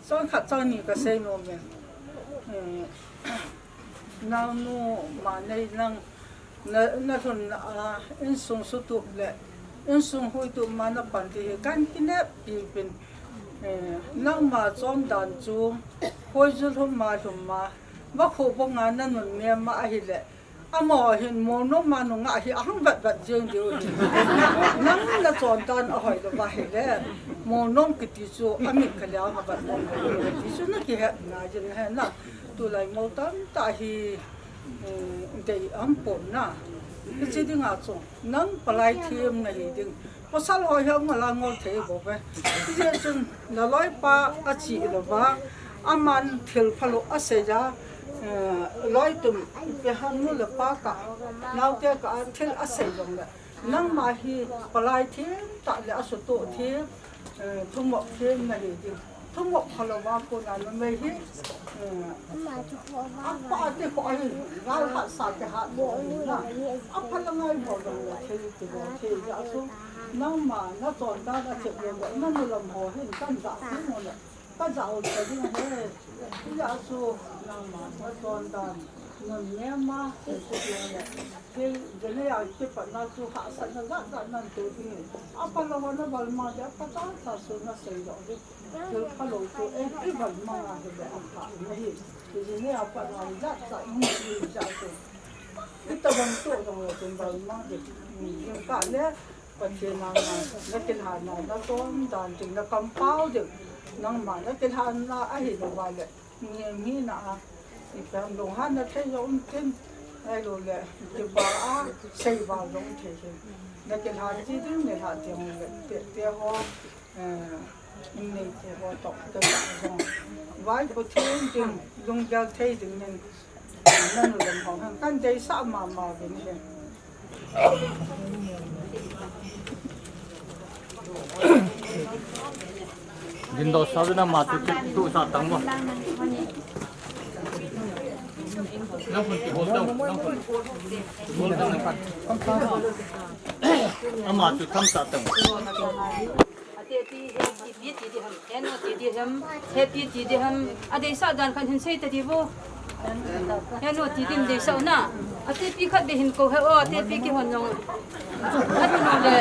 chang khat chang ni kasei nom in. Um, naonu Manei nang, na, nalhun a, insung sutup le, insung huitup ma napan ti hi kahin kineppi uvin. Eh, nangma chondan chu, hoiju lhum ma lhum ma, vakhu banga nanun mema ahile, amaho hin mo nom a nungah hi ahung vet vet jeng diu hi. Nang nachondan ahoi louva ahile, mo nom kiti chu amit khalia a vet nom ti chu nakihet nai jin ahi na. Tulai mo tamtah hi, um, dei aum pon na. Hiche dinga chu nang palai them nahi ding. Pasal ho hi amala ngol thei bou ve. Hijeh chun naloipa ache louva, aman thil phalou asei a, eh, loi tum ipi ham nu le pa kah, naote kah a thil asei jongle, nangma hi palai them tah le asutoh them, eh, thumop them nahi ding. Thumop phalou va kona numei hi, eh, apa te kho ahi, gal hat sa te hat bou na. Apha la ngai bou dong le thei ti bou thei ja su. Nangma nachondan achep lou le, nanu lam ho hin kan ja ti mo le. Ka ja u cha ding he. Ti ja su, nangma nachondan, nun mema, ti ti le. Thil, jinei a kipatna chu hahsatna jat jat nan toh ding. Apha lou ho na valmang ding, apha cha cha su nasei lou ding. Thil phalou chu, eh, i valmang a hile apha nahi. Jinei a patna jat jat nan toh ding jat chu. Hitabang toh jong le chun valmang ding. Hmm, jingkah le, Pathen a na, nakilhan na, nachondan ding, nakampau ding. Nangma nakilhan na ahi louva le. Nge mi na a, ipi ham lunghanna thei jong um tin, ahilou le, kipa a, seival jong um thei hin. Nakilhan ti ding, nilhah ding le, te, te ho, eh, innei te ho toh, te jong. Vai Pathen ding, lunggel thei ding nin, nanu lam ho hen, kan deisah mama uvin ahi. Din do sa na ma tu tu sa tang mo. Nang phun ki bol tang, nang phun. Bol tang. Ama tu tham sa tang. Atepi happy ti di ham, henu ti di ham, happy ti di ham, adeisah dan khat hin sei ta di vo. Henu ti din deisah na. Atepi khat be hin ko he o, atepi kihon jong. Anu le,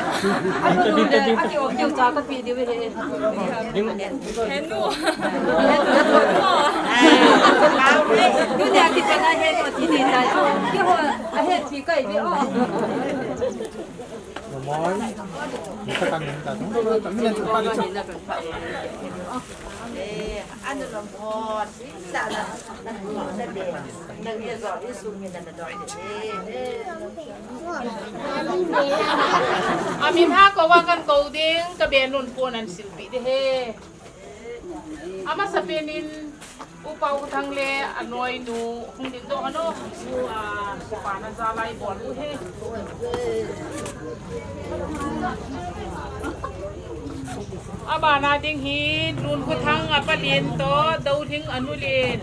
anu le, aki o keu cha kapi di ve he. Henu. Henu. Tuni aki chana henu ti di ta. Kihon, a happy kai ve o. Moi. Ni ka tan ni ta tung. Mi len pa ni. Eh, anu lam hon. Sa na. Na ni zo i su mi na na do. Amin ha ko wa kan ko ding ka be nun ko nan silpi de he. Amasapen in Upa U Thang le anoinu hung ding doh hon o. Su a, su pa na jalai bol u he. Abana ding hi Lunkuthang apa lien to, Dohling anu lien.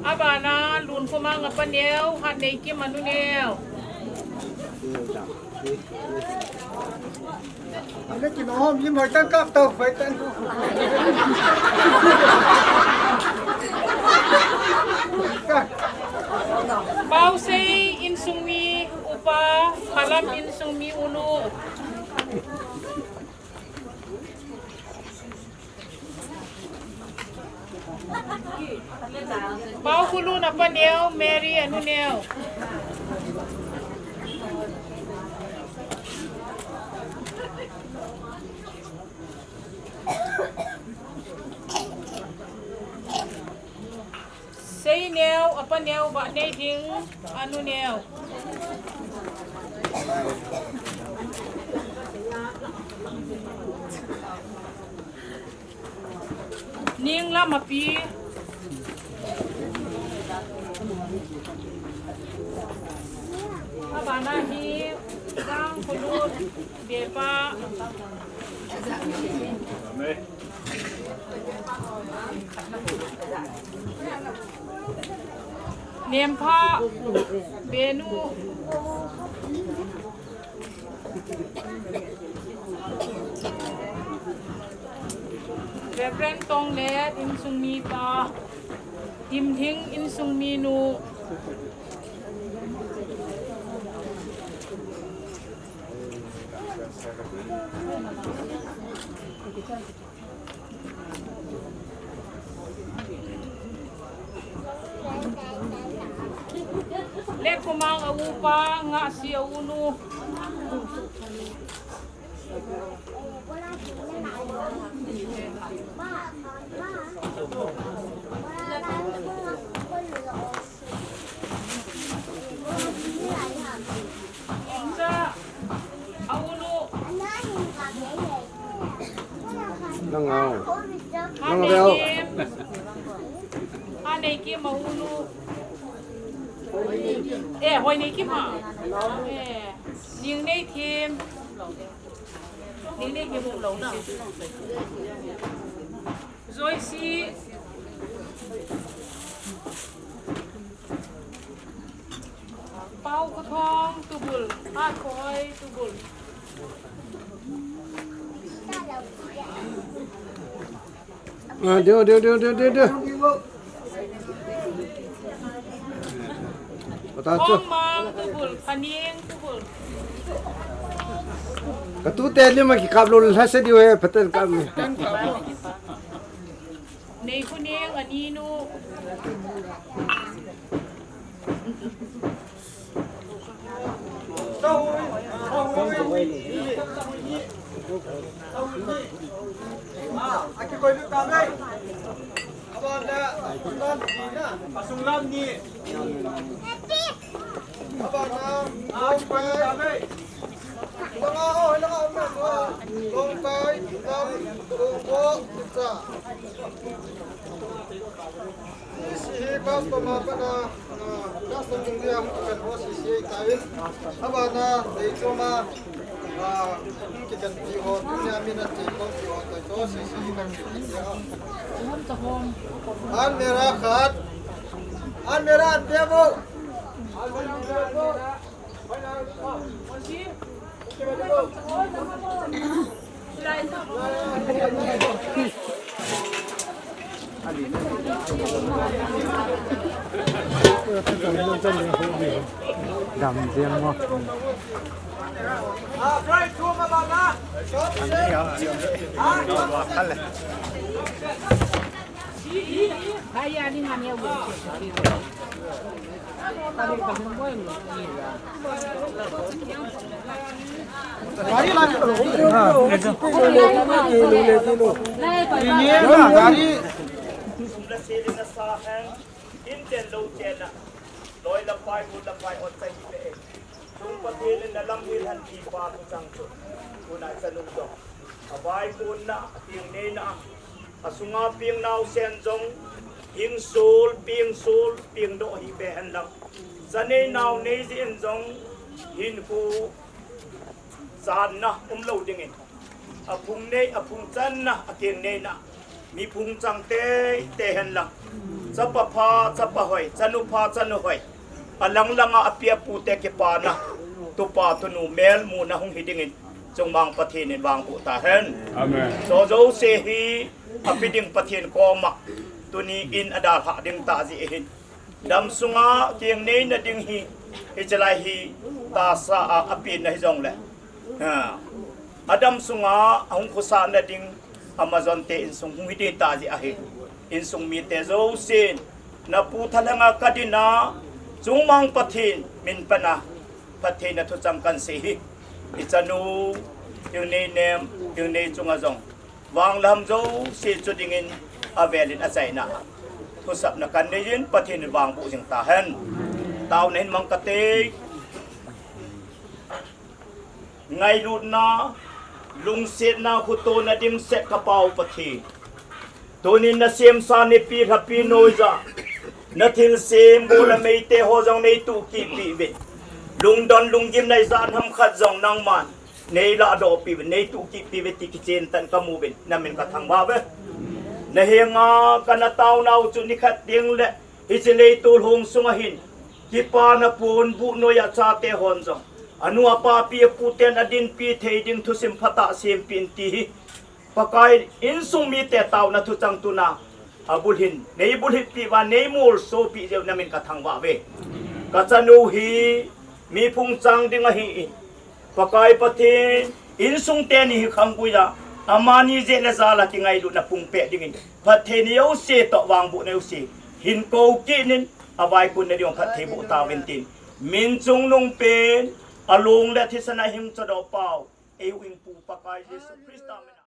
Abana Lunkhomang apa neo, Hatneikim anu neo. Ane ki no hom lim hoi tan kap tau hoi tan. Pausei insung mi Pa, Khalam insung mi unu. Pau Khulun apa neo, Mary anu neo. Sei neo, apa neo, ba nei ding, anu neo. Ning lam api. Abana hi, Sang Khulun, Bepa. Nempha, Benu. Reverend Tonglet, insung mi pa. Dimding, insung mi nu. Lekomang a upa, Ngasi a unu. Nang au. Nang au. Anei kim a unu. Eh, hoi nei kim ha. Eh, ning nei kim. Ning nei kim lo na. Joyce. Pau Khathong tubul, Hatkhohoi tubul. Ah, deu, deu, deu, deu, deu, deu. Patah tu. Khongmang tubul, Phaning tubul. Katu te lima kikap lou lhase diu he, phaten kap ni. Nei Khuneng aninu. Asunglam ni. Custom a pat a, ah, custom ding dia, kan ho C C A tauvin. Abana, dei choma, ah, kikan pi ho, tunia mina chei kon pi ho, toi to C C A kan pi dia. Almirah khat. Almirah an pe vo. Almirah an pe vo. Dam jeng mo. Hai, ani ngani. Gari la. Ini na gari. Sumla seli na sa hen, in chen lo chen na. Loi la pai, bu la pai, ot sa hi pe. Tung Pathen in na lam ni han ti pa tu chang tu. Ku na sa nung dong. Avai kun na, ting nei na. Asunga ping nau sen jong, hing sul, ping sul, ping doh hi be hen lang. Sa nei nau nei ji in jong, hin khu san na um lo ding in. Aphung nei, aphung chan na, akeng nei na. Mi phung chang te, te hen lang. Chapa pha, chapa hoi, chanu pha, chanu hoi. Alang langa api apu te kipana. Tupa tunu mel mu na hung hi ding in. Chungmang Pathen in vang u ta hen. Amen. Cho jouse hi, api ding Pathen koma. Tuni in adalha ding ta ji hin. Dam sunga keng nei na ding hi. Hiche lai hi. Tahsa a api na hijongle, ha, adam sunga ahung khosah na ding, amajonte insung hung hiding tah jeh ahi. Insung mite jousen, napu thalheng a kadin a, chungmang Pathen min pan a phattheina thucheng kahin sei hi. Ichanu, inei nem, inei chunga jong, vanglam jouse chu dingin avelin achaina thusapna kahin neiyin, Pathen in vangboh jing tahen. Taona hin mang kate. Ngailutna, lungsetna, khotona dimset ka Pa u Pathen, tunin nasemsa nipi lhapi noiya, nathilsem gol a meite ho jong neituh kit peh uvin, lungdon lunggimna ijat ham khat jong nangman neiladoh peh uvin, neituh kit peh uve ti kichen tah in kamu uvin, namin kathangvah uve. Nahenga kana taonau chu nikhat tengle hiche leitol hung sunga hin kipana ponbuh noiya chate hon jong, anu apa pi apu ten adinpi thei ding thusim phatah sempeh in ti hi, Pakai, insung mite taona thucheng tuna abulhin, neibulhit peh uva, neimolso peh jeh u namin kathangvah uve. Kachanu hi mi phungchang ding ahin, Pakai Pathen, insung teni hi khangpui a, amani jeh le jal a kingailutna pungpeh dingin, phatthei nei jouse toh vangbohna jouse hin kou kit in, avaikun na ding phatthei boh tauvin tin, min chungnung pen, along le thisan a hing chodoh pau, eihuhhingpu Pakai Jesu Christa min a.